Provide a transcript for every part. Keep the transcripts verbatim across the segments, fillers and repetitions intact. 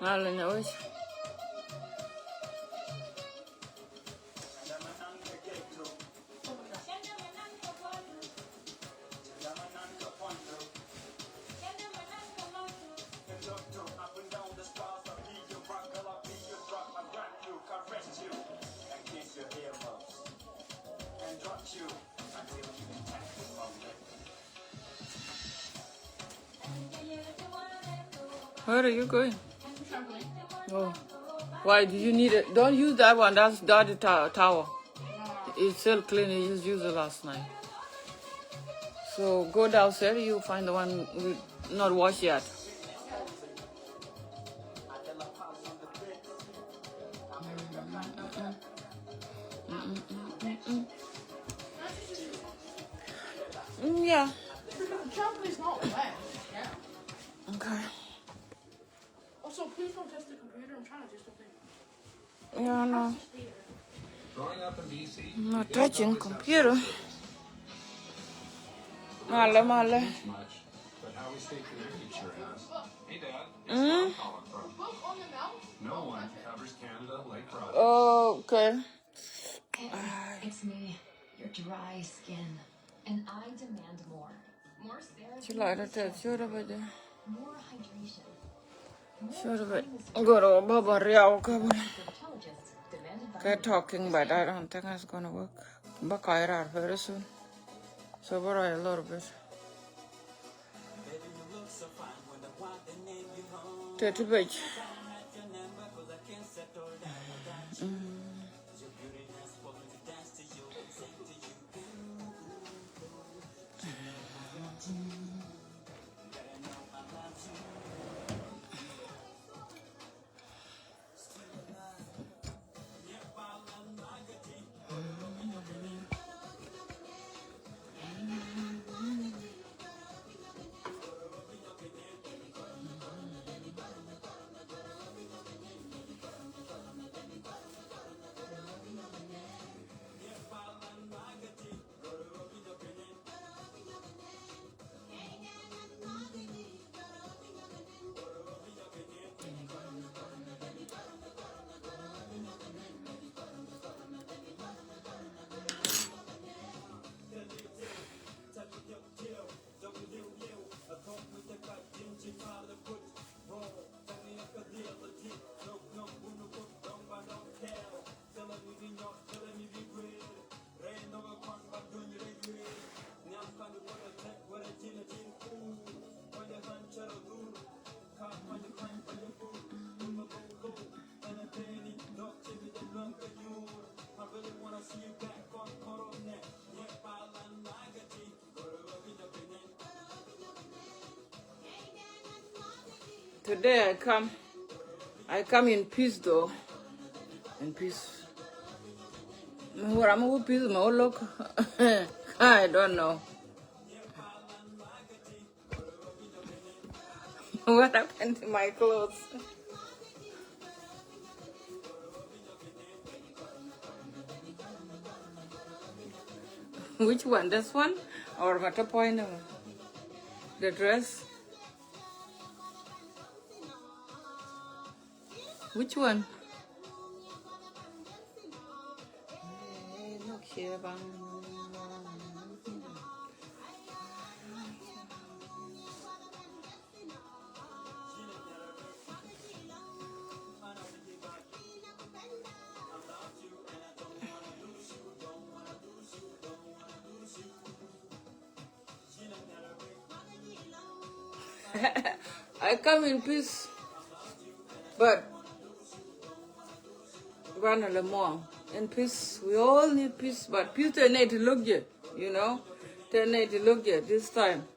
Ŋa̱l in a wec. Where are you going? Oh. Why do you need it? Don't use that one. That's dirty to- towel. It's still clean. You just used it last night. So go downstairs. You find the one we not washed yet. Mm, yeah. Chocolate is not wet. Yeah. Okay. Also, please don't test the computer. I'm trying to do something. Yeah, no. Growing up in B C, I'm not touching computer. Malɛ, malɛ. But how we stay connected sure has. Hey, Dad. Mm. It's Tom calling from. No one covers Canada like Broadway. Okay. It's me, your dry skin. And I demand more. More serotonin. Ci lɔcdä tɛth ciötdä bä jɛ. More hydration. Ciötdä bä. Gör ɔ bä bä riaw kä bä. Kɛ talking, but I don't think it's gonna work. Bä kɔc raar very soon. So bä rɔy a little bit. Tɛt ti bec. Today I come, I come in peace though. In peace. Mi wä ram mi wä peace mi wä look. I don't know. What happened to my clothes? Which one? This one? Or what a point of the dress? Which one? Eh, look here, bang. I come in peace, but run a little more. In peace, we all need peace, but peace tɛ nɛy ti lo̱k jɛ, you know, tɛ nɛy ti lo̱k jɛ this time.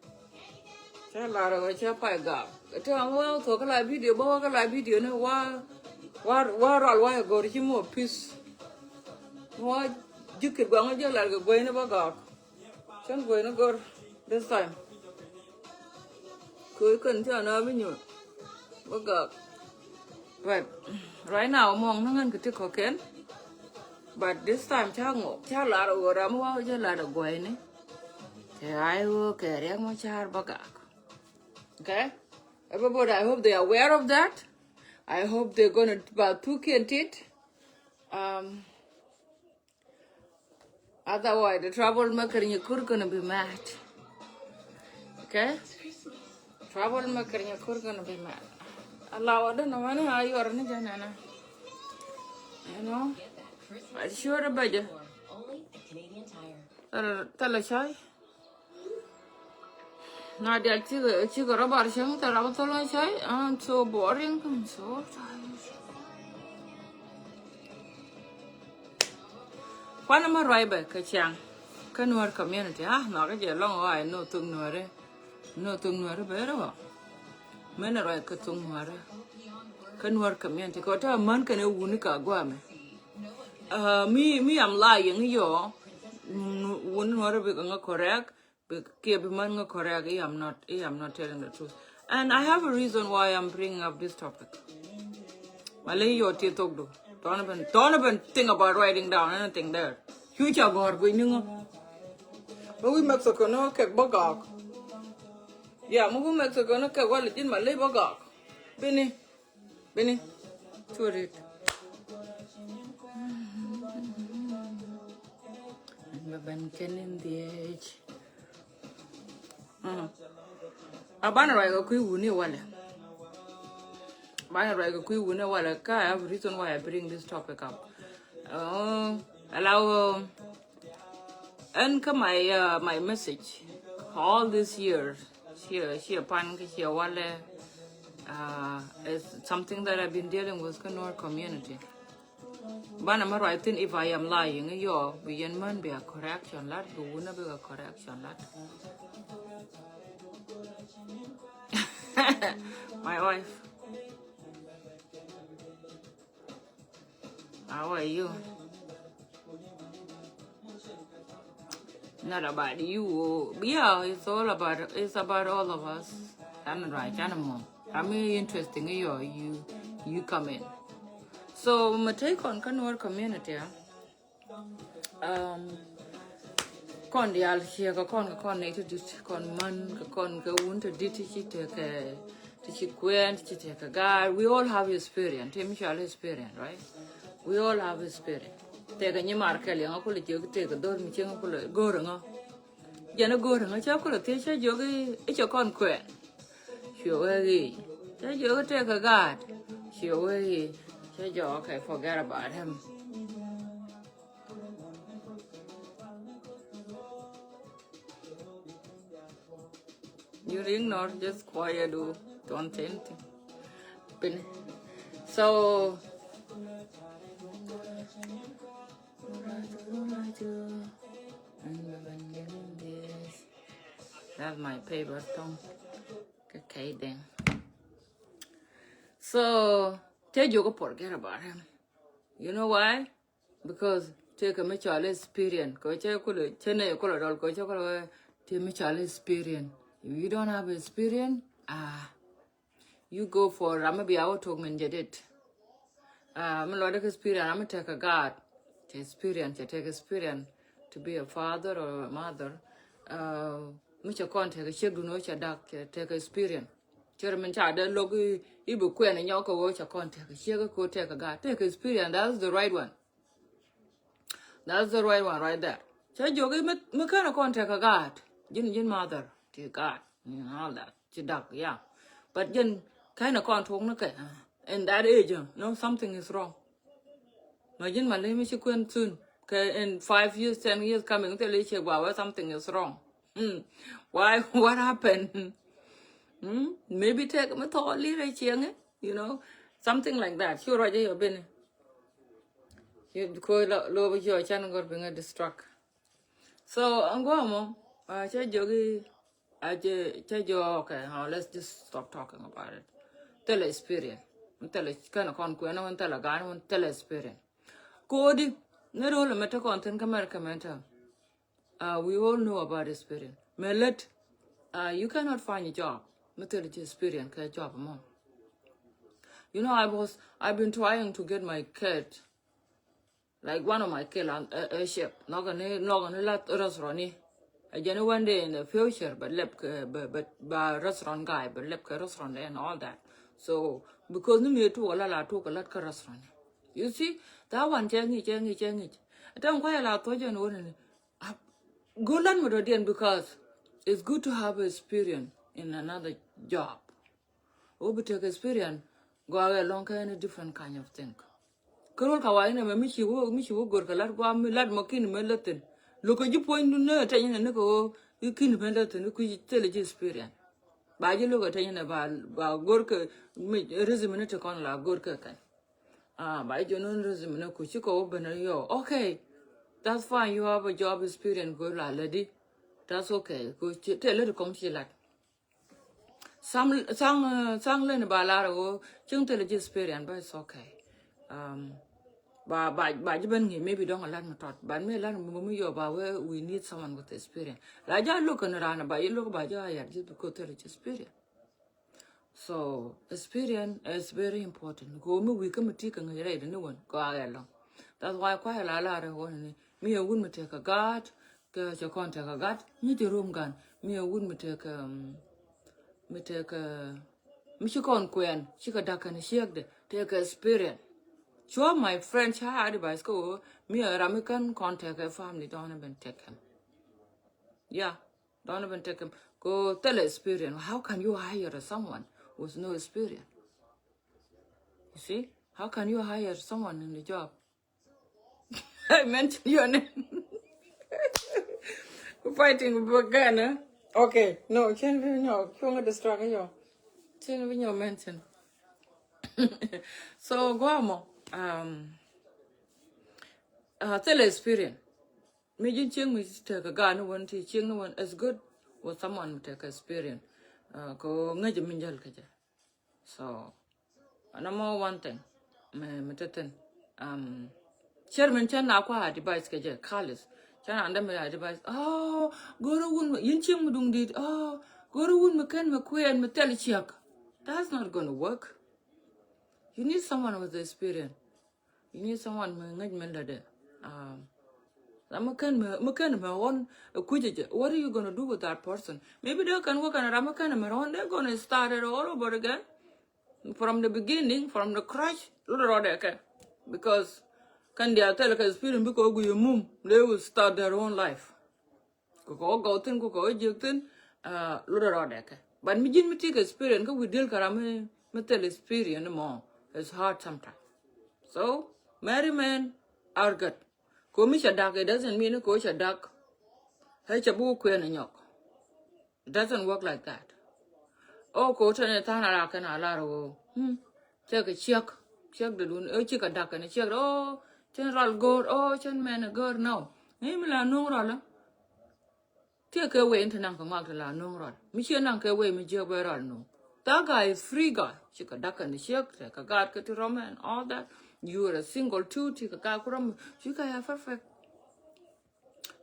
Cä lar ɣä cä pay gak. Tɛ ɣä wä thok kä la video, bä wä kä la video ni wä, wä, wä rɔl wä gor ci mɔ peace. Wä jikit gwaŋ wä jɛ lar kɛ guey ni bä gak. Cän guey ni gor this time. Kɛ kän cä na bi nyuɔn bä gak. But right now mɔŋ ni ŋän kɛ ti kɔkɛn. But this time cä ŋɔ, cä lar ɣä ram wä wä jɛ lar guey ni. Kɛ ay wä kɛ riɛk mɔ car bä gak. Okay? Everybody, I hope they are aware of that. I hope they're gonna ba thuk kiɛn tit. Um, otherwise, the troublemaker in your kur gonna be mad. Okay? Troublemaker in your kur gonna be mad. Allow, I don't know when I you are in the, you know. I sure the budget. Tell a shy. Na dial cikɛ, cikɛ rɔ bar cäŋ tɛ rap thol ŋa cay. I'm so boring, I'm so tired. Kuan ma ruac bɛ kɛ ciaŋ kä Nuer community. Ah, nhɔkä jɛ lɔŋ ɣɔɔ, I know thuk Nuɛri. Know thuk Nuɛri beri ɣɔɔ. Mɛn ruac kɛ thuk Nuɛri kä Nuer community kɛ tɛ män kɛn ɛ wuni ka guamɛ. Uh, mi, mi am lying yɔ. Wuni Nuɛri bi kɛ ŋa correct. Bi kiɛ bi män ŋä correct, I am not, I am not telling the truth. And I have a reason why I'm bringing up this topic. Malay yɔ ti thok du. Don't even, don't even think about writing down anything there. Future gɔr gui ni ŋä. Mɛ wi Mexico ni kɛk bä gak. Yeah, mɛ wi Mexico ni kɛk wal jin Malay bä gak. Bini. Bini, curit. Bɛ ben kɛn in dhiec. Mm. A banɛ ruac kɛ kui̱ wuni walɛ. Banɛ ruac kɛ kui̱ wuni walɛ. Ka I have a reason why I bring this topic up. Oh, allow, um, Ɛn kä my, uh, my message all these years. Ciɛ, ciɛ pan kä ciɛ walɛ. Uh, it's something that I've been dealing with kä Nuer community. Banɛ mɛ ruac thin, if I am lying, yɔ, bi yɛn män bi a correction lat, bi wunä bi a correction lat. My wife. How are you? Not about you. Yeah, it's all about, it's about all of us. Can right, can more. I mean, interesting. You, you, you come in. So my take on Kanwar community. Ah? Um, kɔn diaal ciɛ kɛ kɔn, kɛ kɔn nɛy ti dit, kɔn män kɛ kɔn kɛ wun ti dit ti ci tekɛ, ti ci kuɛn ti ci tekɛ gaat. We all have experience. Ti mi cɔal experience, right? We all have experience. Tekɛ nyi mar kɛl yɛn ŋa kulɛ jiök, tekɛ dhor mi cieŋ kulɛ go̱o̱r ŋa. Jɛn go̱o̱r ŋa cɛ kulɛ thiec cɛ jiök i̱ cɛ kɔn kuɛn. Ciɛ wee i̱ cɛ jiök tekɛ gaat. Ciɛ wee i̱ cɛ jiök, okay, forget about him. You ignore, just quiet, do, don't say anything. Pin. So, that's my favorite song. Okay, then. So, tell you forget about him. You know why? Because tekɛ mi cɔal experience. Kɛ cɛ kulɛ, cɛ nɛ kulɛ dɔl, kɛ cɛ kulɛ wee, tëë mi cɔal experience. If you don't have experience, ah, you go for ram mi bia wä tok min jadid. Ah, mi lɔcdä kɛ experience, ram mi tekɛ gaat. Cɛ experience, cɛ tekɛ experience to be a father or a mother. Ah, mi cɛ kɔn tekɛ ciek dun wä cɛ dak, cɛ tekɛ experience. Cɛ ram min ca dee lo̱k i̱, i̱ bi kuɛn inyɔk kɛ wä cɛ kɔn tekɛ ciek kɛ wä tekɛ gaat. Tekɛ experience, that's the right one. That's the right one right there. Cɛ jiök i̱ mi, mi kɛn a kɔn tekɛ gaat. Ji̱n, ji̱n mother ti gaat. Mm, all that. Ci dak, yeah. But ji̱n kɛn a kɔn tuɔk ni kɛ, uh, in that age, uh, no, something is wrong. Ma ji̱n ma lemi ci kuɛn soon. Kɛ in five years, ten years coming, thil i̱ ciɛ gua wee something is wrong. Mm. Why? What happened? Mm? Maybe take mi thɔɔl li rɛ ciɛŋɛ, you know, something like that. Ci ruac yɔ bini. Ci koi lo, lo bi yɔ can gɔr bi ŋa distract. So, an guɔ mɔ, uh, cɛ jogi, a cɛ, cɛ jɔ, okay, uh, let's just stop talking about it. Thilɛ experience. Thilɛ kɛn kɔn kuɛn, thilɛ gan, thilɛ experience. Kodi, ni rol mɛ te kɔn thin kä America mɛ te. Uh, we all know about experience. Mɛ lät, uh, you cannot find a job. Mi thil ci experience kɛ job mɔ. You know, I was, I've been trying to get my kid, like one of my kid, a, a, a chef. Nɔkɛ ni, nɔkɛ ni lat restaurant ni. A jɛn one day in the future, but lɛp kɛ, but, but, but restaurant guy, but lɛp kɛ restaurant and all that. So, because ni mi tuk a la la tuk a lat kɛ restaurant ni. You see, that one cɛ ŋic, cɛ ŋic, cɛ ŋic. Tɛm kuay a la thuɔc jɛn wä ni. Go learn mi dɔ̱diɛn because it's good to have experience in another job. Wä bi tek experience, gɔaa kɛ lɔŋ kɛ any different kind of thing. Kärol ka wa inɛ mɛ mi ci wä, mi ci wä gor kɛ lat gɔaa mi lat mɔ kin mɛ lät thin. Lo̱k kɛ ji̱ puɔ̱ny dun nɛ tɛny inɛ ni kɛ wä i̱ kin mɛ lät thin i̱ kui̱ thilɛ ji̱ experience. Ba ji̱ lo̱k kɛ tɛny inɛ ba, ba gor kɛ mi resume ni ti kɔn la gor kɛ kɛn. Ah, ba jɛ nɔn resume ni ku ci kɔ wä ben yɔ. Okay. That's fine. You have a job experience, go la lady. That's okay. Ku ci te lady kɔm ci lat. Sam, sang, uh, sang lady ba lar wä cing te lady experience, but it's okay. Um, ba, ba, ba ji̱ ben ŋi̱ maybe dɔŋ a lat mi tɔt. But mi lat mi, mi yɔ ba wä, we need someone with experience. La ja lo̱k kɛn ran ba yi lo̱k ba ja yat just because te lady experience. So experience is very important. Ko mi wi̱i̱ kä mi ti kä ŋäc rɛy dini wän ko a ɛlɔ. That's why kuay la la rɛ wän ni mi a wun mi tekɛ gaat kɛ cɛ kɔn tekɛ gaat mi cɛ rom gan mi a wun mi tekɛ, um, mi tekɛ, mi ci kɔn kuɛn ci kɛ dak kɛn ciek de tekɛ experience. Cua my friend ca advice ko mi a ram mi kɛn kɔn tekɛ family, don't even take him. Yeah. Don't even take him. Ko thilɛ experience. How can you hire someone with no experience? You see? How can you hire someone in the job? I mention your name. Fighting again, eh? Okay. No, change me, no. Change me distract, yo. Change me your mention. So, guamo. Um, uh, thilɛ experience. Mi ji̱n cieŋ mi tekɛ gaat ni wän ti cieŋ ni wän is good with someone mi tekɛ experience. Uh, ko ŋäc mi jäl kɛ jɛ. So, number one thing mi, mi te thin. Um, chairman cɛ na kua advice kɛ jɛ kalis. Cɛ na dämi advice. Oh, go̱rä wun mi, yin cieŋ mi duŋ dit. Oh, go̱rä wun mi kɛn mi kuɛn mi thil ciɛk. That's not gonna work. You need someone with experience. You need someone mi ŋäc mi lätdɛ. Um, la mi kɛn mi, mi kɛn mi ɣɔn, eh, kui̱cä jɛ. What are you gonna do with that person? Maybe they can work and ram mi kɛn mi ɣɔn, they're gonna start it all over again. From the beginning, from the crash, lotdɛ rɔɔdɛ kɛ. Because kɛn diaal thilɛ kɛ experience bikɛ wä gui̱i̱ mum, they will start their own life. Ku kɛ wä gɔw thin, ku kɛ wä jiäk thin, uh, lotdɛ rɔɔdɛ kɛ. But mi ji̱n mi tekɛ experience, kä wi̱i̱ di̱el kɛ ram mi, mi thil experience mɔ, it's hard sometimes. So, married men are good. Ko mi cɛ dak, it doesn't mean ko cɛ dak. Hɛ cɛ bi wä kuɛn a nyɔk. It doesn't work like that. Oh, ko tɛn ɛ tha̱a̱n a la kɛn a lar ɣöö. Hmm. Cɛ kɛ ciɛk. Ciɛk dee dun. Ɛ cikɛ dak kɛn ciɛk dee. Oh, cɛn rɔl go̱o̱r. Oh, cɛn mɛn ɛ go̱o̱r. No. Ni mi la nuŋ rɔl. Tiɛ kɛ wee in te naŋ kɛ ŋɔak te la nuŋ rɔl. Mi ciɛ naŋ kɛ wee mi jiɛk bɛ rɔl nuŋ. That guy is free guy. Cikɛ dak kɛn ciɛk. Tɛ kɛ gaat kɛ ti rɔm and all that. You are a single too. Cikɛ gaat ku rɔm. You guys are perfect.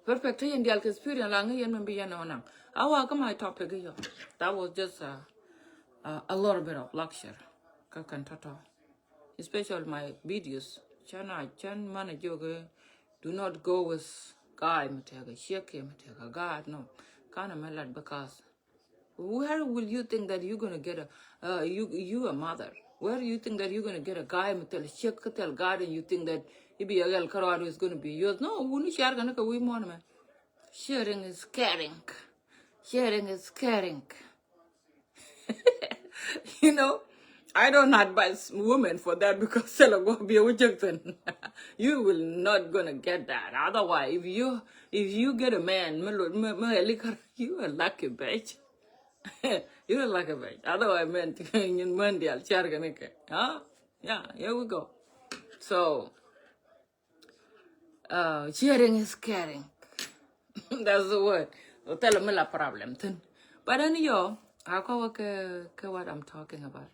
Perfect, te yɛn dial kɛ experience la ŋä yɛn mɛ bi yɛn ɔ naŋ. A wa kä my topic yɔ. That was just a, a, a little bit of lecture. Kä kɛn tɔtɔ. Especially my videos. Cɛn a, cɛn man a jiök, eh, do not go with guy mi tekɛ ciek kiɛ mi tekɛ gaat, no. Kanɛ mɛ lat because Where will you think that you gonna get a, uh, you, you a mother? Where do you think that you gonna get a guy mi thil ciek kä thil gaat and you think that ibi a ɣɛl kärɔaadu is gonna be yours? No, wuni share kɛ ni kɛ wi̱i̱ muɔ̱ɔ̱n mɛ. Sharing is caring. Sharing is caring. You know, I don't advise women for that because thil a gua bi a wä jek thin. You will not gonna get that. Otherwise, if you, if you get a man, mi lo, mi, mi ɣɛli kär, you a lucky bitch. You look like a bitch. Otherwise, man, nyin män dial share kɛ ni kɛ. Huh? Yeah, here we go. So, uh, sharing is caring. That's the word. So tell me la problem thin. But anyhow, I call ke ke what I'm talking about.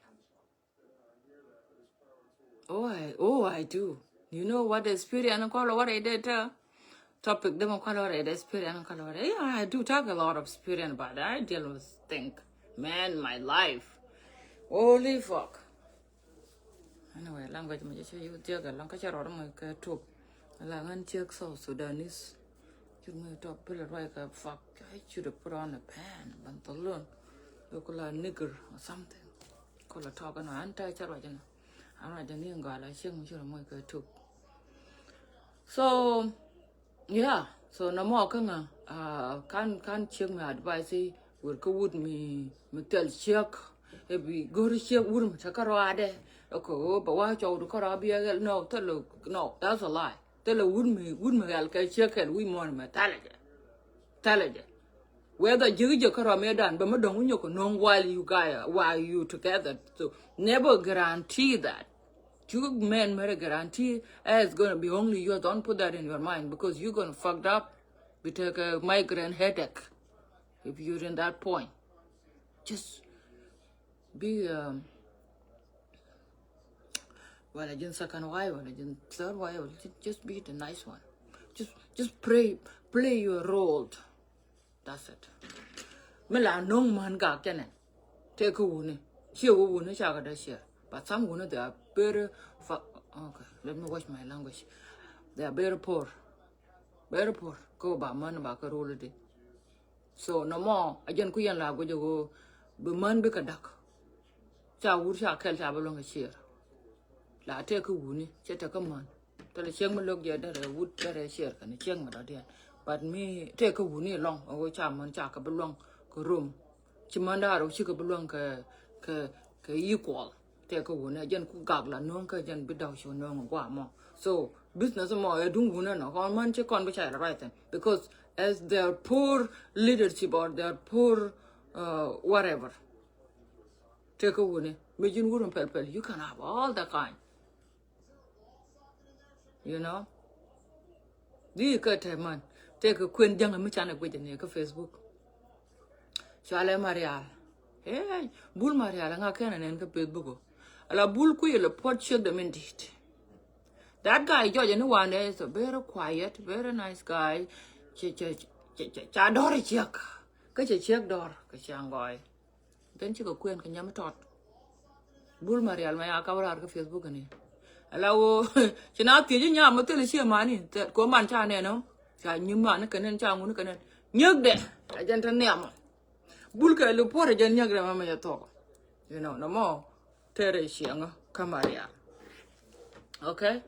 Oh, I, oh, I do. You know what the experience call what I did? Uh, topic them call what I did experience call what I, yeah, I do talk a lot of experience about that. I deal with thing, man, my life. Holy fuck. Anyway, language mi jɛ cɛ yuk thiek ɛ lɔŋ kä cɛ rɔɔd mɔ kɛ tuk. La ŋän ciek South Sudanese. Cur mi tɔ pil ruac kɛ fuck. I should have put on a pant, pantalon. Look like nigger or something. Kɔ la tɔk ɛnɔ an tɛ cɛ ruac ɛnɔ. An ruac ɛnɔ in gɔaa la ciek mi cur mɔ kɛ tuk. So, yeah, so nɔmɔ kä ŋa, uh, kan, kan ciek mi advice i̱ wër kä wut mi, mi thil ciek. Ɛ bi go̱r ciek wut mi te kä rɔadɛ. Ɛ kɛ ɣöö bɛ wa cɔwdu kä rɔa bi ɛ ɣɛl. No, thil, no, that's a lie. Thil ɛ wut mi, wut mi ɣɛl kɛ ciek kɛl wi̱i̱ muɔ̱ɔ̱n mɛ thilɛ jɛ. Thilɛ jɛ. Whether ji̱ ji̱ kä rɔa mi dan bɛ mi dɔ̱ŋ wi̱i̱ nyɔk kɛ no̱o̱ŋ while you guys, while you together. So never guarantee that. You men made a guarantee, eh, it's gonna be only you. Don't put that in your mind because you're gonna fucked up. Bi tekɛ migraine headache if you're in that point. Just be, um, wala jin second wife, wala jin third wife, wala jin, just be the nice one. Just, just pray, play your role. That's it. Mi la no̱ŋ män gak kɛnɛ. Tëë kä wuni. Ciɛ wä wuni cakɛ dee ciɛ. But some wuni they are very fa-, okay, let me watch my language. They are very poor. Very poor. Kä ba män ba kä rol di. So nɔmɔ a jɛn ku yɛn la guic ɛ ɣöö bi män bikɛ da̱k. Ca wur ca kɛl ca bi luäŋ kɛ ciɛɛr. La tëë kä wuni cɛ tëë kä män. Thilɛ ciek mi lo̱k jɛ derɛ wut derɛ ciɛɛr kɛn ciek mi dɔ̱diɛn. But mi tëë kä wuni lɔŋ ɛ ɣöö ca män ca kɛ bi luäŋ kɛ rom. Ci män da̱a̱r ɣöö cikɛ bi luäŋ kɛ, kɛ, kɛ equal. Tëë kä wuni a jɛn ku gak la no̱o̱ŋ kä jɛn bi da̱w ci no̱o̱ŋ gua̱a̱ mɔ. So business mɔ ɛ duŋ wuni ɛnɔ kɔn män ci kɔn bi ca la right thing. Because as their poor leadership or their poor, uh, whatever. Tëë kä wuni mi ji̱n wur mi pɛl pɛl, you can have all the kind. You know? Di kä tɛ man. Tëë kä kuën ja̱ŋ mi canɛ guic ni kä Facebook. Cualɛ Marial. Hey, bul Marial ŋa kɛn nɛn kä Facebook ɔ. Ala bul kui̱ lɛ puɔt ciek dɛ min dit. That guy jɔc ni wan is a very quiet, very nice guy. Cɛ, cɛ, cɛ, cɛ, ca dɔr ciek. Kä cɛ ciek dɔr kä ca ŋɔy. Then cikɛ kuɛn kɛ nyam tɔt. Bul Marial ma ya kap raar kä Facebook ni. Ala wo ci na thiec nyam ma thil ciɛ mani. Ko man ca nɛn ɔ. Ca nyim mani kɛ nɛn ca ŋuni kɛ nɛn. Nyäk dɛ. A jɛn te niam. Bul kɛ li puɔr a jɛn nyäk dɛ ma ma jɛ thok. You know, nɔmɔ. Tɛrɛ ciɛŋä kä Marial. Okay?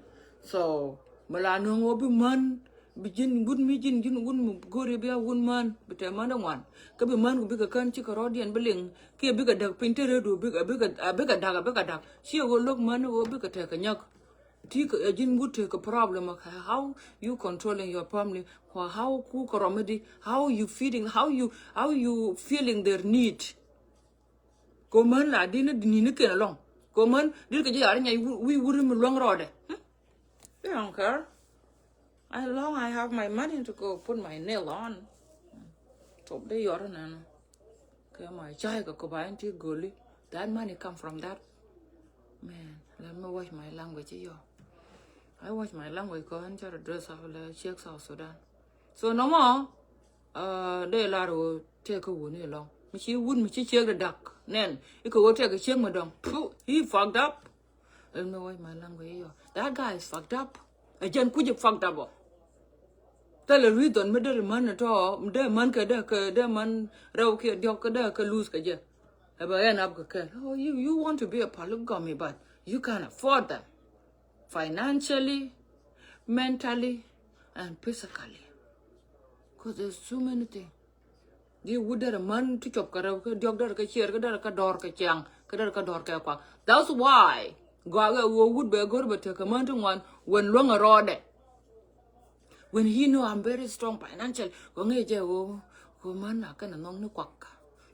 So mi la nöŋ wä bi män, bi ji̱n wut mi ji̱n, ji̱n wut mi go̱ri bia wut män, bi tɛ män dee ŋuan. Kä bi män ku bikɛ kän cikɛ rɔ̱diɛn bi liŋ kiɛ bikɛ däk piny te rɛɛdu bikɛ, bikɛ, bikɛ da̱k, bikɛ da̱k. Ciɛ wä lo̱k män wä bikɛ tekɛ nyäk. Ti kɛ, ɛ ji̱n wut tekɛ problem ɔ, how you controlling your family, or how ku kɛ rɔm di, how you feeding, how you, how you feeling their need. Ko män la di ni, ni, ni ken alɔŋ. Ko män di kɛ ji̱ yar nyai wi, wi wuri mi luäŋ rɔɔdɛ. Hmm? They don't care. As long I have my money to go put my nail on. Top de yɔr nɛn. Kɛ my chai kɛ ko ba in ti goli. That money come from that. Man, let me watch my language, yo. I watch my language ko an chara dress up la ciek South Sudan. So nɔmɔ, uh, dee lar wä tëë kä wuni lɔŋ. Mi ci wut mi ci ciek dee dak. Nɛn, ikɛ wä tëë kä ciek mi dɔŋ. Puh, he fucked up. Let me watch my language, yo. That guy is fucked up. A jɛn kuc fucked up ɔ. Thilɛ reason mi dee män tɔ, mi dee män kɛ dee kɛ, dee män rɛw kiɛ diɔk kɛ dee kɛ lose kɛ jɛ. Ɛ bɛ end up kɛ kɛ. Oh, you, you want to be a polygamy, but you can't afford them. Financially, mentally, and physically. 'Cause there's too many things. Di wut derɛ män ti cop kɛ rɛw, kä diɔk derɛ kɛ ciɛɛr, kä derɛ kɛ dɔr kɛ ciaŋ, kä derɛ kɛ dɔr kɛ kuak. That's why gɔakɛ wä wut bɛ go̱r bɛ tekɛ män ti ŋuan when luäŋ a rɔɔdɛ. When he know I'm very strong financial, kɔ ŋi̱i̱c jɛ ɣöö, ɣöö män a kɛn a nhɔk ni kuak.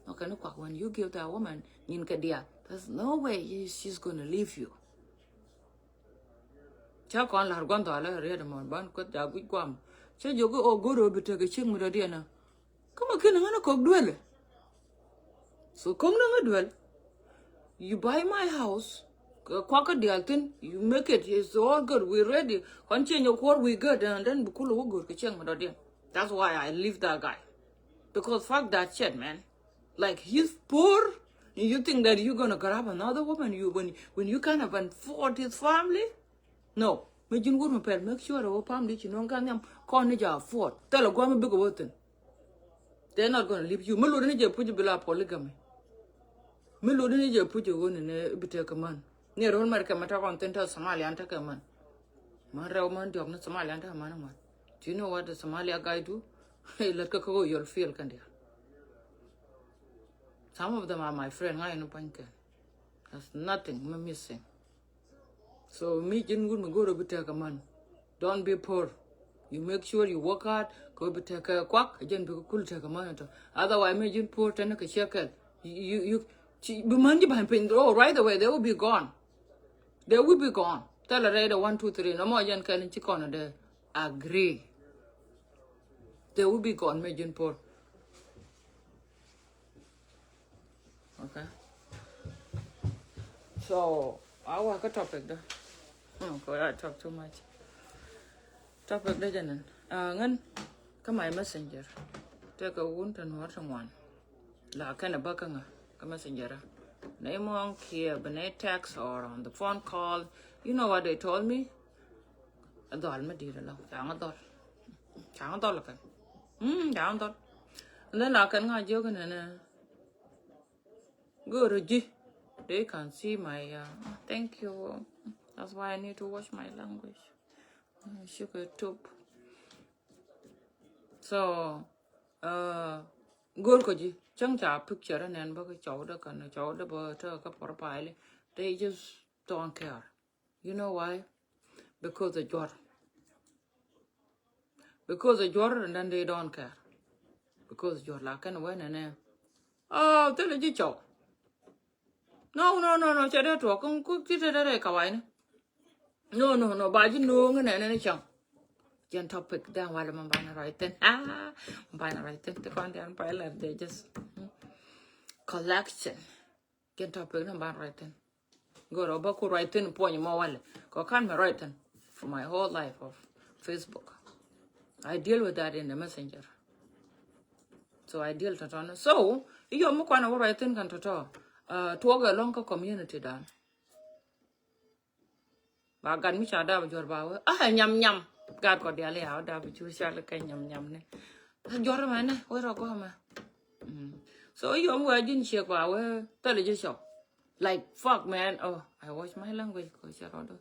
Okay, ni kuak, when you give that woman nyin kɛ diaal, there's no way she's gonna leave you. Ca kɔn lar guan dhɔalä riet mɔ ban kueth ja guic guam. Ca jok o goro bi tek a chick mi dɔdiɛn a. Kä ma ken ŋän a kɔk duel. So kɔk ni ŋä duel. You buy my house. Kuak kä diaal thin. You make it. It's all good. We ready. Kɔn change your kuɔr, we good. And then bi kul wä gor kɛ chick mi dɔdiɛn. That's why I leave that guy. Because fuck that shit, man. Like, he's poor. You think that you're gonna grab another woman? You when when you can't even afford his family? No. Mi ji̱n wur mi pɛl, make sure wä family ci nɔŋ gan nhiam kɔn ni ja afford. Thilɛ guam mi bikɛ wä thin. They're not gonna leave you. Mi luri ni jɛ puc bi la polygamy. Mi luri ni jɛ puc wä ni ne bi tek kɛ man. Ni rol mar kɛ ma ta kɔn thin ta Somalia an ta kɛ man. Man rɛw man diɔk ni Somalia an ta kɛ man ŋuan. Do you know what the Somalia guy do? Lät kä kä wä yol field kɛn diaal. Some of them are my friend. Ŋa̱ in pua̱ny kɛn. There's nothing mi missing. So mi ji̱n wut mi go̱o̱r bi tek a man. Don't be poor. You make sure you work hard. Kɛ bi tek a kuak, ji̱n bi kul tek a man tɔ. Otherwise mi ji̱n poor tɛn kɛ ciɛ kɛl. You you you ci bi man ji̱ ba̱ny piny, oh, right away they will be gone. They will be gone. Tell a rate one, two, three. No more ji̱n kɛl ci kɔn de agree. They will be gone mi ji̱n poor. Okay. So, a wä kä topic dä. Oh, God, I talk too much. Topic dä jɛ nɛn. Ah, ŋän kä my messenger. Tekɛ wun te nuɔr te ŋuan. La kɛn a bä kä ŋä kä messenger. Nɛ mɔŋ kiɛ bi nɛ text or on the phone call. You know what they told me? A dhɔl mi dit a lɔ. Ca ŋä dhɔl. Ca ŋä dhɔl kɛn. Mm, ca ŋä dhɔl. And then la kɛn ŋa jiök nɛnɛ. Go̱o̱rä ji̱. They can see my, uh, thank you. That's why I need to watch my language. Mm, sugar tube. So, uh, go̱o̱r kä ji̱. Cäŋ ca picture nɛn bä kä cɔwdä kän cɔwdä bä tä kä profile. They just don't care. You know why? Because the juɔr. Because the juɔr, and then they don't care. Because juɔr la kɛn wɛ nɛnɛ. Oh, thilɛ ji̱ cɔw. No, no, no, no, cɛ dee tuɔk kä ti te dee rɛy kawayni. No, no, no, ba ji̱ no̱o̱ŋ nɛnɛ ni cäŋ. Jɛn topic dan walɛ ma banɛ ruac thin. Ah, banɛ ruac thin. Ti kɔn dian pay lɛr, they just, mm, collection. Jɛn topic ni ban ruac thin. Gör ɔ ba ku ruac thin puɔ̱ny mɔ walɛ. Kɔ kan mi ruac thin for my whole life of Facebook. I deal with that in the messenger. So I deal tɔtɔ ni. So iyɔ mi kuan a wä ruac thin kan tɔtɔ. Uh, tuɔk ɛlɔŋ kä community dan. Ba gat mi ca dap juɔr ba wee. Ah, nyam nyam. Gat kɔ dial ya dap ju cal kɛ nyam nyam ni. Juɔr mɛ ni wee rɔ gɔmɛ. Mm. So yom wee jin ciek ba wee thil ji̱ cɔw. Like, fuck, man. Oh, I watch my language. Ko cɛ rɔ do.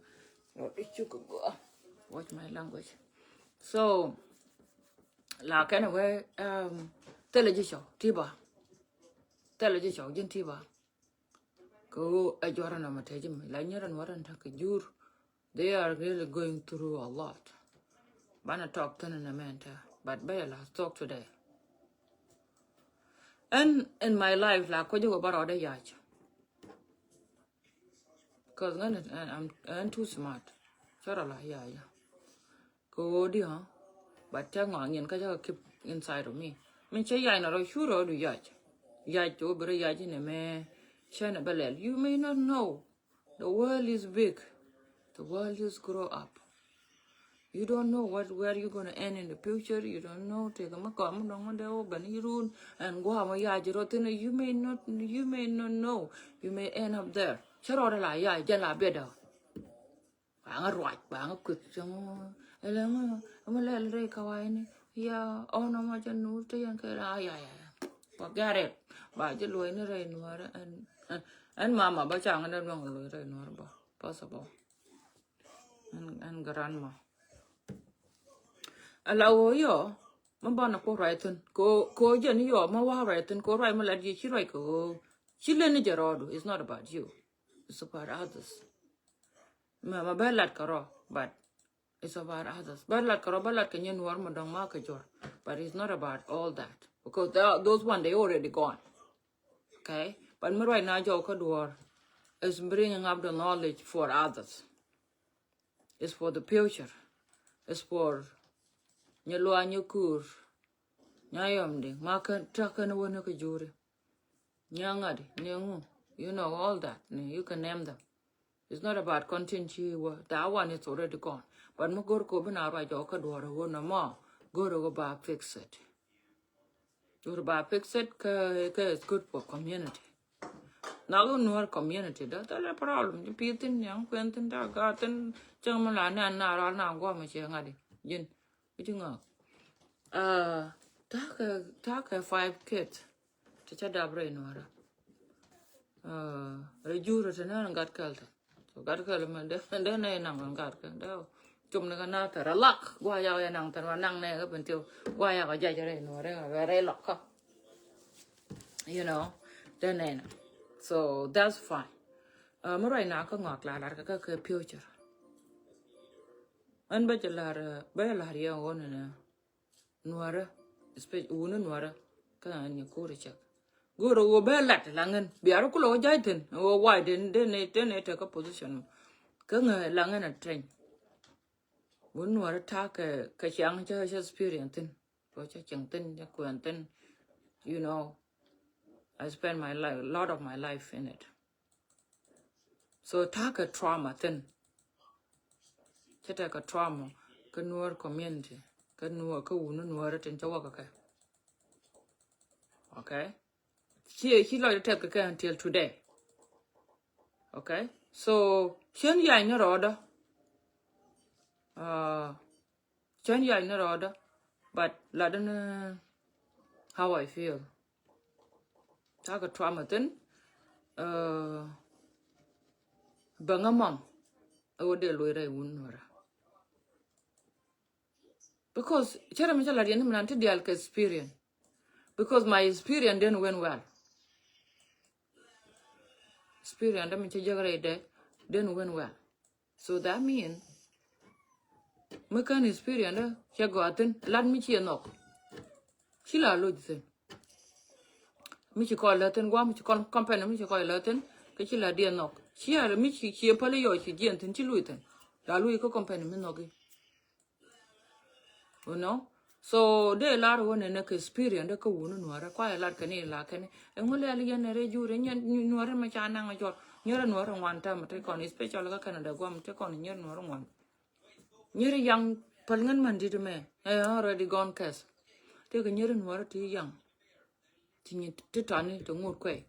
Rɔ di cuk go. Watch my language. So la kɛn wee, um, thil ji̱ cɔw ti ba. Thil ji̱ cɔw jin ti ba. Kɛ ɣöö ɛ juɔrä nɔmɔ te ji̱ mi la nyɛ rɛn wä rɛn tekɛ jur. They are really going through a lot. Banɛ talk thin in a mɛn te, but bɛ la talk today. And in my life la koc wä ba rɔɔdɛ yac. Cause ŋän ɛ, ɛ, I'm, I'm too smart. Cä rɔ la yac. Kɛ ɣöö di, huh? But cä ŋɔak nyin kä cä kɛ keep inside of me. Min cä yac na rɔ cu rɔ du yac. Yac cɛ wä bi rɔ yac inɛ mɛ cä nɛ bä lɛl. You may not know. The world is big. The world is grow up. You don't know what, where you gonna end in the future. You don't know. Tëëkɛ mi kɔm mi dɔŋ mi dee wä ben irun and guam mi yac rɔ thin. You may not, you may not know. You may end up there. Cä rɔ la yac jɛn la biɛt dɔ. Ba ŋä ruac, ba ŋä kueth cäŋ. Ɛlɛ ŋä, ɛmɛ lɛl rɛy kawayni. Ya, ɔnɔ ma jɛ nur te yɛn kɛ ra, ya, ya, ya. Ba gɛrɛ, ba jɛ luɔy ni rɛy nuɔr, ɛn, ɛn, ɛn mama ba caŋ ni luɔŋ luɔy rɛy nuɔr ba. Possible. Ɛn, ɛn grandma. Ala wä yɔ, ma ba na ko ruac thin. Ko, ko jɛ ni yɔ, ma wa ruac thin, ko ruac ma lat yɛ ci ruac ko. Ci leni jɛ rɔɔdu, it's not about you. It's about others. Ma, ma bä lat kɛ rɔ, but it's about others. Bä lat kɛ rɔ, bä lat kɛ nyɛ nuɔr ma dɔŋ ma kɛ jɔr. But it's not about all that. Because tho-, those one, they already gone. Okay? But mi right now jɔw kä duɔ̱ɔ̱r is bringing up the knowledge for others. It's for the future. It's for nyɛ luaa nyɛ kuur. Nyɛ yɔm di. Ma kän, tak kän wä ni kä juri. Nyɛ ŋa̱t di. Nyɛ ŋu. You know all that. Ni, you can name them. It's not about content ci wä. That one is already gone. But mi go̱r ko bi na ruac jɔw kä duɔ̱ɔ̱r wä nɔmɔ. Go̱r ko ba fix it. Go̱r ba fix it kä, kä is good for community. Na kä Nuɔr community, da thilɛ problem. Ci pi̱i̱ thi̱n, yaŋ kuɛn thi̱n, da gaat thi̱n, cäŋ mi la nɛn na ral na guam mi ciɛ ŋa̱t di. Ji̱n, i̱ ti ŋa̱k. Uh, ta̱a̱ kɛ, ta̱a̱ kɛ five kids. Ti ca dap rɛy Nuɔrä. Uh, rɛy jur ti nɛn gat kɛl ti. So gat kɛl mɛ dee, dee nɛ naŋ gat kɛ, dee. Cum ni kä na thɛr a lak, gua yak yɛ naŋ thɛr wa naŋ nɛ kä ben ti, gua yak a jac rɛy Nuɔrä, rɛy lak kä. You know, dee nɛ na. So that's fine. Uh, mi ruac na kä ŋɔak la lar kä, kä, kä future. Ɛn bä jɛ lar, uh, bä jɛ lar yɛ ɣɔn ni nɛ. Nuɔrä, especially wuni Nuɔrä, kä ŋa̱ ni kuri cɛk. Go̱o̱rä ɣöö bɛ lat la ŋän, bia rɔ kulɛ wä ja̱c thi̱n, ɣöö wa̱a̱ den, den, den, den tekɛ position. Kä ŋa̱ la ŋän a tɛny. Wuni Nuɔrä ta̱a̱ kɛ, kɛ ciaŋ cä, cä experience thi̱n. Kɛ cä cieŋ thi̱n, cä kuɛn thi̱n. You know, I spend my life, lot of my life in it. So ta̱a̱ kɛ trauma thi̱n. Cä tekɛ trauma kä Nuɔr community, kä Nuɔr, kä wuni Nuɔr tin cä wä kɛ kɛ. Okay? Ci, ci lɔcdä tɛth kɛ kɛ until today. Okay? So cien yac ni rɔɔdä. Uh, cien yac ni rɔɔdä. But latdä ni how I feel. Ta̱a̱ kɛ trauma thi̱n. Uh, bäŋä mam. Ɛ wä dee luɔy rɛy wun Nuɔrä. Because cärɛ mi cä lat yɛn mi nan ti diaal kɛ experience. Because my experience didn't went well. Experience dä mi cä jek rɛy dɛ didn't went well. So that mean mi kän experience dä cɛ gɔaa thi̱n, lat mi ciɛ nhɔk. Ci la loc thi̱n. Mi ci kɔn lä thi̱n, guam mi ci kɔn company mi ci kɔn lä thi̱n, kä ci la diɛ nhɔk. Ci a mi ci, ci päl yɔ ci jiɛn thi̱n, ci luc thi̱n. La luc kä company mi nhɔk i̱. You know? So dee lar wä nɛ nɛ kɛ experience dee kä wuni Nuɔrä. Kua yɛ lar kɛn i̱ la kɛn i̱. Ɛŋu lɛl yɛn rɛ jur, yɛn Nuɔrä mɛ ca naŋ a jɔr. Nyɛrɛ Nuɔrä ŋuan tɛm te kɔn, especially kä Canada guam te kɔn nyɛrɛ Nuɔrä ŋuan. Nyɛrɛ yaŋ päl ŋän man dit mɛ. Ɛ already gone case. Tëëkɛ nyɛrɛ Nuɔrä ti yaŋ. Ti nyi ti tani ti ŋut kuɛy.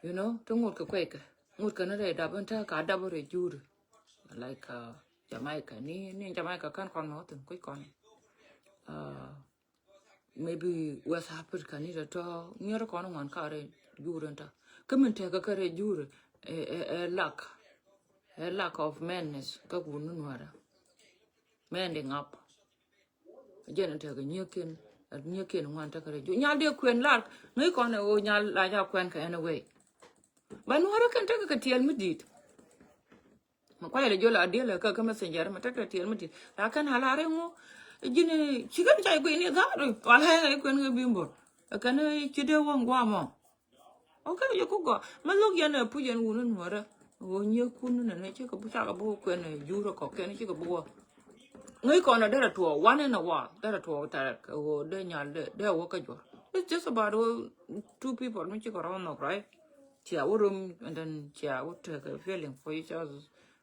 You know, ti ŋut kɛ kuɛy kɛ. Ŋut kɛ ni rɛy dap in te ka dap rɛy juri. Like, uh, Jamaica. Ni, ni Jamaica kan kɔn mɛ wä thin kuc kɔn. Uh, maybe West Africa ni tɔtɔ nyɛri kɔn ŋuan ka rɛy juri in ta. Kä min tekɛ kɛ rɛy juri, ɛ, ɛ, ɛ lack. Ɛ lack of manners kä wuni Nuɔrä. Mending up. Jɛn tekɛ nyiekin, nyiekin ŋuan tekɛ rɛy juri. Nyal dee kuɛn lar, ŋäc kɔn ɛ ɣöö nyal la ja kuɛn kɛ anyway. Ba Nuɔrä kɛn tekɛ kɛ tiɛɛl mi di̱i̱t. Ma kuayɛ lɛ jol a diɛl kä kä messenger ma tekɛ tiɛɛl mi di̱i̱t. La kɛn a lar iŋu, ji̱n ci kɛn ca i̱ guiy ni dharu. Wala iŋɛ i̱ kuɛn ŋɛ bimbor. Kɛn ci dee wäŋ guamɔ. Okay, yɛ ku gɔaa. Ma lo̱k yɛn ɛ puc yɛn wuni Nuɔrä. Ɣöö nyiekun ni nɛ cikɛ bu cakɛ bu kuɛn ɛ jurä kɔk kɛn cikɛ bu wä. Ŋäc kɔn ɛ derɛ tuɔɔk, one in a while derɛ tuɔɔk tɛrɛk kɛ ɣöö dee nyal dee, dee wä kä juɔr. It's just about ɣöö two people mi cikɛ rɔ nhɔk, right? Cia wä rom, and then cia wä tekɛ feeling for each other.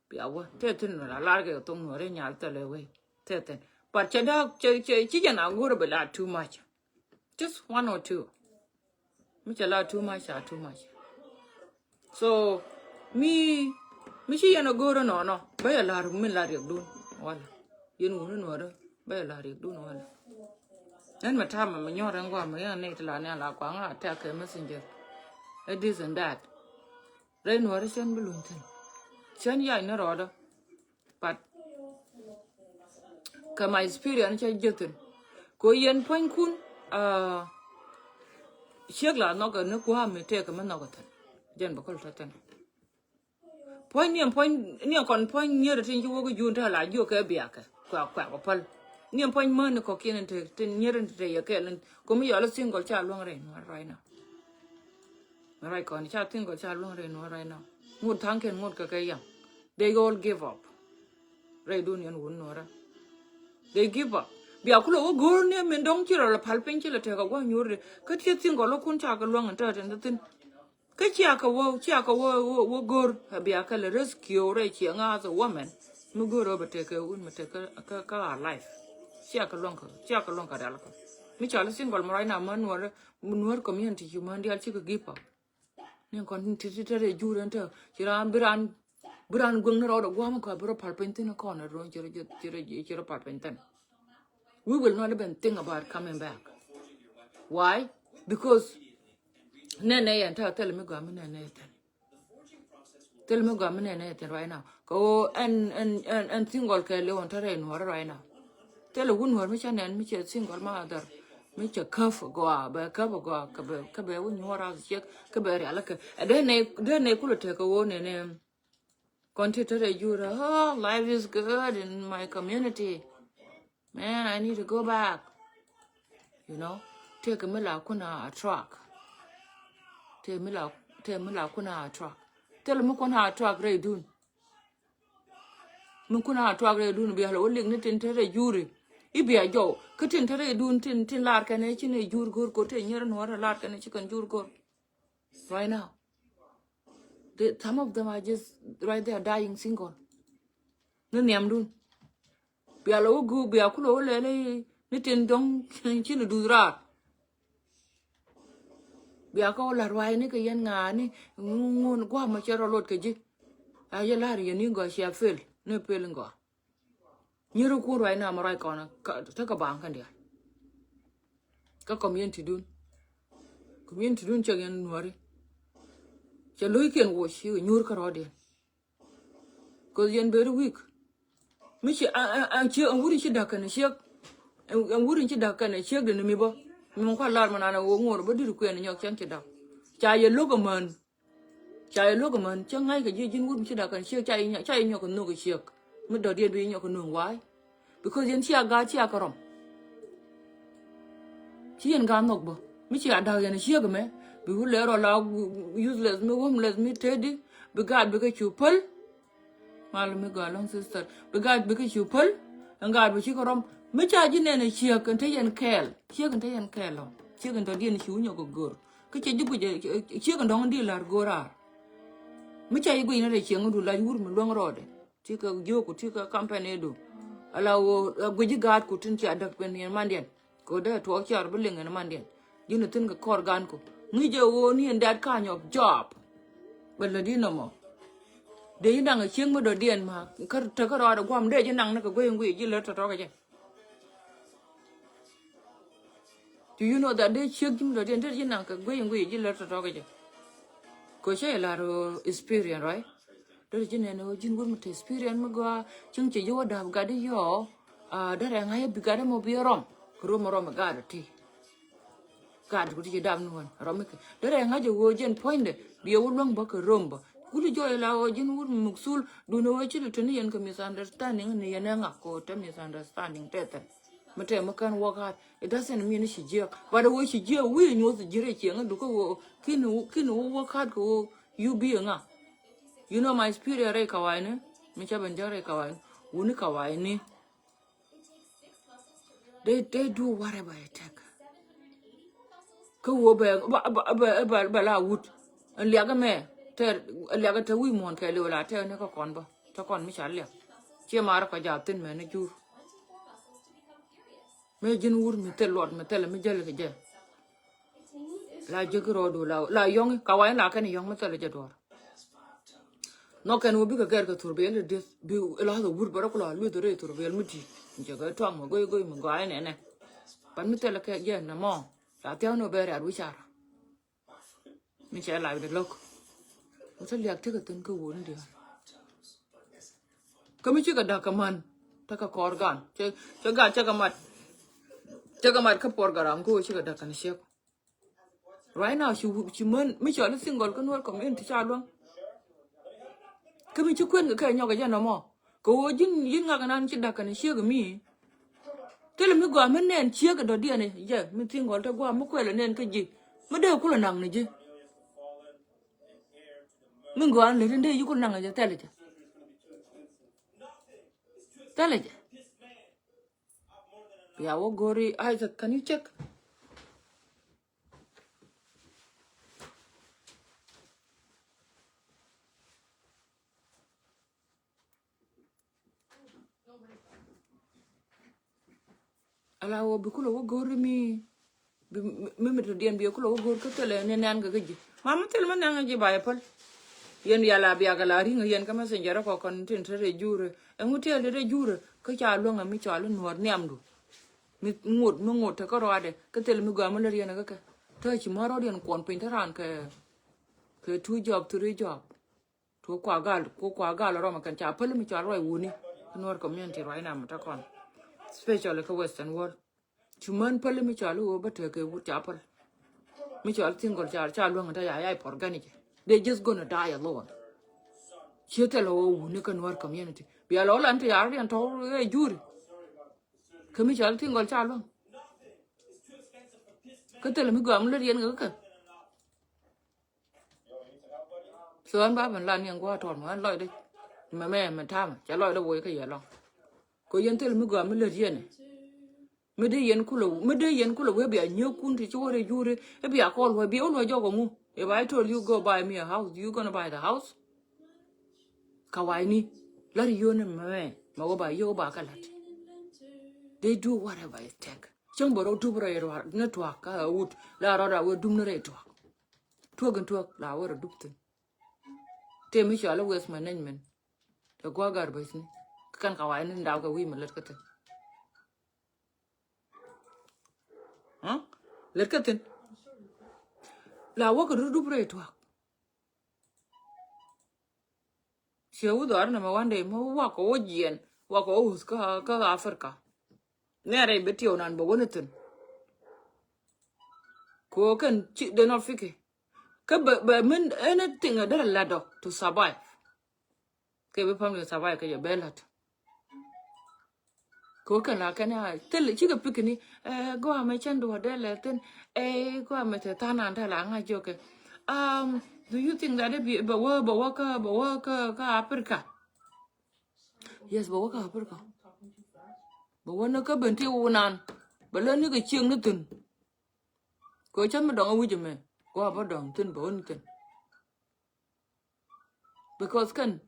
Bia wä tɛthin la lar kɛ thok Nuɔrä nyal thilɛ wee. Tɛthin. But cɛ daa, cɛ, cɛ, ci jɛn a go̱rɛ bɛ la too much. Just one or two. Mi cɛ la too much, a too much. So mi, mi ci yɛn a go̱o̱rä nɔnɔ, bä yɛ la ruk min la riɛkdun wala. Yɛn wuni Nuɔrä, bä yɛ la riɛkdun wala. Ɛn mɛ tamɛ mɛ nyɔr ɛn guam mɛ yɛn ni ti la ni a la kuaŋ a tɛk kɛ messenger. Ɛ this and that. Rɛy Nuɔrä cɛn bi luny thin. Cɛn yac ni rɔɔdä. But kɛ my experience cä ji̱ thi̱n. Kɛ yɛn puɔ̱nykun, ah, ciek la nhɔk kɛ ni kua̱a̱m mi tëëk kɛ mi nhɔk kɛ thi̱n. Jɛn bä käl tɔ̱ thi̱n. Puɔ̱ny ni ɛn puɔ̱ny, ni ɛn kɔn puɔ̱ny nyier tin ci wä kä jun te la jiök kɛ biakɛ. Kuak, kuak kɛ päl. Ni ɛn puɔ̱ny mäni kɔ̱kiɛn in te, tin nyier in te yɛ kɛɛl in. Kɛ mi yɔl i̱ single ca luäŋ rɛy Nuɔrä right now. Right kɔn ca single ca luäŋ rɛy Nuɔr right now. Ŋut tha̱a̱ŋ kɛn ŋut kɛ kɛ yaŋ. They all give up. Rɛy dun yɛn wun Nuɔrä. They give up. Bia kulɛ wä go̱o̱r ni min dɔ̱ŋ ci rɔ la pal piny ci la tɛk a gua̱ nyuur di. Kä ti single lɔ kun ca kɛ luäŋ in tɛt in thin. Kä cia kɛ wä, cia kɛ wä, wä, wä go̱o̱r. A bia kɛ la rescue rɛy ciɛ ŋa̱th a woman. Mi go̱o̱r rɔ bɛ tɛk kɛ wun mi tɛk kɛ, kɛ, kɛ a life. Cia kɛ luäŋ kɛ, cia kɛ luäŋ kɛ rial kɛ. Mi ca la single mɔ right now ma Nuɔrä, Nuɔr community ci män dial ci kɛ give up. Ni kɔn ti ti ti rɛy jur ɛn tɛ ci raan bi raan bi raan guäŋ ni rɔɔdɛ gua̱a̱m kɔn bi rɔ pal piny thin kɔn rɔ ci rɔ ci rɔ ci rɔ pal piny thin. We will not even think about coming back. Why? Because nɛnɛ yɛn tɛ thil mi gɔaa mi nɛnɛ yɛ thin. Thil mi gɔaa mi nɛnɛ yɛ thin right now. Kɛ ɣöö ɛn ɛn ɛn ɛn single kɛ liw ɛn tɛ rɛy Nuɔrä right now. Thilɛ wun Nuɔr mi cɛ nɛn mi cɛ single mother mi cɛ käp gɔaa bɛ käp gɔaa kɛ bɛ kɛ bɛ wun Nuɔr a ciek kɛ bɛ rial kɛ ɛ dee nɛ dee nɛ kulɛ tɛk kɛ wun nɛ nɛ. Kɔn ti tɛrɛ jurɛ, oh, life is good in my community. Man, I need to go back. You know, tëëkɛ mi la kun a attract. Tëë mi la tëë mi la kun a attract. Thilɛ mi kun a attract rɛy dun. Min kun a tuak rɛy dun bia lɛ wä lik ni tin te rɛy juri. I̱ bia jɔw kä tin te rɛy dun tin tin lar kɛn i̱ ci ni jur go̱r ko̱r te nyier nuɔr lar kɛn i̱ ci kɛn jur go̱r. Right now, they, some of them are just right there dying single. Ni nhiam dun bia lɛ wä gu bia kulɛ wä lɛl i̱ ni tin dɔ̱ŋ ci ni duth raar. Bia kä wä la rua̱a̱ ni kɛ yɛn ŋa̱a̱ ni ŋun gua̱a̱ mɔ cɛ rɔ lot kɛ ji̱. A yɛ la̱r yɛn ni gɔaa cia pel ni pel in gɔaa. Nyier kun ruac na mɛ ruac kɔn tekɛ baŋ kɛn diaal. Kä community dun, community dun cɛ yɛn nuɔri. Cɛ lo̱ckiɛn woc ci nyuur kä rɔɔdiɛn. Cause yɛn very weak. Mi ci a a a ciek ɛn wut in ci da̱k kɛn ciek. Ɛn wut in ci da̱k kɛn ciek deni mi bä. Mi mɛ kua̱ lar mɛ nan ɛ wä ŋuɔr bä dit kuɛn nyɔk cɛn ci da̱k. Ca yɛ lo̱k ɛmän. Ca yɛ lo̱k ɛmän cä ŋa̱c kɛ ji̱ ji̱n wut mi ci da̱k kɛn ciek ca yɛ nyɔk kɛ nhök kɛ ciek. Mi dɔ̱diɛn bi nyɔk kɛ nhök wa̱a̱. Because yɛn cia gaat cia kɛ rɔm. Ci yɛn gaat nhɔk bä mi cia da̱k yɛn ciek ɛmɛ. Bi wut lɛ rɔ la useless mi homeless mi tedi. Bi gaat bi kɛ cu päl. Mal mi gɔaa lɔ̱ŋ sister. Bi gaat bikɛ cu päl. Ɛn gaat bi cikɛ rɔm. Mi ca ji̱ nɛn ɛ ciek ɛn te yɛn kɛɛl. Ciek ɛn te yɛn kɛɛl ɔ. Ciek ɛn tɔ̱diɛn ci wi̱nyɛ kɛ go̱r. Kä cɛ ji̱ guic ɛ ciek ɛn dɔ̱ŋ di la̱r go̱r raar. Mi ca ji̱ guic nɛn ɛ ciek ɛn du lac wur mi luäŋ rɔɔdɛ. Ti kɛ jiök ku ti kɛ kampɛn ɛ du. Ala ɣöö ɛ guic ji̱ gaat ku tin cia däk pɛn yɛn mandiɛn. Kɛ ɣöö dee tuɔɔk ciar bi liŋ ɛn mandiɛn. Ji̱n ɛ thi̱n kɛ kɔr gan kɔ ŋi̱c ɛ ɣöö ni ɛn dat kany ɔ job. Bɛ lätdi nɔmɔ. Dee ji̱ naŋ ɛ cieŋ mi dɔ̱diɛn ma kä tekä rɔɔdɛ gua̱a̱m dee ji̱ naŋ ni kɛ guey in guiy ji̱ lät tɔ̱tɔ̱ kɛ jɛ. Do you know that dee ciek ji̱ mi dɔ̱diɛn dee ji̱ naŋ kɛ guey in guiy ji̱ lät tɔ̱tɔ̱ kɛ jɛ. Kɛ cä yɛ lar ɣöö experience, right? Dee ji̱ nɛn ɣöö ji̱n wur mi te experience mi gɔaa cieŋ cɛ ji̱ wä da̱a̱p gat i̱ yɔɔ. Dee rɛŋ ɣa̱c bi gat imɔ bi rɔm kɛ röm rɔm ɛ gat ɔ ti. Gat ku ti ci dap ni wen rɔm ikɛ derɛ ŋa̱c ɛ ɣöö jɛn puɔ̱nydɛ bi ɛ wä luäŋ bä kɛ röm bä. Kuli jɔɔc ɛ la ɣöö ji̱n wut muk thul dun ɛ ɣöö ci lɛ tuni yɛn kɛ misunderstanding ni yɛn ɛ ŋa̱k kɛ ɣöö te misunderstanding tɛthɛn. Mi tɛm mi kɛn work hard, it doesn't mean ci jiɛk. But ɛ ɣöö ci jiɛk wi̱i̱ nyuɔth ji̱ rɛy ciɛŋä dukä ɣöö ki̱n ki̱n wä work hard kɛ ɣöö you be ɛ ŋa̱k. You know my spirit rɛy kawayni mi ca ben jäk rɛy kawayni wuni kawayni. They, they do whatever it take. Kä wä bɛ bɛ bɛ bɛ la wut. Ɛn liak mɛ te liak te wi̱i̱ muɔ̱ɔ̱n kɛ liw la te ni kä kɔn bä te kɔn mi ca liak. Ciɛ mar kɔ jaa thin mɛ ni jur. Mɛ ji̱n wur mi thil luɔt mi thil mi jäl kɛ jɛ. La jek rɔɔdu la la yɔŋi ka wa̱i̱ la kɛn yɔŋ mi thil jɛ duɔr. Nhɔk kɛn wä bikɛ gɛr kɛ thur bɛl dieth bi la thur wur bärä kula lueth rɛy thur bɛl mi ti. Jɛ kɛ tuaŋ mɛ go̱y go̱y mi gɔaa inɛnɛ. Pan mi thil kɛ jɛ nɛ mɔ la thiaw ni wä bɛ riat wi̱car. Mi cɛ lak di lo̱k. Wä thil liak tekɛ thin kä wun diaal. Kä mi cikɛ da̱k kɛ män tekɛ kɔr gan cɛ cɛ gan cɛ kɛ mat. Cɛ kɛ mat kä program kä wä cikɛ da̱k kɛn ciek. Right now ci ci män mi cɔl i̱ single kä Nuer community ca luäŋ. Kä mi ci kuën kɛ kɛ nyɔk kɛ jɛ nɔmɔ kɛ ɣöö ji̱n ji̱n ŋak nan ci da̱k kɛn ciek mi. Thilɛ mi gɔaa mi nɛn ciek kɛ dɔ̱diɛn jɛ mi single te gua̱a̱ mi kuɛl nɛn kä ji̱ mi dee kulɛ naŋ ni ji̱. Min gɔaa lät in dee yikul naŋ jɛ thɛlɛ jɛ. Thɛlɛ jɛ. Bia wä go̱ri Isaac, can you check? Ala wä bi kulɛ wä go̱r mi, bi mi mi tɔ diɛn bi kulɛ wä go̱r kä thilɛ ni nɛn kɛ kä ji̱. Ma mi thil mi nɛn kɛ ji̱ ba yɛ päl. Yɛn yala biakɛ la ri̱ŋ yɛn kä messenger kɔ kɔn tin te rɛ jurɛ. Ɛŋu tiɛl te rɛ jurɛ kä ca luäŋ ɛ mi cɔal i̱ nuɔɔr nhiamdu. Mi ŋot mi ŋot te kä ruaadɛ kä thil mi gɔaa mi lät yɛn kä kɛ. Te ci mär rɔɔd yɛn kuɔn piny te raan kɛ kɛ two job, three job. Tuɔ kua gal, tuɔ kua gal rɔm kɛn ca päl mi cɔal ruac wuni. Nuɔr community ruac nam ta kɔn. Especially kä Western world. Cu män päl mi cɔal wä bä tekɛ wut ca päl. Mi cɔal single ca, ca luäŋ ta ya, ya pɔr gani jɛ. They just gonna die alone. Ciɛ thɛl wä wuni kä Nuɔr community. Bia lɔ lan ti yar diɛn tɔw ɛ juri. Kä mi cɔal single ca luäŋ. Kä thɛl mi gɔam lät yɛn kä kɛ. So an ba ben lan yɛn gua̱a̱ tɔn mɛ an lɔcdɛ. Mɛ mɛ mɛ tamɛ cɛ lɔcdɛ woc kä yɛ lɔŋ. Ko yɛn thil mi gɔaa mi lät yɛn. Mi dee yɛn kulɛ, mi dee yɛn kulɛ wee bia nyieekun ti ci wä rɛ juri. I̱ bia kɔl wee bia wä luɔ jɔk ɔŋu. If I told you go buy me a house, you gonna buy the house? Ka wa̱i̱ni lat yio̱o̱ni mɛ mɛ wä ba yio̱o̱ ba kä lat. They do whatever it take. Cäŋ bä rɔ dup rɔ yɛ ruaar ni tuaak kä wut la rɔ da wee dup ni rɛ tuaak. Tuɔk in tuɔk la wä rɔ dup thin. Tëë mi cɔal i̱ waste management. Tɛ gua̱a̱ garbage ni. Kɛn ka wa̱i̱ ni ndaw kɛ wi̱i̱ mi lät kä thin. Huh? Lät kä thin. La wä kɛ dup dup rɛy tuaak. Ciɛ wä dhɔr nɛ mɛ one day mɛ wakɔ wä jiɛn wakɔ wä wuth kä kä Africa. Nɛ rɛy bɛ tiɛw nan bɛ wä ni thin. Ko kɛn ci dee nɔ fiki. Kä bɛ bɛ min anything a derɛ lat dɔ to survive. Kɛ bi family survive kɛ jɛ bɛ lat. Ko kɛn la kɛn ya thil cikɛ pikini. Ɛ gɔamɛ cɛn duɔ dee lɛ thin. Ɛ gɔamɛ tɛ thanan tɛ la ŋa jokɛ. Um, do you think that bi bɛ wä bɛ wä kä bɛ wä kä kä Africa? Yes, bɛ wä kä Africa. Bɛ wä ni kä ben ti wunan bɛ lä ni kɛ cieŋ ni thin. Ko cä mi dɔŋ a wi̱c ɛmɛ. Gɔaa bä dɔŋ thin bä wä ni thin. Because kɛn,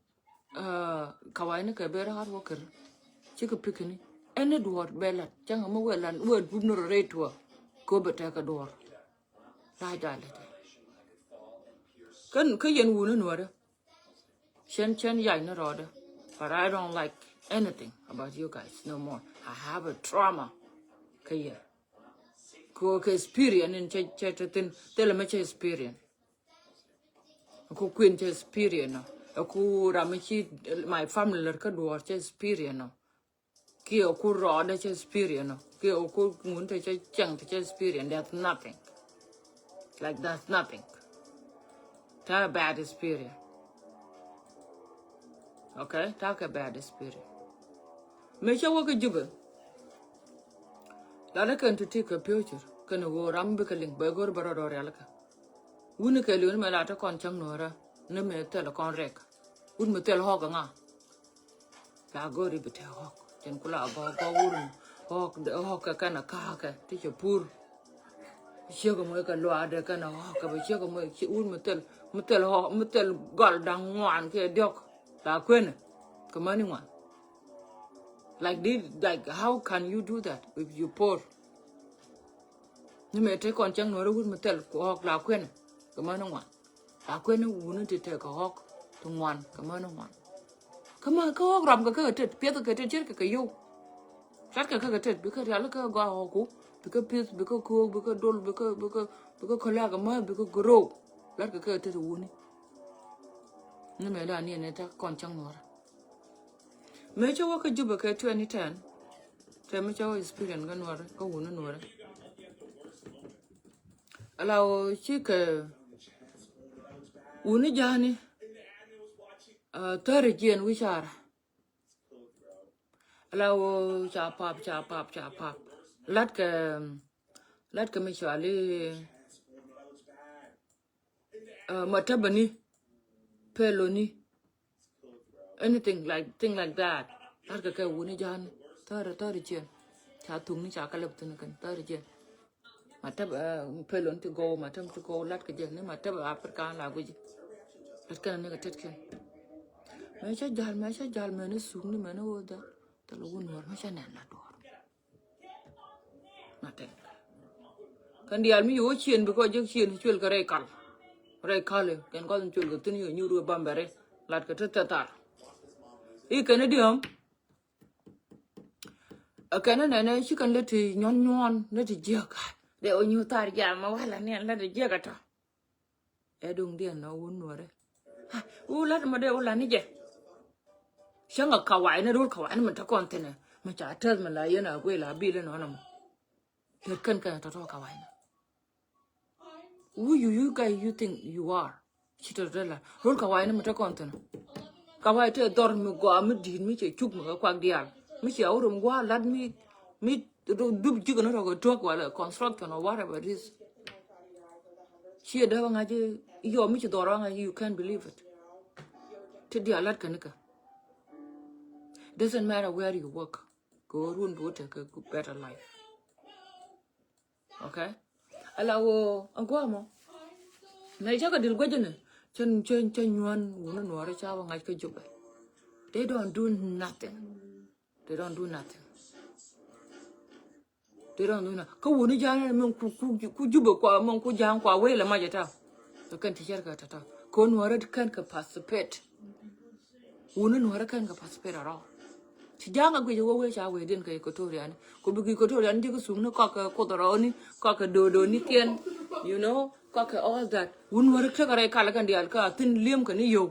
uh, kawaini kɛ bɛ raar wä kɛr. Cikɛ pikini ɛn ni duɔɔr bɛ lat cäŋ mi wɛ lan wɛ dup ni rɔ rɛy tuɔ. Ko bɛ tɛk kɛ duɔɔr. La ja lɛ tɛ. Kɛn kä yɛn wuni nuɔrɛ. Cɛn cɛn yac ni rɔɔdɛ. But I don't like anything about you guys no more. I have a trauma. Kä yɛ. Ko kɛ experience in cɛ cɛ te thin thilɛ mɛ cɛ experience. Ko kuin cɛ experience nɔ. Ko ram mi ci my family lär kä duɔɔr cɛ experience nɔ. Kiɛ ku rɔɔdɛ cɛ experience nɔ. Kiɛ ku ŋun te cɛ cɛŋ te cɛ experience. There's nothing. Like, there's nothing. Ta̱a̱ bad experience. Okay, ta̱a̱ kɛ bad experience. Mëë cä wä kä Jubɛ. Latdä kɛn ti ti kɛ future kɛn ɣöö ram bikɛ liŋ bɛ go̱r bɛ rɔɔdɛ rialikä. Wuni kɛ liŋ ni mɛ la te kɔn cäŋ nuɔ̱ɔ̱rä ni mɛ thil kɔn rɛk. Wut mi thil ɣɔk ŋa. La go̱ri bi te ɣɔk cɛn kula gɔk gɔk wur ɣɔk ɣɔk kɛ kɛn a ka̱a̱kɛ ti cɛ pur. Ciek mɔ kɛ luaadɛ kɛn a ɣɔk kɛ bɛ ciek mɔ wur mi thil mi thil ɣɔk mi thil gɔl da̱ŋ ŋuan kɛ diɔk. La kuenɛ kɛ mäni ŋuan. Like this, like how can you do that if you poor? Ni mɛ te kɔn cäŋ nuɔ̱ɔ̱rä wut mi thil ɣɔk la kuenɛ kɛ mäni ŋuan. La kuɛn ni wuni ti tɛk kɛ ɣɔk ti ŋuan kɛ män ni ŋuan. Kä män kä ɣɔk ram kɛ kɛ tet piɛth kɛ tet ce̱tkɛ kɛ yow. Lat kɛ kɛ kɛ tet bikɛ rial kɛ gɔaa ɣɔku bikɛ pieth bikɛ ko̱o̱k bikɛ dol bikɛ bikɛ bikɛ kɔlak kɛ män bikɛ grow. Lat kɛ kɛ tet wuni. Ni mɛ la ni ɛn ɛ tɛk kɔn cäŋ nuɔrɛ. Mëë cä wä kä Jubɛ kɛ twenty ten. Tɛ mi cä wä experience kä nuɔrɛ kä wuni nuɔrɛ. Ala wä cikɛ wuni ja̱a̱ni. Thäri jiɛn wi̱caar. Ala wä ca pap ca pap ca pap. Lat kɛ lat kɛ mi cuali. Matabani. Peloni. Anything like, thing like that. Lar kɛ kɛ wuni jan. Thirty, thirty jiɛn. Ca thukni ca kɛ lɛp thin kɛn thirty jiɛn. Ma tɛp, eh, pelon ti gɔw, ma tɛp ti gɔw, lat kɛ jɛ ni ma tɛp Africa la guji. Lat kɛn ni kɛ tet kɛn. Mɛ ca jal, mɛ ca jal, mɛ ni sukni, mɛ ni wä dhal. Thal wun wär mɛ ca nɛn la duɔr. Nothing. Kɛn diaal mi yo̱o̱ cien, because jek cien cuel kɛ rɛy kal. Rɛy kal, kɛn kɔth in cuel kɛ thin yo̱o̱ nyuur wä bambɛri. Lat kɛ ti thɛthar. I̱ kɛn i̱ diɔ̱m. Ɛ kɛn inɛnɛ ci kɛn lɛ ti nyuɔn nyuɔn, lɛ ti jiäk. Dee wä nyuur thar jam ma wala ni lɛ ti jiäk atɔ. Ɛ duŋdiɛn nɔ wun nuɔrɛ. Ha, wu lat ma dee wu lat ni jɛ. Cäŋ a kawai ni rul kawai ni mi te kɔn thinɛ. Mi ca tɛth mi la yɛn a guil a bil inɔ nɔmɔ. Lät kɛn kɛn tɔtɔ kawai ni. Who you, you guys you think you are? Ci tɔtɔ la. Rul kawai ni mi te kɔn thinɛ. Kawai te dhɔr mi gɔaa mi di̱i̱t mi cɛ cuk mi kɛ kuak diaal. Mi cɛ a wurɛ mi gua̱a̱ lat mi, mi dup ji̱k ni rɔ kɛ tuɔk wala construction or whatever it is. Ci a dee wä ŋa̱c yɔ mi ci dhɔr wä ŋa̱c, you can't believe it. Ti diaal lat kɛn kɛ. Doesn't matter where you work. Kɛ ɣöö run bi wä tekɛ better life. Okay? Ala wä a guamɔ. Mɛ cakɛ dil guecä ni cä, cä, cä nyuan wuni nuɔri ca wä ŋa̱c kä Jubɛ. They don't do nothing. They don't do nothing. They don't do nothing. Kä wuni ja̱a̱n ni min ku, ku, ku Jubɛ kua, min ku ja̱a̱n kua wee lɛ mac ɛ ta. Kɛ kɛn ti cɛr kɛ tata. Kɛ nuɔri kɛn kɛ participate. Wuni nuɔrä kɛn kɛ participate at all. Ci ja̱a̱ŋ a guic a wä wee ca wee diɛn kɛ Equatorian. Ku bikɛ Equatorian ji̱ kɛ sukni kɔakɛ kuoth rɔɔni, kɔakɛ do̱do̱ni kiɛn, you know, kɔakɛ all that. Wuni nuɔrä tekɛ rɛy kal kɛn diaal kä a thi̱n li̱em kɛ ni yio̱w.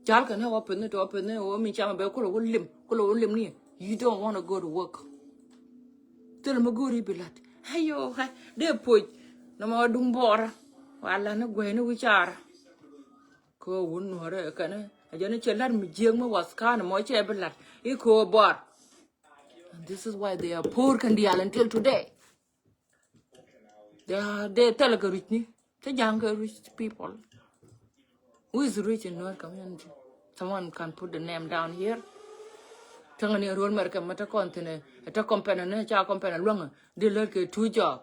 Cal kɛ ni wä peth ni tɔ peth ni wä mi cam a bɛ kulɛ wä lim, kulɛ wä lim ni. You don't wanna go to work. Thilɛ mi go̱o̱ri bi la̱t. Ayo, ha, dee poc. Nɔmɔ duŋ bɔɔrä. Wa la̱t ni guɛy ni wi̱caarä. Kɛ wun nuɔrɛ kɛn a jɛn cɛ lat mi jiäk mi wath ka̱n mɔ cɛ bi lat i̱ kɛ bɔr. And this is why they are poor kɛn diaal until today. They are, they thilɛ kɛ rich ni. Cɛ ja̱a̱ŋ kɛ rich people. Who is rich in Nuer community? Someone can put the name down here. Täŋ ni ruɔl mɛr kɛ mɛ te kɔn thin ɛ te company ni ca company luäŋ di lät kɛ two job.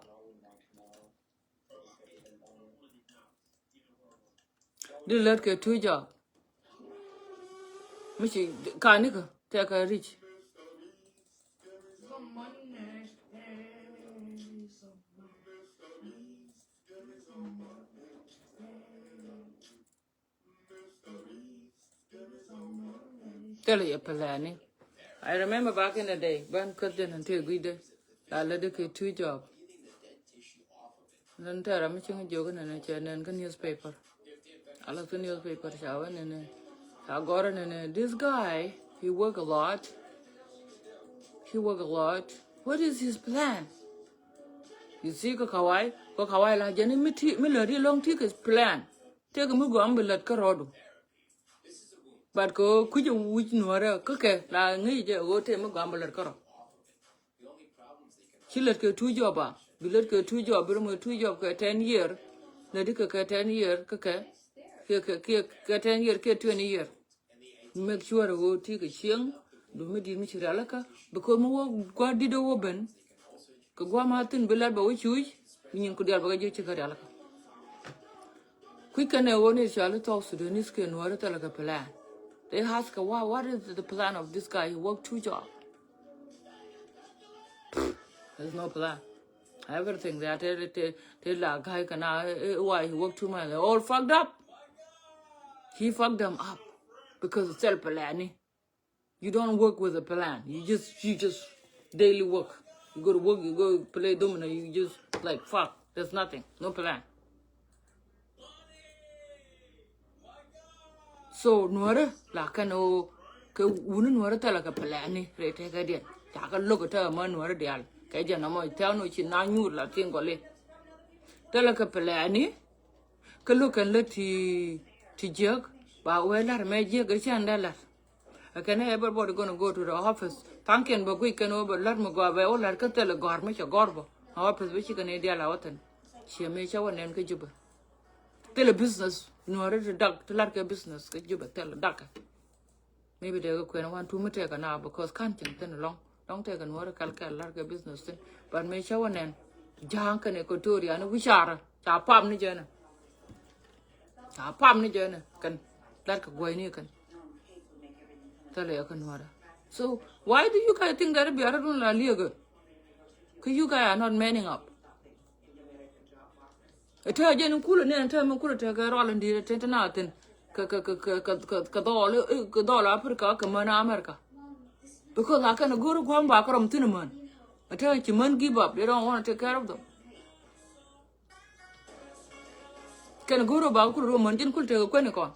Di lät kɛ two job. Mi ci kanikä tɛkɛ rich. Thilɛ yɛ plani. I remember back in the day, bän käth jɛn in tëë gui̱dɛ la lätdɛ kɛ two job. Nɛn tɛɛr ram mi cieŋ jiök nɛn cɛ nɛn kä newspaper. Ala kä newspaper ca wä nɛn ca gɔr nɛn, this guy, he work a lot. He work a lot. What is his plan? You see, kä kawai, kä kawai la jɛn mi ti mi lät ilɔŋ ti kɛ plan. Tëëkɛ mi gɔaa mi bi lät kä rɔɔdu. But kɛ ɣöö kui̱cɛ wi̱c nuäärä kä kɛ la ŋäc jɛ ɣöö tëë mi gɔaa mi bi lät kä rɔɔdu. Ci lät kɛ two job a bi lät kɛ two job, bi rɛ mɔ two job kɛ ten year. Lät ikɛ kɛ ten year kä kɛ kɛ kɛ kɛ ten year kɛ twenty year. Make sure ɣöö ti kɛ cieŋ du mi di̱i̱t mi ci rialikä. Because mi wä gua̱a̱r di̱t wä ben kɛ gua̱a̱r ma thi̱n bi lat bɛ wä cuuc. Bi nyin ku diaal bɛ kɛ ji̱ ci kɛ rialikä. Kui̱ kɛn ɛ ɣöö ni cɔal i̱ South Sudanese kɛ nuäärä thilɛ kɛ plan. They ask, why, what is the plan of this guy? He work two job. There's no plan. Everything they are tell, tell, tell that guy can, uh, why he work too much. They all fucked up. He fucked them up because it's self planning. You don't work with a plan. You just, you just daily work. You go to work, you go play domino, you just like, fuck, there's nothing, no plan. So nuäärä la kɛn ɣöö kɛ wuni nuäärä thilɛ kɛ plani rɛy tɛkɛ diɛn. Ca kɛ lo̱k ɛ tɛkɛ mä nuäärä diaal kɛ jɛn ɔmɔ tɛ̈n ɣöö ci na nyuur la thiŋ gɔli. Thilɛ kɛ plani. Kä lo̱k kɛn lät ti, ti jiäk ba wee la̱r mɛ jiäk ɛ cɛn dee la̱r. Ɛ kɛn ɛ everybody gonna go to the office. Thaŋkiɛn bɛ guic kɛn ɣöö bɛ la̱r mi gɔaa bɛ wä la̱r kä thilɛ gɔ̱a̱r mi cɛ gɔ̱r bä. Ɛ office bä ci kɛn ɛ diaal a wä thi̱n. Ciɛ mëë cä wä nɛn kä Jubɛ. Thilɛ business. Nuɔri ti dak ti lar kɛ business kɛ Jubɛ thil dak kɛ. Maybe dee kɛ kuɛn wan tu mi tɛkɛ na because kan cin thin lɔŋ. Lɔŋ tɛkɛ nuɔri kɛl kɛl lar kɛ business thin. But mi cɛ wä nɛn ja̱a̱ŋ kɛn Equatoria ni wi̱caarä ca pam ni jɛnɛ. Ca pam ni jɛnɛ kɛn lar kɛ guɔyni kɛn. Thilɛ yɛ kɛ nuɔrä. So why do you guys think that biarä dun la liɛgä? Kɛ you guys are not manning up. Ɛ tɛ jɛn kulɛ ni ɛn tɛ mi kulɛ tɛ kɛ rɔl in di̱i̱t ɛ tɛ tɛ na thin kɛ kɛ kɛ kɛ kɛ kɛ dhɔl kɛ dhɔl Africa kɛ män America. Because a kɛn go̱r gua̱m ba kɛ rɔm thin män. Ɛ tɛ ci män give up, they don't want to take care of them. Kɛn go̱r ba kulɛ rɔm män jɛn kulɛ tɛ kɛ kuɛn kɔn.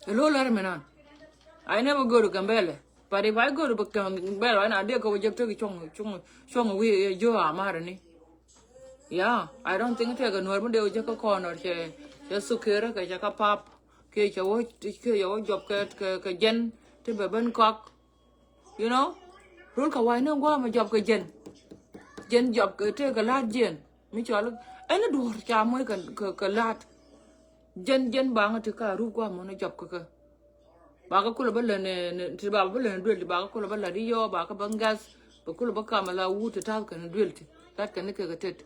Hello, lɛr mi nan. I never go to Gambela. But if I go to Gambela, and I did go with Jepto Chung Chung Chung we Joe Amarini. Yeah, I don't think tɛ kɛ nuɔr mi dee wä jɛ kä kɔn or cɛ cɛ sukɛrä kɛ cɛ kä pap kɛ cɛ wä kɛ cɛ wä jɔp kɛ kɛ kɛ jɛn ti bɛ ben kɔk. You know, rul kɛ wa̱i̱ ni gua̱a̱mɛ jɔp kɛ jɛn. Jɛn jɔp kɛ tëë kɛ la̱t jɛn mi cɔl ɛn duɔ̱ɔ̱r ca moc kɛ kɛ la̱t. Jɛn jɛn baŋä ti ka ruk gua̱a̱mɛ ni jɔp kɛ kɛ. Bakɛ kulɛ bä län ni ti bakɛ bä län duel ti bakɛ kulɛ bä la̱t i̱ yɔɔ bakɛ bä ŋa̱th. Bɛ kulɛ bä kam ala wut ti ta̱th kɛn duel ti la̱t kɛn ni kɛ kɛ tet.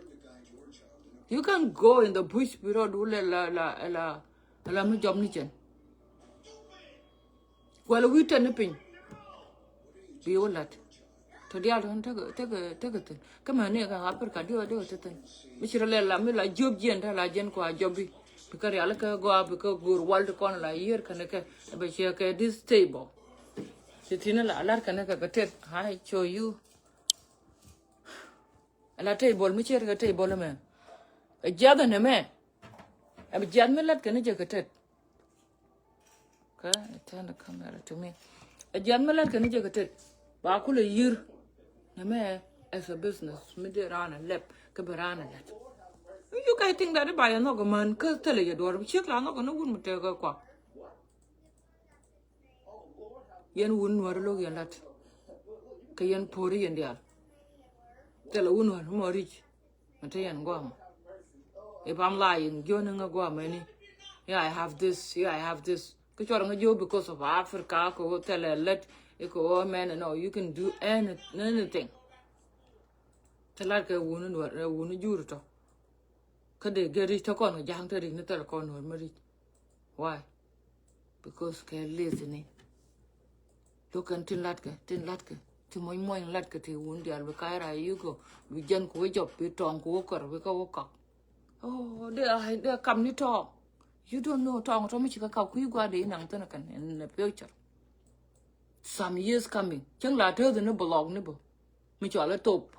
You can go in the bush bi rɔɔdu lɛ la la la la mi jɔp ni jɛn. Kuɛl wi̱i̱ tɛn ni piny. Bi wä la̱t. Tɔ diaal tɔn tekɛ tekɛ tekɛ thin. Kä mɛ ni kɛ Africa diɔ diɔ te thin. Mi ci rɔ lɛ la mi la jiöp jiɛn te la jiɛn kua jɔpi. Bikɛ rial kɛ gɔaa bikɛ go̱o̱r wal ti kɔn la yiër kɛn kɛ bɛ ciɛ kɛ this table. Ti thin la lar kɛn kɛ kɛ tet. I show you. Ala table mi ciɛ kɛ table mɛ. Ɛ jiath ɛn mɛ. Ɛ jiath mi lat kɛn jɛ kɛ tet. Okay, turn the camera to me. Ɛ jiath mi lat kɛn jɛ kɛ tet. Ba kulɛ yi̱r. Nɛ mɛ as a business mi dee raan a lɛp kä bi raan a lɛp. You guys think that ba yɛ nhɔk a man kä thilɛ yɛ duɔr bi ciek la nhɔk a ni wun mi tɛk a kua. Yɛn wun nuɔr lok yɛn lat. Kɛ yɛn po̱ri yɛn diaal. Thilɛ wun nuɔr mɔ ric. Mɛ te yɛn guamɔ. If I'm lying, jiö ni ŋä guamɔ ni. Yeah, I have this. Yeah, I have this. Kä cuɔr ŋä jiö because of Africa kɛ wä thɛlɛ lät. Kɛ wä mɛn, no, you can do any, anything. Te lat kɛ wuni nuɔr, wuni jur tɔ. Kä dee gɛ ric te kɔn kɛ ja̱a̱ŋ te ric ni thɛl kɔn nuɔr mi ric. Why? Because kɛ lazy ni. Look ɛn tin latkɛ, tin latkɛ, ti muɔ̱ny muɔ̱ny latkɛ ti wun diaal bi ka̱a̱c rac yikɔ, bi jɛn ku wä jɔp, bi tɔŋ ku wä kɔr, bi kä wä kɔk. Oh, dee a dee kam ni tɔŋ. You don't know tɔŋ tɔ mi ci kä kap kui̱ gua̱a̱ dee inaŋ thin kɛn in the future. Some years coming. Cäŋ la tööth ni block ni bä. Mi cɔal ɛ thop.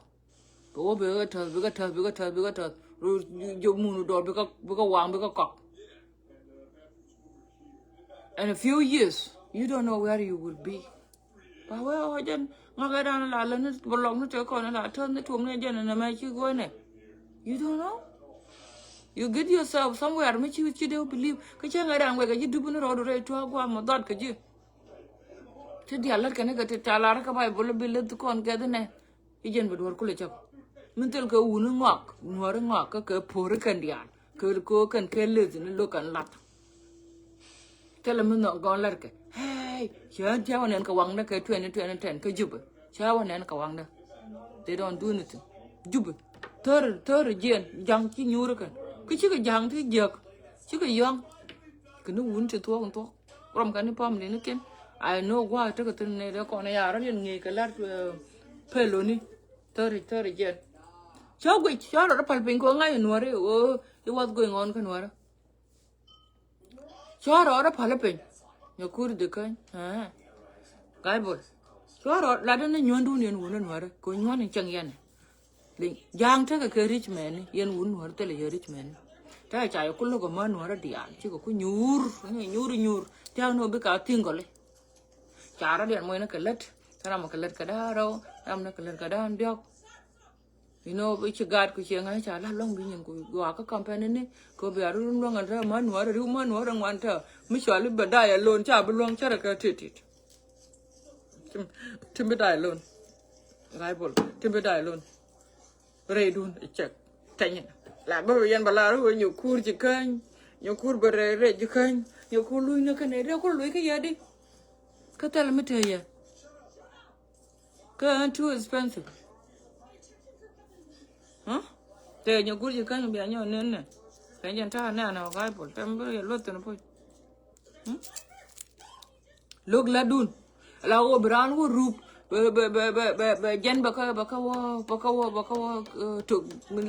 Bɛ wä bɛ kɛ täth, bɛ kɛ täth, bɛ kɛ täth, bɛ kɛ täth. Ru jop mun dɔɔr bɛ kɛ, bɛ kɛ waŋ, bɛ kɛ kɔk. In a few years, you don't know where you will be. Ba wee ɔ jɛn ŋa̱kɛ dan la lä ni bɛ lɔk ni tëë kɔn la täth ni tuɔm ni jɛn ni mɛ ci guɔ̱nɛ. You don't know. You get yourself somewhere mi ci, ci dee believe. Kä cä ŋa̱ dan wek a ji̱ dup ni rɔɔdu rɛy tua̱a̱ gua̱a̱ mɔ dhɔt kä ji̱. Ti diaal lät kɛn kɛ ti talar kä Baibol bi leth kɔn kɛth nɛ. I̱ jɛn bɛ duɔ̱ɔ̱r kulɛ cäp. Min thil kɛ wuni ŋɔak, nuɔ̱ɔ̱ri ŋɔak, kä kɛ po̱ri kɛn diaal. Kɛ kɛ kɛn kɛ leth ni lo̱k kɛn lath. Thilɛ min nhɔk gɔn lät kɛ. Hey, cä cä wä nɛn kɛ waŋdä kɛ twenty twenty ten kä Jubɛ. Cä wä nɛn kɛ waŋdä. They don't do anything. Jubɛ. Thäri, thäri jiɛn, ja̱ŋ ci nyuuri kɛn. Kä cikɛ ja̱ŋ ti jiäk. Cikɛ yɔ̱ŋ. Kɛ ni wuni ti thuɔ̱k in thuɔ̱k. Rom kani pam ni ni ken. I know gua̱a̱ tekɛ thin ni dee kɔn ya rɔ yɛn ŋi̱i̱c kɛ lar, eh, peloni. Thirty, thirty jen. Cä guic, cä rɔ rɔ pal piny kɛ ŋa̱c nuɔri, oh, what's going on kä nuɔri. Cä rɔ rɔ pal piny. Nyɛ kur di käny. Eh. Gaibol. Cä rɔ lat ni nyuɔ̱ndun yɛn wun nuɔri. Kɛ nyuɔ̱n in cäŋ yɛn. Liŋ, ja̱a̱ŋ tekɛ kɛ rich man ni, yɛn wun nuɔ̱ɔ̱r thilɛ yɛ rich man ni. Tekɛ ca yɛ ku lo̱k ɛmä nuɔ̱ɔ̱r diaal, cikɛ ku nyuur, nyuur, nyuur. Tɛ̈ɛ̈k ni ɔ bikɛ a thi̱ŋ gɔli. Ca rɔ̱diɛn muɔ̱cnɛ kɛ lät, ram kɛ lät kɛ da̱a̱ rɛw, ram ni kɛ lät kɛ da̱a̱ diɔ̱k. You know, bi ci gaat ku ciɛ ŋa̱c ca la lɔ̱ŋ bi nyin ku gɔaa kä campaign ni, kɛ bi a run luäŋ ɛn te, ma nuɔ̱ɔ̱r ri̱w, ma nuɔ̱ɔ̱r ŋuan te, mi cɔal i̱ bɛ da̱a̱ yɛ lon, ca bi luäŋ cärɛ kɛ tit tit. Tim, tim bi da̱a̱ lon. Gaibol, tim bi da̱a̱ lon. Rɛydun ɛ cɛk. Tɛnyɛ. La bä bɛ yɛn bɛ lar wee nyɛ kur ci käny. Nyɛ kur bɛ rɛy rɛy ci käny. Nyɛ kur luny ni kɛn rɛy kur luny kä yɛ di. Kä thɛl mi te yɛ. Kä ɛn too expensive. Huh? Te nyɛ kur ci käny bia nyɛ nen nɛ. Kɛ jɛn ta̱a̱ nɛ anɛ ɔ ga̱a̱c bol tɛm bi yɛ luɔth thin puc. Lo̱k la dun la wä bi raan wä rup. Bɛ bɛ bɛ bɛ bɛ bɛ jɛn bɛ kä bɛ kä wä bɛ kä wä bɛ kä wä. Tok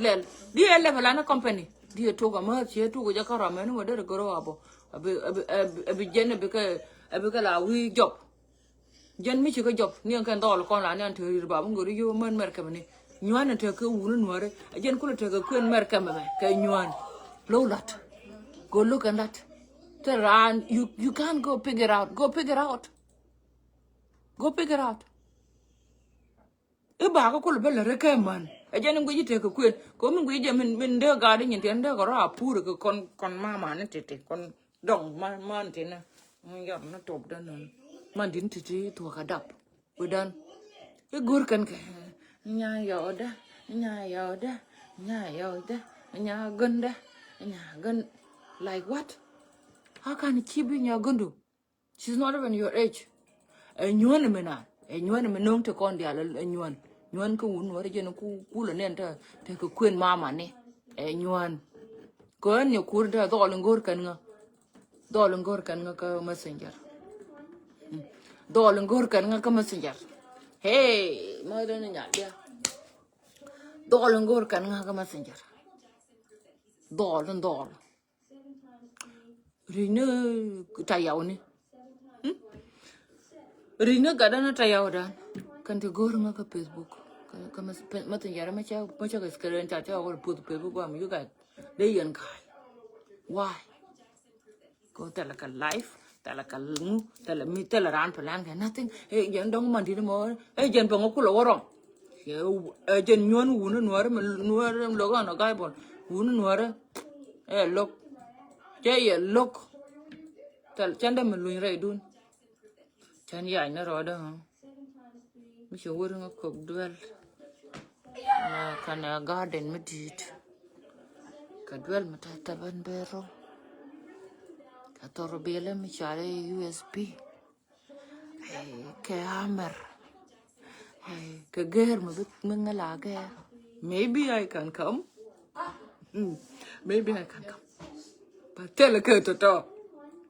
lɛl di ɛ lɛp la ni company di ɛ tok amä ciɛ tok jɛ kä ram ɛn wä derɛ goro abɔ. Abi abi abi jɛn abi kä abi kä la wi̱i̱ jɔp. Jɛn mi ci kä jɔp ni ɛn kɛn dhɔl kɔn la ni ɛn te rir ba bi ŋori yo män mɛr kɛmɛ ni. Nyuan ɛn te kä wuni nuɔri a jɛn kulɛ te kä kuen mɛr kɛmɛ mɛ kɛ nyuan. Low lat. Go look and lat. Te raan you you can't go pick it out. Go pick it out. Go pick it out. I̱ ba kä kulɛ bä lɛ ri kɛ män ɛ jɛn in guic i̱ te kä kuen. Ko min guic jɛ min min dee gaat in nyin te in dee kɛ rɔ a pur kɛ kɔn kɔn mama ni te te kɔn. Dɔŋ man man tin ni yɔr ni top dan ni man tin ti ti tuɔk a dap. Widan i gur kɛn kɛ nya yɔɔdɛ nya yɔɔdɛ nya yɔɔdɛ nya gundɛ nya gun. Like what? How can she be nya gundu? She's not even your age. Ɛ nyuɔn mi na ɛ nyuɔn mi no̱o̱ŋ ti kɔn dial ɛ nyuɔn nyuɔn kä wun wär jɛn ku kulɛ nen te te kɛ kuen mama ni. Ɛ nyuɔn kɛ ɣän nyɛ kur te dhɔl in go̱r kɛn ŋä. Dhɔl in go̱r kɛn ŋä kä messenger. Dhɔl in go̱r kɛn ŋä kä messenger. Hey, mother ni nya dia. Dhɔl in go̱r kɛn ŋä kä messenger. Dhɔl in dhɔl. Ri ni ta yaw ni. Ri ni gat dan ta yaw dan. Kan ti go̱r ŋä kä Facebook. Kä messenger ma ca ma ca kä screen ca ca wal puth Facebook gua mi you guys. Dee yɛn ka̱a̱c. Why? Ko thɛlɛ kɛ life thɛlɛ kɛ ŋu thɛlɛ mi thɛlɛ raan plan kɛ nothing. Ɛ jɛn dɔŋ man dit mɔ ɛ jɛn pɛŋ kulɛ wä rɔm. Ɛ jɛn nyuɔn wuni nuɔri mi nuɔri lok ɔn ɔ ga̱a̱c bɔl wuni nuɔri. Ɛ lok cɛ yɛ lok. Thɛl cɛn dɛ mi luny rɛy dun. Cɛn yac ni rɔɔdɛ ɣä. Mi ci wur ŋä kok duel. Ŋa kan a garden mi di̱i̱t. Kɛ duel mi ta̱ ta̱bän bɛ rɔ. Kɛ thor bilɛ mi cɔal i̱ U S B. Kɛ hammer. Kɛ gɛr mi bi mi ŋä la gɛr. Maybe I can come. Maybe I can come. But thilɛ kɛ tɔtɔ.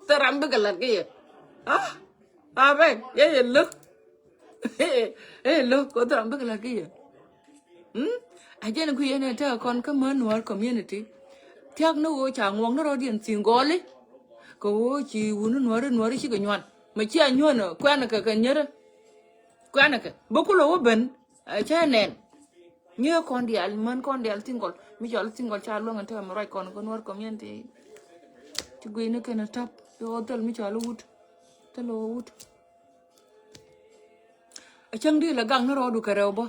Thil ram bikɛ lat kɛ yɛ. Ah. Abɛ yɛ yɛ lo̱k. Ɛ lo̱k kɔ dhɔran bäkɛ la̱t kä yɛ. A jɛn ku yɛn ɛ tɛk kɔn kä män nuäär community. Thiak ni ɣöö ca ŋuɔk ni rɔ̱diɛn thi̱n gɔɔli. Kɛ ɣöö ci wuni nuäri nuäri cikɛ nyuan mɛ ci a nyuan kuɛn kɛ kɛ nyärä. Kuɛn kɛ bä kulɛ wä ben. Cä nɛn. Nyɛ kɔn dial män kɔn dial thi̱n gɔl mi cɔl thi̱n gɔl ca luäŋ ɛn tɛk mɛ ruac kɔn kä nuäär community. Ci guiy ni kɛn ɛ tap yɛ ɣöö thil mi cɔl wut. Thil ɣöö wut. A cäŋ di la gak ni rɔɔdu kɛ rɛw bä.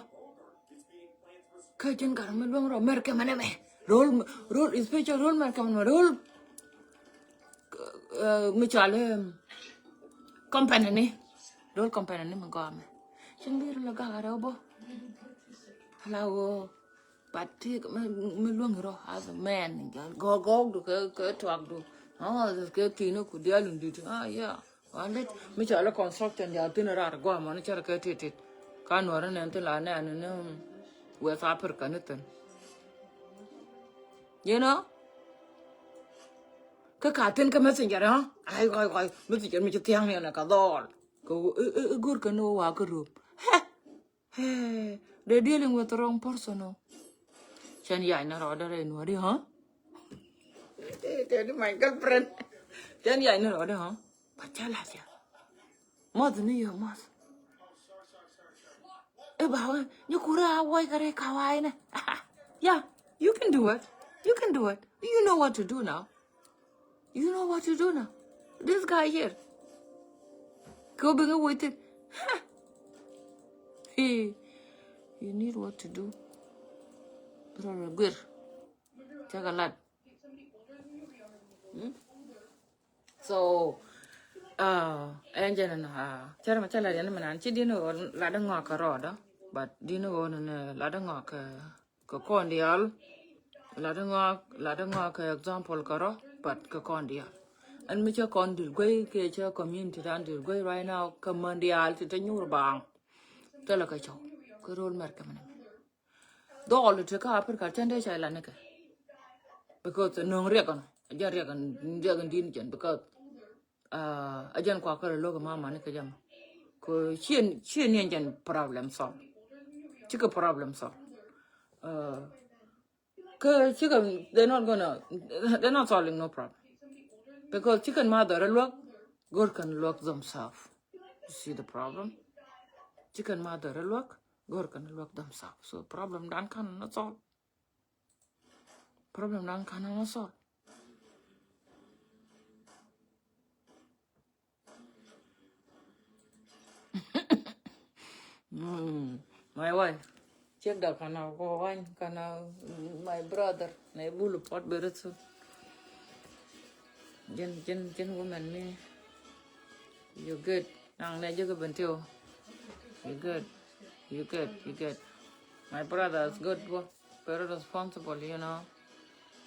Kä jin gat mi luäŋ rɔ mɛr kɛmɛ nɛ mɛ rol rol special rol mɛr kɛmɛ nɛ mɛ rol. Mi cɔal company ni rol company ni mi gɔamɛ. Cäŋ di la gak a rɛw bä. Ala woo. But ti mi luäŋ rɔ as a man gɔgɔk du kɛ kɛ tuak du. Kɛ tin ku dial in dit ah yeah. Wan dit mi cɔal i̱ construction jal thin rar guamɔ ni cär kɛ titit. Ka nuɔri nɛn thin la nɛn ni West Africa ni thin. You know? Kä ka thin kä messenger ha ai gɔi gɔi messenger mi ci thiaŋ ni ɛn ɛ ka dhɔɔl. Kɛ i̱ go̱r kɛ ni wä wa kä rup. Hɛ. Hey, they're dealing with the wrong person. Cɛn yac ni rɔɔdɛ rɛy nuɔri ha. Tɛni my girlfriend. Cɛn yac ni rɔɔdɛ ha. Ba cɛ lath ya. Mɔth ni yɛ mɔth. Ɛ ba wä ni kura a wɔc kɛ rɛy kawainɛ. Yeah, you can do it. You can do it. You know what to do now. You know what to do now. This guy here. Kɛ wä bi ŋä wecthin. Hey, you need what to do. Rɔ rɔ guir. Cɛ kɛ lat. So ɛn jɛn ɛn cɛ rɛ ma cɛ lat yɛn mɛ nan ci din ɣöö lat dä ŋɔak kɛ rɔɔdä. But din ɣöö nɛ lat dä ŋɔak kɛ kɔn diaal. La di ŋɔak, la di ŋɔak kɛ example kɛ rɔ, but kɛ kɔn diaal. Ɛn mi cɛ kɔn dil guey, kɛ cɛ community dan dil guey right now, kɛ män diaal ti te nyuur baaŋ. Thilɛ kɛ cɔw, kɛ rol mɛr kɛ mɛnɛ. Dhɔl ti kä Africa, cɛn dee ca ilan ni kɛ. Because nöŋ riɛk ɛn, jɛn riɛk ɛn, riɛk ɛn din jɛn, because a jɛn kua kärɛ lo̱k mama ni kɛ jam. Kɛ ciɛ, ciɛ ni jɛn problem solve. Cikɛ problem solve. Kɛ cikɛ, they're not gonna, they're not solving no problem. Because cikɛn mother luäk, go̱r kɛn luäk themselves. You see the problem? Cikɛn mother luäk, go̱r kɛn luäk themselves. So problem dan kan na solve. Problem dan kan na solve. Mm, my wife. Cik da kana ko wany kana, mm, my brother. Na bulu pot beretu. Jin, jin, jin woman mi. You good. Nang na jik bentio. You good. You good. You good. My brother is good, bro. Very responsible, you know.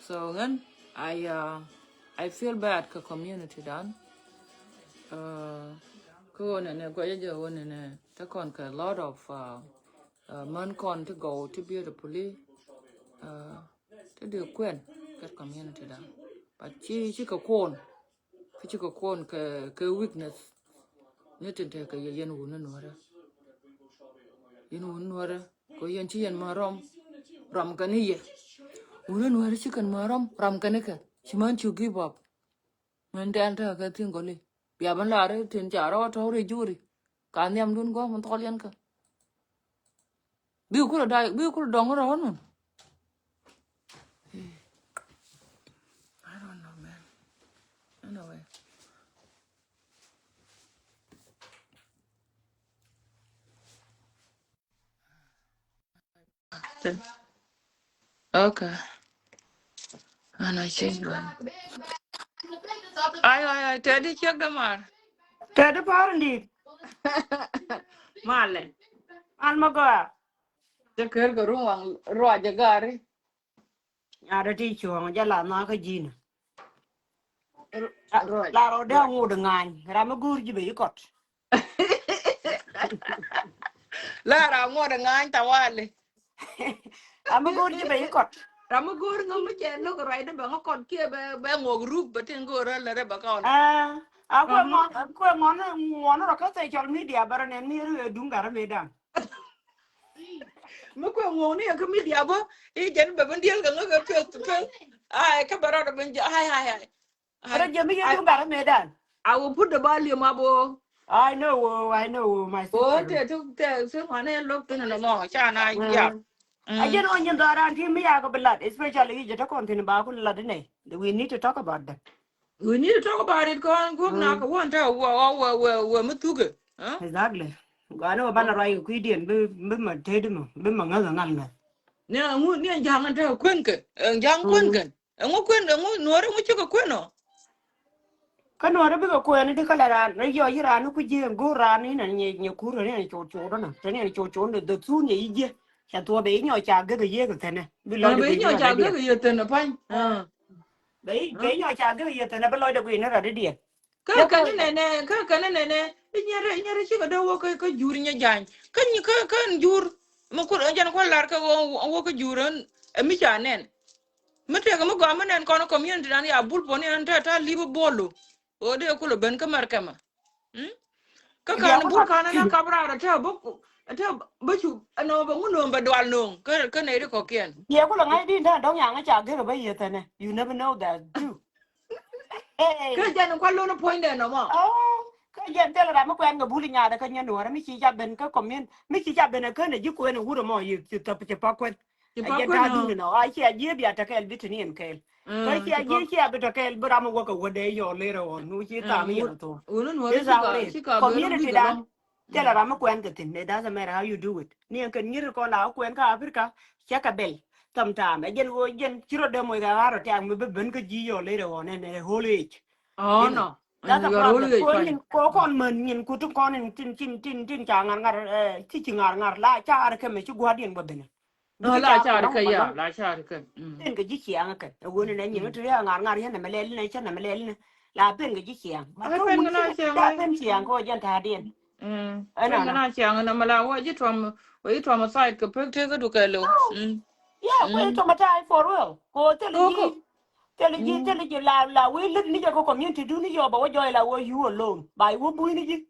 So then I, uh, I feel bad kɛ community dan. Uh, kɛ wonɛ nɛ guaja jɛ wonɛ nɛ te kɔn kɛ lot of, uh, uh, män kɔn ti gɔw ti beautifully. Uh, ti di kuɛn kɛ community dan. But ci, ci kɛ kuɔn. Kä cikɛ kuɔn kɛ, kɛ weakness. Ni tin tekɛ yɛ yɛn wuni nuɔrɛ. Yɛn wuni nuɔrɛ. Kɛ yɛn ci yɛn ma rɔm. Rɔm kɛ ni yɛ. Wuni nuɔrɛ ci kɛn ma rɔm. Rɔm kɛ ni kɛ. Ci man cu give up. Min tɛn tekɛ kɛ thiŋ kɔli. Bia bin lar tin ca rɔ tɔri juri. Ka nhiam dun gɔm thɔl yɛn kɛ. Bi kulɛ day, bi kulɛ dɔŋ rɔ wä nun. I don't know, man. Anyway. Okay. Ana change one. Ay, ay, ay, tɛdi ciek dämar. Tɛdi par indeed. Malɛ. An ma gɔaa. Jɛ ker kɛ rum waŋ ruacɛ gari. Ada ti cuɔŋ jɛ la na kä ji̱n. Ruac. La rɔ dee ŋot ŋany. Ram mi go̱o̱r ji̱ bɛ yi kɔt. La ram ŋot ŋany tawali. Ram mi go̱o̱r ji̱ bɛ yi kɔt. Ram mi go̱o̱r ŋä mi cɛ lo̱k ruac dee bɛ ŋä kɔt kiɛ bɛ, bɛ ŋok ruk bɛ tin go̱o̱r rä lɛ rɛ bɛ kɔn. Ah, a kuɛ ŋɔn, kuɛ ŋɔn, ŋɔn rɔ kä social media bɛ rɔ nɛn mi rɛ duŋ garɛ mi daŋ. Mi kuɛ ŋuɔ̱ŋni ɛ kä media bä i̱ jɛn bɛ bi diɛl kɛ ŋä kɛ face to face. Ay, kä bɛ rɔɔdɛ ben jɛ, ay, ay, ay. Rɔ jɛ mi yɛ duŋ gat ɛ mëëdan. I will put the volume up o. I know o, I know o, my sister. O te te te te ŋuanɛ lo̱k thin nɔ mɔ ca na ya. A jɛn o nyin dhɔran ti mi ya kɛ bi lat, especially i̱ jɛ te kɔn thin ba kun lat inɛ. We need to talk about that. We need to talk about it kɔn guɔk na kɛ wä ntä wä wä wä wä mi thukɛ. Exactly. Gɔaa ni wä banɛ ruac kɛ kui̱diɛn bi, bi ma tëëdi mɔ, bi ma ŋäth ɛ ŋa̱l ŋa̱th. Ni ɛŋu ni ɛn ja̱a̱ŋ ɛn te kuenkɛ, ɛn ja̱a̱ŋ kuenkɛ. Ɛŋu kuen, ɛŋu nuɔ̱ɔ̱r ɛŋu cikɛ kuen ɔ. Kä nuɔ̱ɔ̱r bikɛ kuɛn di kä la raan rɛ yɔc i̱ raan ni ku ji̱ ɛn go̱o̱r raan ni nɛ nyɛ, nyɛ kur rɛ ni nɛ cot cot ɔnɔ rɛ ni nɛ cot cot ɔnɔ dhɛ thun yɛ i̱ ji̱. Cɛ thuɔ̱ɔ̱ bɛ i̱ nyɔc ca gek i̱ yek ɛ thɛnɛ bi lɔc. Bɛ i̱ nyɔc ca gek i̱ yek thɛnɛ pa̱ny. Bɛ i̱, bɛ i̱ nyɔc ca gek i̱ yɛ thin ɛ bi lɔcdɛ guiy ni rɔ̱didiɛn. Kä kɛn ni nɛnɛ, kä kɛn ni nɛnɛ i̱ nyɛrɛ, i̱ nyɛrɛ cikɛ dee wä kä, kä jur nyɛ ja̱ny. Kä nyi, kä, kä jur mi kur ɛ jɛn kua̱r lar kä wä, wä kä jur ɛn ɛ mi ca nɛn. Mi tëëk mi gɔaa mi nɛn kɔn community dan ya bul puɔ̱ni ɛn te, te li̱p bolu. Ɣöö dee kulɛ ben kä mɛr kɛmɛ. Kä kan bur kan na kap raar a te bä, a te bä cu a nɔ bä ŋun nɔ bä dual nɔ kä, kä nɛ ri kɔkiɛn. Yɛ kulɛ ŋa̱c din da dɔŋ yaŋ a ca gek bä yɛ thɛnɛ. You never know that too. Kä jɛn kual lon puɔ̱nydɛ nɔ mɔ. Kä jɛn thil ram mi kuɛn kɛ bul nyaadɛ kä nyɛ nuɔrɛ mi ci ca ben kä kɔmin mi ci ca ben a kän a ji̱ kuɛn a wurɛ mɔ yi ci thäp ci pa kuɛn. A jɛ ta̱a̱ dhuni nɔ a cia jiɛ bia tɛ kɛɛl bi tini ɛn kɛɛl. Kä cia jiɛ cia bi tɛ kɛɛl bi ram wä kɛ wä dee yɔ ler ɛ ɣɔn nu ci tham yɛn a thok. This is how it is. Community dan thilɛ ram mi kuɛn kɛ thin. It doesn't matter how you do it. Ni ɛn kɛn nyiri kɔn la kuɛn kä Africa cɛ kɛ bɛl. Sometime ɛ jɛn ɣöö jɛn ci rɔ dee moc kɛ ɣa̱r rɔ tiak mi bi ben kä ji̱ yɔ ler ɛ ɣɔn ɛn ɛ whole age. That's a problem. Ko nyin ko kɔn män nyin ku tin kɔn in tin tin tin tin ca ŋar ŋar, eh, ti ci ŋar ŋar la ca ar kɛmɛ ci gua̱diɛn bä benɛ. No, la car kɛ ya, la car kɛ. Pen kɛ ji̱ ciaŋ kɛ. Ɛ wuni nɛ nyin ti ria ŋar ŋar yɛn nɛ mɛ lɛl nɛ cɛ nɛ mɛ lɛl nɛ. La pen kɛ ji̱ ciaŋ. Ba kɛ wuni la pen ciaŋ kɛ wä jɛn ta̱a̱ diɛn. Ɛn pen kɛ na ciaŋ nɛ mɛ la wä ji̱ tuam, wä ji̱ tuam aside kɛ pek tek kɛ du kɛ lo. Yeah, wä ji̱ tuam aside for real. Ko thil ji̱, thil ji̱, thil ji̱ la, la wä lit ni jɛ kɛ community du ni jɛ ba wä jɔy la wä you alone. Ba wä buy ni ji̱.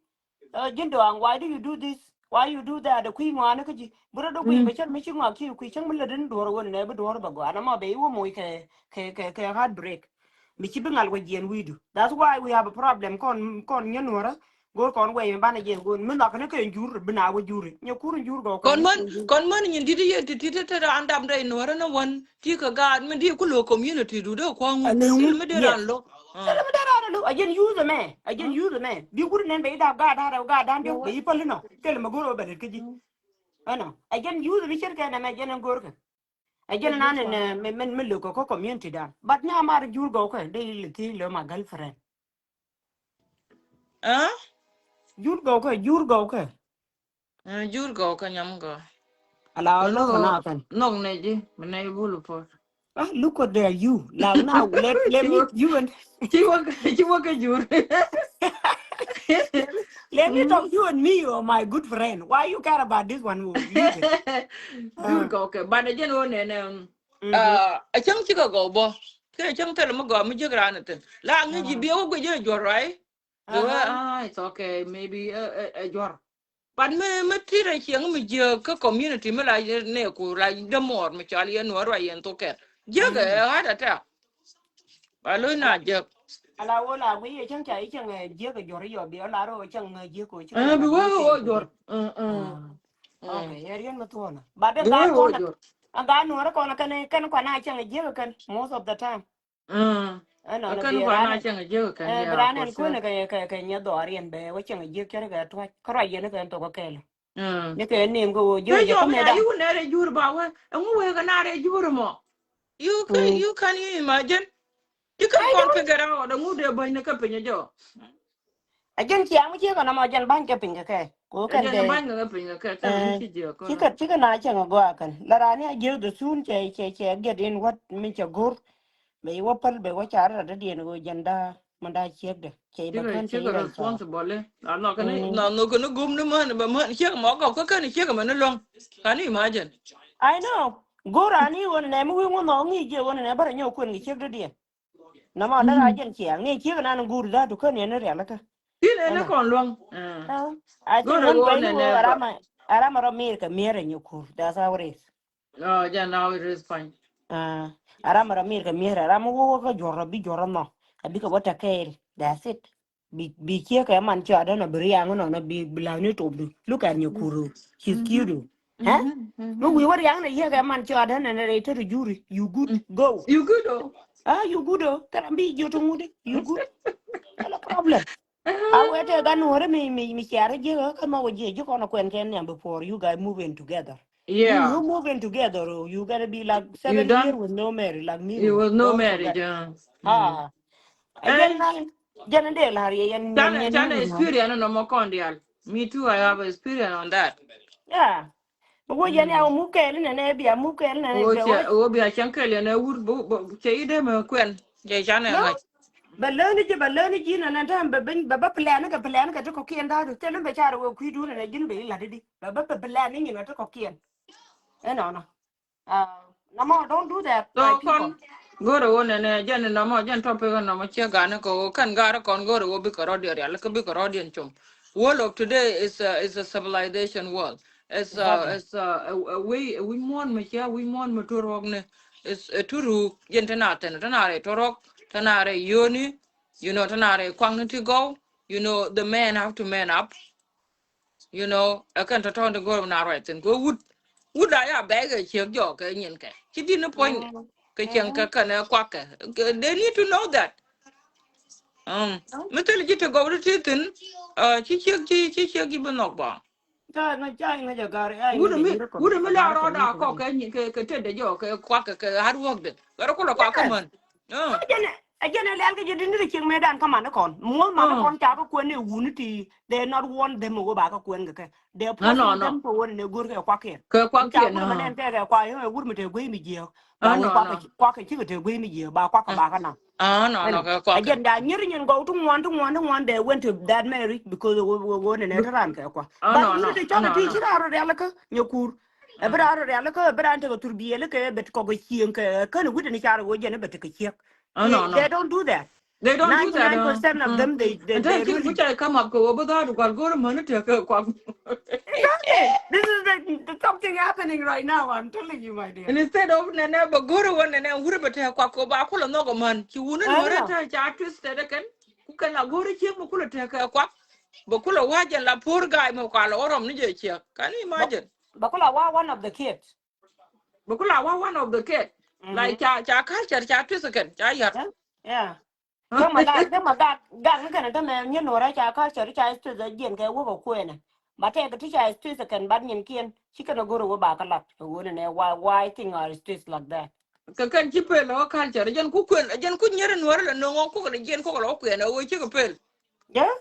Ji̱n dɔaŋ, why do you do this? Why you do that? Kui̱ ŋuani kä ji̱. Bi rɔ dɔ kui̱ bɛ cär mi ci ŋuak ki̱ kui̱ cäŋ mi lät in duɔ̱ɔ̱r wen nɛ bi duɔ̱ɔ̱r bɛ gɔaa. Nɔmɔ bɛ iwä moc kɛ, kɛ, kɛ, kɛ heartbreak. Mi ci bi ŋal wä jiɛn wi̱i̱du. That's why we have a problem. Kɔn, kɔn nyɛ nuɔrä. Go̱o̱r kɔn wɛy mi banɛ jiɛn go̱o̱n. Mi nhɔk ni kɛ jur, bi na wä jur. Nyɛ kur jur gɔw kɛ. Kɔn män, kɔn män nyin di̱t yɛ ti ti ti ti raan dam dɛ nuɔrä ni wän. Ti kɛ gaat mi di ku lo̱o̱ community du dee kuɔŋ. Thil mi dee raan lo̱. Thil mi dee raan lo̱. A jɛn youth mɛ. A jɛn youth mɛ. Bi wut nɛn bɛ i̱ dap gaat da̱a̱r ɛ gaat da̱a̱n diɔ̱k bɛ i̱ päl inɔ. Thil mi go̱r ɛ bɛ lät kä ji̱. Ɛnɔ. A jɛn youth mi cir kɛ nɛmɛ jɛn ɛ go̱r kɛ. A jɛn nan ɛn mɛ mɛ lo̱ kɛ kä community dan. But ni a mar jur gɔw kɛ dee i̱ lɛ thi lɛ ma girlfriend. Ɛ? Jur gɔw kɛ, jur gɔw kɛ. Ɛ, jur gɔw kɛ nyam gɔw. Ala ɔ lo̱k na kɛn. Nhɔk nɛ ji̱, mi nɛ ji̱ bul puɔt. Ah, look at there, you. Now, now, let, let me, you and ci wä, ci wä kɛ jur. Let me talk, you and me, you are my good friend. Why you care about this one? Leave it. Jur gɔw kɛ, but a jɛn wä nɛnɛ. A cäŋ cikɛ gɔw bɔ. Kɛ cäŋ thil mi gɔw mi jiäk raan thin. La ŋi̱ ji̱ biɛ wä guic jɛ juɔr, right? Bi wä, ah, it's okay. Maybe ɛ, ɛ, ɛ juɔr. But mi, mi ti rɛ cieŋ mi jiäk kä community mi la yɛ nɛ ku la dämuɔɔr mi cɔal yɛ nuɔɔr wa yɛn thok kɛl. Jiäk ɛ heart attack. Ba lo̱c na jiäk. Ala wä la wä yɛ cäŋ ca i̱ cäŋ ɛ jiäk ɛ juɔr i̱ yɔ bi ɔ la rɔ cäŋ ɛ jiäk ɔ cäŋ. Ɛ bi wä wä juɔr. Okay, yɛ riɛn mi thuɔ̱ɔ̱n. But ɛ gaat kɔn, ɛ gaat nuɔɔr kɔn kɛn, kɛn kɔn a cäŋ ɛ jiäk kɛn most of the time. Ɛn nɔn kɛn bi kɔn ran a cäŋ a jiäk kɛn, bi ran ɛn kuën kɛ, kɛ, kɛ nyɛ dhɔriɛn bɛ wä cäŋ a jiäk cär kɛ tuac kä ruac yɛn kɛ ɛn thok kɛ kɛl. Ni kɛ nim kɛ wä jiäk jɛ kɛ mɛ da. Yuk nɛr ɛ jur ba wä ɛŋu wee kɛ nar ɛ jur mɔ. You can, you can you imagine? You can kɔn figure out ɛŋu dee bäny ni kä piny jɔ. A jɛn ciaŋ mi ciek ɛn amɔ jɛn ba̱ny kɛ piny kɛ kɛ. Ko kɛn kɛ ba̱ny kɛ piny kɛ kɛ. Cikɛ, cikɛ na cäŋ a gɔaa kɛn la raan ni a jiäk the soon cɛ, cɛ, cɛ get in what mi cɛ go̱r. Bɛ iwä päl bɛ wä car rat dädiɛn ɣöö jɛn da̱a̱ mɛn da̱a̱ ciekdɛ cɛ i̱ bɛ kän cɛ i̱ rɛy cɔɔr. Responsible. La nhɔk kɛn la nhɔk kɛn gom ni män bɛ män ciek mɔ gɔk kä kɛn ciek mɛn ni luäŋ. Can you imagine? I know. Go̱o̱r raan i̱ ɣöö nɛ mi wi̱i̱ ŋun nhɔk ŋi̱i̱c jiɛ ɣöö nɛ bärɛ nyɔk kuën kɛ ciek dädiɛn. Nɔmɔ däk a jɛn ciɛ ŋi̱i̱c ciek nan go̱o̱r dha̱a̱t tu kän yɛn ni rialikä. Tin ɛn ni kɔn luäŋ. I think ɣän bɛ i̱ ɣöö aram a rɔ mir kɛ mier ɛ nyɛ kur. That's how it is. Ɔ jɛn na wä res pany. A ram rɔ mir kɛ mier a ram wä wä kä juɔr rɔ bi juɔr rɔ nhɔ. A bikɛ wä tɛ kɛɛl. That's it. Bi, bi ciek kɛ man cɔat ɛn a bi riaŋ ɛn ɔ bi, bi la̱th ni topdu. Look at nyɛ kuru. She's cute. Ɛ? Mi wi̱i̱ wä riaŋ ni yiek kɛ man cɔat ɛn ɛn rɛy te ri juri. You good. Go. You good o. A you good o. Kɛ ram bi jiök ti ŋut. You good. Kɛ lɛ problem. A wee tëë gan nuɔ̱ɔ̱ri mi, mi, mi ciaari ji̱ kä mɔ wä ji̱ ji̱ kɔn a kuɛn kɛn nhiam before you guys move in together. Yeah. You move in together, oh, you gonna be like seven years with no marriage, like me. With no marriage. Ah. Jɛn na jɛn dee la̱r yɛ yɛn. Canɛ experience nɔmɔ kɔn diaal. Me too, I have experience on that. Yeah. Wä yɛn ya wä muk kɛɛl inɛ nɛ bia muk kɛɛl inɛ nɛ bia wä. Wä bia cäŋ kɛɛl inɛ wur bä cɛ idɛ mɛ kuɛn cɛ canɛ ŋa̱c. Bɛ lääni ji̱ bɛ lääni ji̱ nɛ nɛ tɛm bɛ bä plan kɛ plan kɛ ti kɔkiɛn da̱a̱du thil in bɛ car wä kui̱dun inɛ ji̱n bɛ ilat idi bɛ bä bɛ plan ni nyin kɛ ti kɔkiɛn. Ɛnɔnɔ. Nɔmɔ don't do that. So kɔn go̱rɛ wä nɛnɛ jɛn nɔmɔ jɛn topic nɔmɔ ciɛ gani kɛ wä kɛn gari kɔn go̱rɛ wä bikɛ rɔdiɛn rial kɛ bikɛ rɔdiɛn com. World of today is a, is a civilization world. It's a, it's a, a, a way, a wi̱c muɔ̱ɔ̱n mi cia wi̱c muɔ̱ɔ̱n mi tuɔ̱r ɣɔk ni. It's a tuɔ̱r ruk jɛn tɛn a tɛn tɛn a rɛy tuɔ̱r ɣɔk tɛn a rɛy yio̱o̱ni. You know tɛn a rɛy kuaŋni ti gɔw. You know the men have to man up. You know ɛ kɛn tɔ̱tɔ̱ ni go̱r na ruac thin kɛ wut. Wut a ya bɛc kɛ ciek jɔk kɛ nyin kɛ ci di̱t ni puɔ̱ny kɛ cieŋ kɛ kɛn ɛ kuak kɛ. They need to know that. Mi thil ji̱ ti gɔw ti ti thi̱n. Ci ciek ci ci ciek ji̱ bi nhɔk bɔŋ. Wut mi la rɔɔda kɔk kɛ nyin kɛ kɛ tetdɛ jɔk kɛ kuak kɛ kɛ hard work dɛ kɛ rɔ kulɛ kuak kɛ män. Ɛ jɛn ɛ lɛl kɛ jɛ di ni ri ciek mëë dan kä man ni kɔn. Muɔth man ni kɔn ca kä kuɛn ni wuni ti. They not want them ɛ wä ba kä kuɛn kɛ kɛ. They pushing them kɛ wä ni ni go̱r kɛ kuak kiɛn. Kɛ kuak kiɛn. Ca wur mɛ nɛn tɛkɛ kuak yɛ wur mɛ te guey mi jiɛ. Ba wä kuak kɛ cikɛ te guey mi jiɛ ba kuak kɛ ba kä na. Ɛ jɛn da nyir nyin gɔw ti ŋuan ti ŋuan ti ŋuan they went to that marriage because wä wä wä ni nɛ ti ran kɛ kuak. But wuni ti cɔk ti ci ran rɔ rial kä nyɛ kur. Ɛ bi raan rɔ rial kä bi raan tekɛ thurbiɛl kɛ bɛ kɔk kɛ cieŋ kɛ kän wi̱cdɛ ni car ɣöö jɛn bɛ tekɛ ciek. They don't do that. They don't do that. Ninety-nine percent of them, they, they, they really. Ca come up kɛ wä bi dha̱a̱r dugal go̱r män tekɛ kuak. Exactly. This is the, the something happening right now. I'm telling you, my dear. And instead of nɛnɛ bɛ go̱r wä nɛnɛ wur bɛ tekɛ kuak kɛ ba kulɛ nhɔk män ci wuni nuɔrɛ te ca twisted kɛn ku kɛn la go̱r ciek mi kulɛ tekɛ kuak. Bɛ kulɛ wa̱ jɛn la poor guy mi kua la wä rɔm ni jɛ ciek. Can you imagine? Bɛ kula wa one of the kids. Bɛ kula wa one of the kid. Like ca ca culture ca twist kɛn ca yat. Yeah. Dämɛ gat dämɛ gat gat ni kɛn dämɛ nyin nuɔrɛ ca culture ca twist jiɛn kɛ wä kɛ kuɛnɛ. Ba tɛk ti ca twist kɛn bat nyin kiɛn ci kɛn a go̱r wä ba kä lat kɛ wä ni nɛ why why thing are twist like that. Kɛ kɛn ci pel ɔ culture jɛn ku kuɛn jɛn ku nyɛrɛ nuɔrɛ lɛ noŋɔ kukɛ lɛ jiɛn kukɛ lɛ wä kuɛnɛ wä cikɛ pel. Yeah.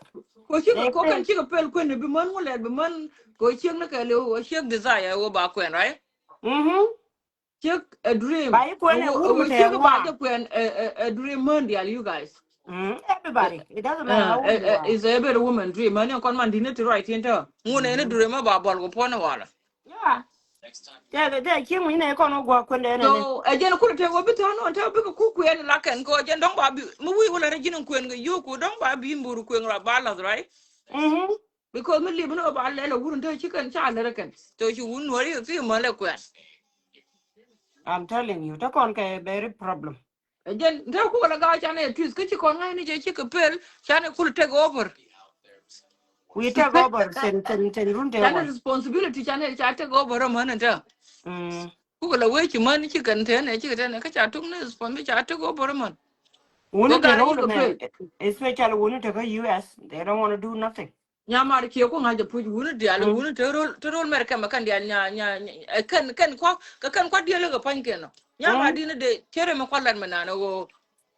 Ko cikɛ ko kɛn cikɛ pel kuɛn bi män ŋu lɛt bi män ko ciek ni kɛ liw ko ciek desire wä ba kuɛn, right? Mm-hmm. Ciek a dream. Ba yi kuɛn a wur mi tɛ ciek ba jɛ kuɛn a dream män dial you guys. Mm, everybody. It doesn't matter how old you are. It's every woman dream. Män ni kɔn man di ni ti right in tɛ. Ŋun ni dream ba bɔl ko pɔn wala. Yeah. Tɛ tɛ ciek mi ni kɔn wä gua kuɛn dɛ ni. So a jɛn kul tɛ wä bi tɔn wä tɛ bi ku kuɛn la kɛn ko jɛn dɔŋ ba bi mi wi wala rɛ ji̱n kuɛn kɛ yoku dɔŋ ba bi mbur kuɛn la ba lath, right? Mm-hmm. Because mi lip ni ba lɛl a wurun te ci kɛn ca lɛr kɛn. To ci wun nuɔri fi mɔ lɛ kuɛn. I'm telling you, te kɔn kɛ very problem. Ɛ jɛn te kukɛ la gaa canɛ twist kä ci kɔn ŋa̱c ni jɛ ci kɛ pel canɛ kul take over. We take over sen sen sen run te. Canɛ responsibility canɛ ca take over mɔ ni te. Mm. Kukɛ la wee ci män ci kɛn te nɛ ci kɛ te nɛ kä ca tuk ni responsibility ca take over män. Wuni te rol mɛ, especially wuni te kä U S, they don't want to do nothing. Nyamar kiɛ ku ŋa̱c a puc wuni dial wuni te rol te rol mɛr kɛmɛ kɛn dial nya nya nya kɛn kɛn kua kɛ kɛn kua dial kɛ pa̱ny kɛn nɔ. Nyamar dini de cɛrɛ mɛ kua lat mɛ nan ɣöö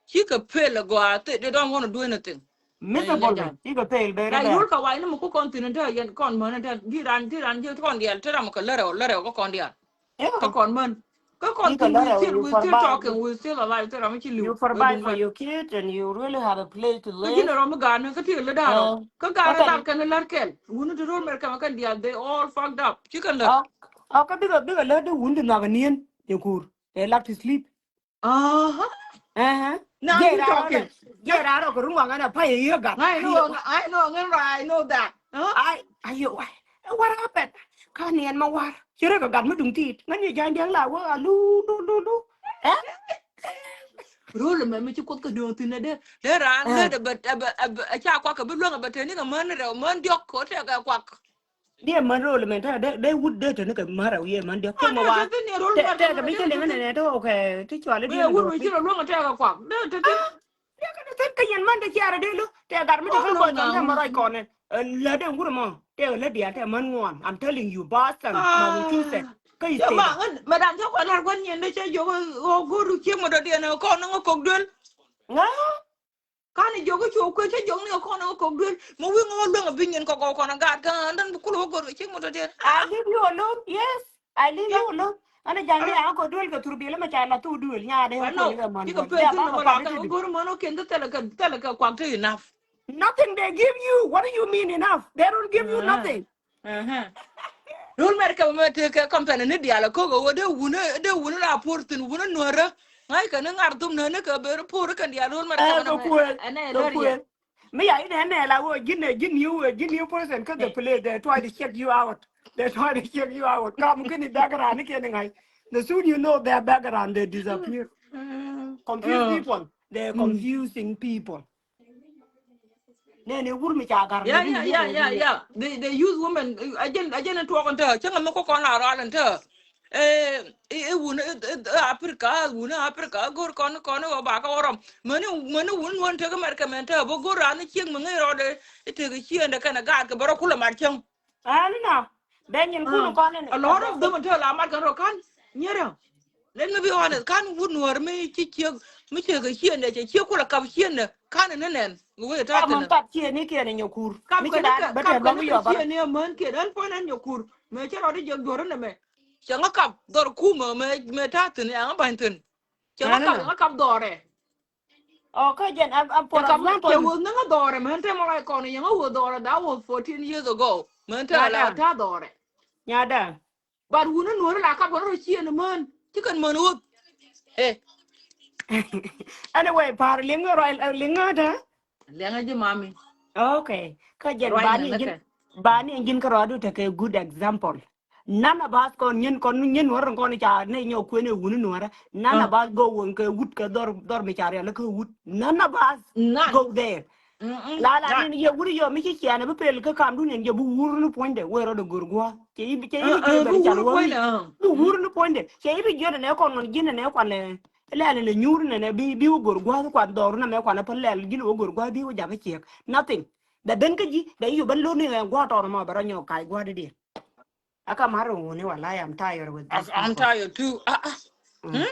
cikɛ pel a gɔaa, they don't want to do anything. Miserable. Cikɛ pel bɛ rɛ bɛ. Yul ka wai ni mɛ ku kɔn thin in te yɛn kɔn män in te di ran di ran jiɛ kɔn dial te ram kɛ lärɛ lärɛ kɛ kɔn dial. Kä kɔn män. Kä kɔn thin, we still, we still talking, we still alive, thil ram mi ci li̱w. You provide for your kid and you really have a place to live. Kä ji̱n ram mi gaat ni kä ti lä da̱a̱r rɔ. Kä gaat rɔ lat kɛn lär kɛl wuni ti rol mɛr kɛmɛ kɛn diaal, they all fucked up. Ci kɛn lär. Ɔ kä bikɛ bikɛ lär di wuni ti nhɔak aniɛn in kur. They like to sleep. Aha. Aha. Now you talking. Jɛ raa rɔ kɛ run waŋ ɛn a pay a yiëë gat. I know, I know, I know that. Ai ayo ai. What happened? Ka niɛn ma war. Ci rɛ kɛ gat mi duŋ tiit ŋän yɛ ja̱ny diɛŋ la wä a lu lu lu lu. Ɛ? Rol mɛ mi ci kuoth kɛ duɔ̱ŋ thi̱n ɛ dee dee raan lät ɛ bɛ ɛ bɛ ɛ ca kuak kɛ bi luäŋ ɛ bɛ teni kɛ män rɛw män diɔ̱k kɛ tɛk ɛ kuak. Diɛ män rol mɛn tɛ dee wut dee teni kɛ män rɛw yɛ män diɔ̱k kɛ mɛ wa. Tɛ kɛ bi cɛ liŋ nɛ tɛ okɛ ti cuali diɛ wut mi ci rɔ luäŋ ɛ tɛk ɛ kuak dee tɛ ti. Diɛ kɛ tɛ kä yɛn män tɛ ciarɛ dee lo tɛ gat mi tɛ kä kɔn tɛ mɛ rɔc kɔn ɛ lät dee wut mɔ tɛ lät diɛ tɛ män ŋuan. I'm telling you Boston Massachusetts. Kä i̱ tɛ mɛ dan cɛ kuɛ lar kuan yɛn dee cɛ jok ɣɔk go̱r ciek mɛ dɔ̱diɛn ɛ kɔn ŋä kok duel. Ŋä. Kan i̱ jiök i̱ cu kuec cä jiök ni kɛ kɔn ɛ kɛ kɔk duel mi wi̱i̱ ŋä wä luäŋ ɛ bi nyin kɔk kɔk kɔn ɛ gaat kä and then bi kulɛ wä go̱r kɛ cik mɔ tɔ̱ tiɛn. I leave you alone. Yes, I leave you alone. Ɛn ɛ ja̱ŋ ni a kɔk duel kɛ thur biɛl ɛmɛ ca lath thok duel nyaat ɛ kɔk duel kɛ mɔn. Cikɛ pel thil nɔmɔ la kɛ go̱r mɔn ɔ ken kä thilɛ kɛ thilɛ kɛ kuak te enough. Nothing they give you. What do you mean enough? They don't give you nothing. Rul mɛr kɛ mɛ te kɛ company ni dial kok wä de wun de wun la por thin wun nuɔrä. Ŋa̱c kɛ ni ŋar thum nä ni kɛ ber por kɛ dial rul mɛr kɛ mɛ. Ɛnɛ lä riɛ. Mi ya inɛ nɛ la wä ji̱n ɛ ji̱n yiw ɛ ji̱n yiw person kä the place they try to check you out. They try to check you out. Kam kini background ni kɛ ni ŋa̱c. The soon you know their background they disappear. Confuse people. They confusing people. Nene wur mi ca gar. Yeah, yeah, yeah, yeah, yeah. They, they use women. Ajen, ajen tuɔk in tɛ. Cäŋ mi kɔkɔn la ral in tɛ. Eh, eh, wun, eh, Africa, wun Africa, gor kɔn, kɔn wä ba ka wä rɔm. Mani, mani wun wun tek America mɛn tɛ. Bä gor ran ciek mi ŋäc rɔɔdɛ. Tek ciendɛ kɛn a gaat kɛ bä rɔ kulɛ mat cäŋ. Ɛn nɔ ben nyin kun kɔn in. A lot of them tɛ la mat kɛn rɔ kan nyerɛ. Let me be honest, kan wut nuɔr mi ci ciek Mi cɛ kɛ ciëŋdɛ, cɛ ciek kulɛ kap ciëŋdɛ. Kanɛ ni nɛn. Wee ta̱a̱ kap män thi̱n. Kap ciëŋni kiɛn in nyɛ kur. Kap mi kɛ cɛ ni da̱a̱n kɛ, bä kap tɛr kɛ lɔŋ ni yɔ kɛ bä. Ciëŋni män kiɛn ɛn puɔ̱n ɛn nyɛ kur. Mɛ cɛ rɔɔd i̱ jɛ duɔ̱r inɛ mɛ. Cɛ ŋä kap dhɔr kumä mɛ, mɛ ta̱a̱ thi̱n, cɛ ŋä ba̱ny thi̱n. Cɛ ŋä kap, ŋä kap dhɔrɛ. Oh, kä jɛn, I'm, I'm for example. Cɛ wä ni ŋä dhɔrɛ mɛ, ɛn tɛmɛ ruac kɔn, cɛ ŋä wä dhɔrɛ, that was fourteen years ago. Mɛ ɛn tɛmɛ la ta̱a̱ dhɔrɛ. Nyada. But wuni nuɔri la kap kɔn rɔ ciɛ ni män. Ci kɛn män wuth. Eh. Anyway, par liŋ rɔ, liŋ ŋa da? Liŋ a ji̱ mami. Okay. Kä jɛn bani jin, bani jin kä rɔdu tekɛ good example. None of us kɔn nyin, kɔn nyin nuɔri kɔn ca ne nyɔ kuene wuni nuɔri. None of us go wun kɛ wut kɛ dhɔr, dhɔr mi ca rial kɛ wut. None of us go there. La la ni yɛ wuri yɔ mi ci ciɛn bi pel kä kam dun in jɛ bi wur ni puɔ̱nydɛ wee rɔ de gor guɔ. Cɛ ibi, cɛ ibi jiɔt bɛ ni can wä. Bi wur ni puɔ̱nydɛ. Cɛ ibi jiɔt nɛ kɔn ŋun ji̱n nɛ kɔn lɛ. Lɛ lɛ nyur nɛ nɛ bi, bi wä gor guɔ kuan dhɔr nɛ mɛ kuan pä lɛ ji̱n wä gor guɔ bi wä jakä ciɛk. Nothing. Bɛ ben kä ji̱ bɛ yu ben lor ni ɛ guɔ tɔr mɔ bɛ rɔ nyɔ kac guɔ di di. Aka mar wuni, wallahi, I'm tired with this. I'm tired too. Ah, ah. Hmm?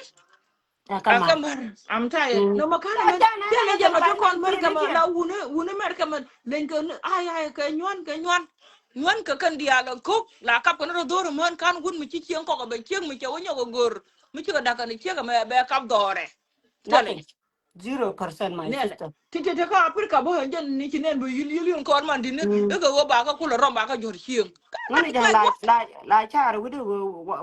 Aka mar. I'm tired. No, ma kana men. Tiɛ na jɛ ma ti kɔn America ma la wuni, wuni America ma len kɛ ni, ay, ay, kɛ nyuan, kɛ nyuan. Nyuan kɛ kɛn dial kok la kap kɛ ni ro dhor man kan wun mi ci cieng kɔk bɛ cieng mi cɛ wä nyɔk gor. Mi ci kɛ dak kɛ ni cieng mɛ bɛ kap dhore. Nothing. Zero percent, my sister. Ti ti ti ka Africa bo jɛn ni ci nɛn bo yil yil yil kɔr man di ni. Ɛ kɛ wä ba ka kulɛ rɔm ba ka jɔr cieŋ. Ŋani jɛn la, la, la car widi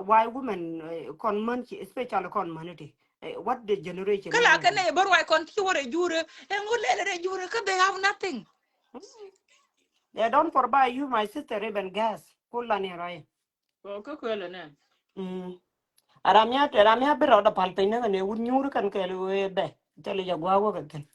why women, eh, kɔn män ci, especially kɔn män ti. Eh, what the generation. Kala kɛ nɛ bä ruac kɔn ti wä rɛ jurɛ. Ɛ ŋu lɛl rɛ jurɛ ka they have nothing. They don't provide you, my sister, even gas. Kula ni rɔy. Kä kuɛlɛ nɛ. Mm. Aram ya, aram ya bi rɔɔdɛ pal piny ni kɛ ni wut nyuuri kɛn kɛɛl wee bɛ. Thil jɛ gua̱a̱k wä kɛ thi̱n.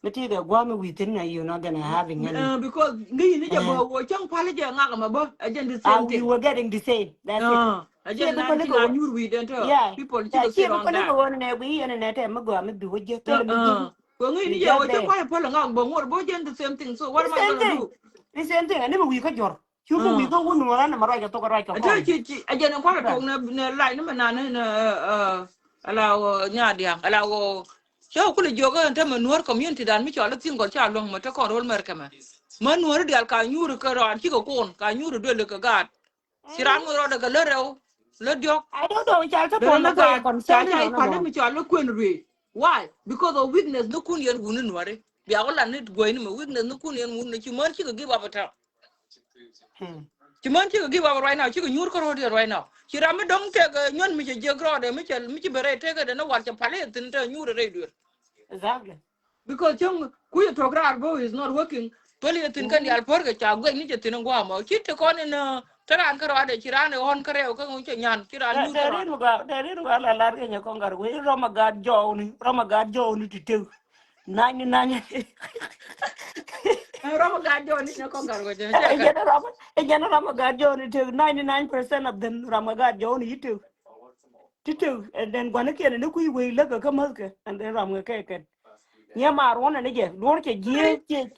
Mi ti kɛ gua̱a̱k mi wi̱i̱ thi̱n na, you not gonna having any. Uh, because ŋi̱i̱c ni jɛ bä wä cäŋ pal jɛ ŋak mɛ bä. Ɛ jɛn the same thing. We were getting the same. That's it. Ɛ jɛn na ti na nyuur wi̱i̱ den tɔ. Yeah. People ci kɛ sit on that. Cie mi kɔn ni kɛ wä ni nɛ wi̱i̱ yɛn ni nɛ tɛ mi gɔaa mi bi wä jɛ thil mi ji̱. Kɛ ŋi̱i̱c ni jɛ wä cä kuay pal ŋak bä ŋuɔr bä jɛn the same thing. So what am I gonna do? The same thing. Ani mi wi̱i̱ kä jɔr. Cu mi wi̱i̱ kä wun wä ran ni ma ruac kɛ thok ruac kɛ kɔn. Ci, ci, a jɛn kua̱r tok ni, ni lac ni mɛ nan ni, ni, uh, ala wä nya diaŋ, ala wä. Cä kulɛ jiök ɛ te mɛ nuɔ̱r community dan mi cɔal i̱ thi̱n gɔl ca luäŋ mɛ te kɔn ro̱l mɛr kɛ mɛ. Mɛ nuɔ̱r dial ka nyuuri kɛ rɔan cikɛ kuɔn, ka nyuuri duel kɛ gaat. Ci ran ŋuɔ̱t rɔɔdɛ kɛ lät rɛw, lät diɔ̱k. I don't know, cal te pɔn mɛ kɛ concern ca i̱ pal mi cɔal i̱ kuën ruëë. Why? Because of weakness ni kun yɛn wuni nuɔri. Bia wä lat ni guɔyni mɛ weakness ni kun yɛn wuni ci män cikɛ give up ɛ tap. Hmm. Ci män cikɛ give up right now, cikɛ nyuur kä ro̱o̱diɛn right now. Ci ram mi dɔ̱ŋ tëk, eh, nyuɔ̱n mi cɛ jiäk rɔɔdɛ, mi cɛ, mi ci bɛ rɛy tëkädɛ ni wal cɛ pal i̱ thi̱n te nyuur rɛy duer. Exactly. Because cäŋ kucä tok raar bä is not working. Päl i̱ thi̱n kɛn diaal pär kɛ ca guɛc ni cɛ thi̱n in gua̱a̱ mɔ. Ci te kɔn in, eh, te raan kä rɔɔdɛ, ci raan in ɣɔ̱n kä rɛw kä ŋucä nyan, ci raan nyuur kä rɔɔdɛ. Dɛ rin wä gat, dɛ rin wä gat la lar kɛ nyɛ kɔn gat wee, rɔm a gat jɔɔni, rɔm a gat jɔɔni ti tëk. Nany ni nany. Ɛ ram a gat jɔɔni ni kɔn gat wä jɛ. Ɛ jɛn ram, ɛ jɛn ram a gat jɔɔni tëk, ninety nine percent of them ram a gat jɔɔni yi tëk. Ti tëk, and then guani kiɛn ni kui̱ wei lä kɛ kä mäth kɛ, and then ram kɛ kɛ kɛn. Nyɛ maar wä nɛ ni jɛ, duɔr cɛ jiɛ, cɛ,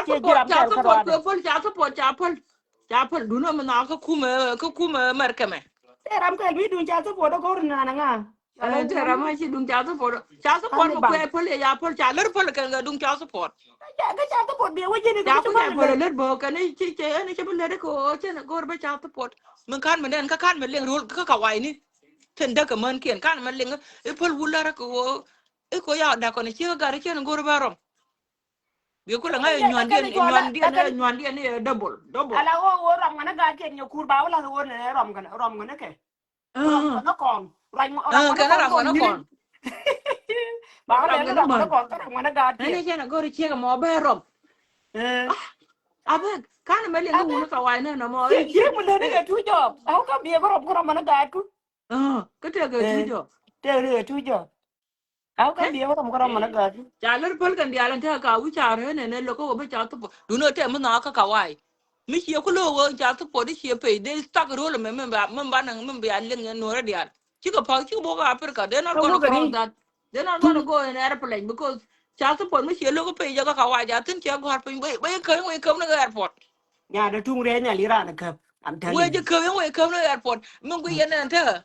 cɛ jiɛ ram kɛl kä rɔadɛ. Ca support, ca support, ca pal. Ca pal, duundɛ mi na kä kumɛ, kä kumɛ mɛr kɛmɛ. Tɛ ram kɛl mi duun ca support kä wä ri nana ŋa. Ɛ, tɛ ram a ci duŋ ca support. Ca support mi kuɛ päl ya, ya päl ca lär päl kɛn kɛ duŋ ca support. Kä ca support bi wä jini ca ku kuɛ päl lär bä kɛn ci cɛ ɛn ci bi lär kɛ wä cɛn go̱r bä ca support. Min kan mi nɛn kä kan mi liŋ rol kä ka wai ni. Tɛn däk kɛ män kiɛn kan mi liŋ i̱ päl wul lär kɛ wä i̱ ko ya dak kɔn ci kä gar cɛn go̱r bä rɔm. Bi kulɛ ŋa̱c nyuandiɛn, nyuandiɛn, nyuandiɛn double, double. Ala wä wä rɔm ŋänä gaat kiɛn nyɛ kur ba wä lath wä nɛ rɔm ŋänä, rɔm ŋänä kɛ. Ŋä kɔn. Ŋä kɔn. Ba ŋä kɔn ŋä kɔn ŋä gaat kɛ. Ɛn cɛn a gɔr ciek mɔ bɛ rɔm. Abɛ kan mɛ liŋ wun ka wai nɛ nɔ mɔ. Ciek mi lɛ ni kɛ tu jɔb. Aw ka biɛ bɛ rɔm kɛ rɔm ŋä gaat ku. Kä tɛk kɛ tu jɔb. Tɛk ni kɛ tu jɔb. Aw ka biɛ bɛ rɔm kɛ rɔm ŋä gaat ku. Ca lär päl kɛn diaal ɛn tɛk ka wi̱c ca rɛ nɛ nɛ lokä wä bɛ ca thup. Dun ɛ tɛk mi nhɔakä ka wai. Mi ciɛ ku lo̱o̱k ɣöö ca support i̱ ciɛ pay, they stuck rol ɛmɛ, mɛn ba, mɛn ba naŋ, mɛn bia liŋ ɛn nuɔ̱ɔ̱rä diaal. Cikɛ pa̱k, cikɛ bok Africa, they not gonna cross that. They not gonna go in airplane because ca support mi ciɛ lo̱o̱k pay jɛ kä kawaja thi̱n ciɛ gɔ̱a̱r piny, bä, bä käp, wä käp ni airport. Nya dee tuŋ rɛy nhial iran käp. I'm telling you. Wee jɛ käp, wee käp ni airport. Min gui yɛn ɛn te.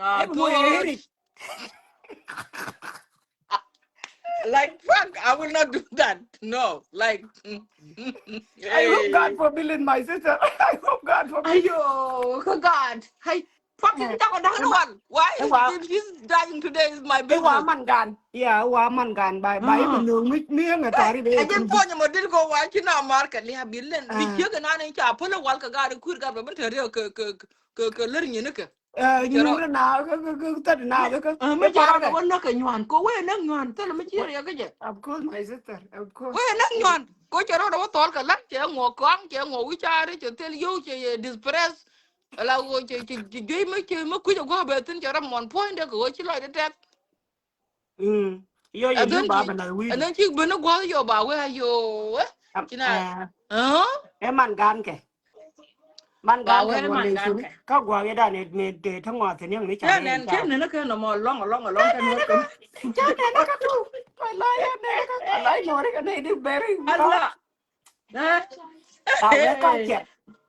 Like, fuck, I will not do that. No, like, I hope God forbid it, my sister. I hope God forbid. Ayo, ka God. Hey, fuck, you talk about one. Why is, if she's dying today is my business. Wa man gan. Yeah, wa man gan. Ba, ba, you know, mi, mi nga tari de. Ajen ponya mo dil ko wa kina market li habilen. Bi kiyo na ne cha polo wal ka God kur God ba ban tere ke, ke, ke, ke ler nyene ke. Nyuur na kä kä kä thät na kä kä. Mi cɛ rɔɔdɛ wä näk kɛ nyuan ko wee näk nyuan thilɛ mi ci riɛk kä jɛ. Of course, my sister, of course. Wee näk nyuan ko cɛ rɔɔdɛ wä thɔl kɛ la̱t cɛ ŋuɔ kɔaŋ cɛ ŋuɔ wi̱caari cɛ thil yio̱w cɛ yɛ depress. La ɣöö cɛ cɛ juey mi cɛ mi kui̱c ɛ gua̱a̱ bɛ thi̱n cɛ rɔ muɔn puɔ̱nydɛ kɛ ɣöö ci lɔcdɛ tɛth. Yɔ yɛ yop ba bɛ la wi̱i̱. And then ci ben ni gua̱a̱th yɔ ba wee a yɔ. Ci na. Ɛ man gan kɛ. Man gan kɛ wä le cuni kä gua̱a̱th yɛ dan ɛ mɛ te te ŋɔath ni ŋ ni ca nɛn kɛ nɛn kɛ nɔmɔ lɔŋ lɔŋ lɔŋ kɛ nɛn kɛ. Ca nɛn kɛ tu. Wala yɛ nɛn kɛ wala yɛ nɔri kɛ nɛn di bɛri. Ala.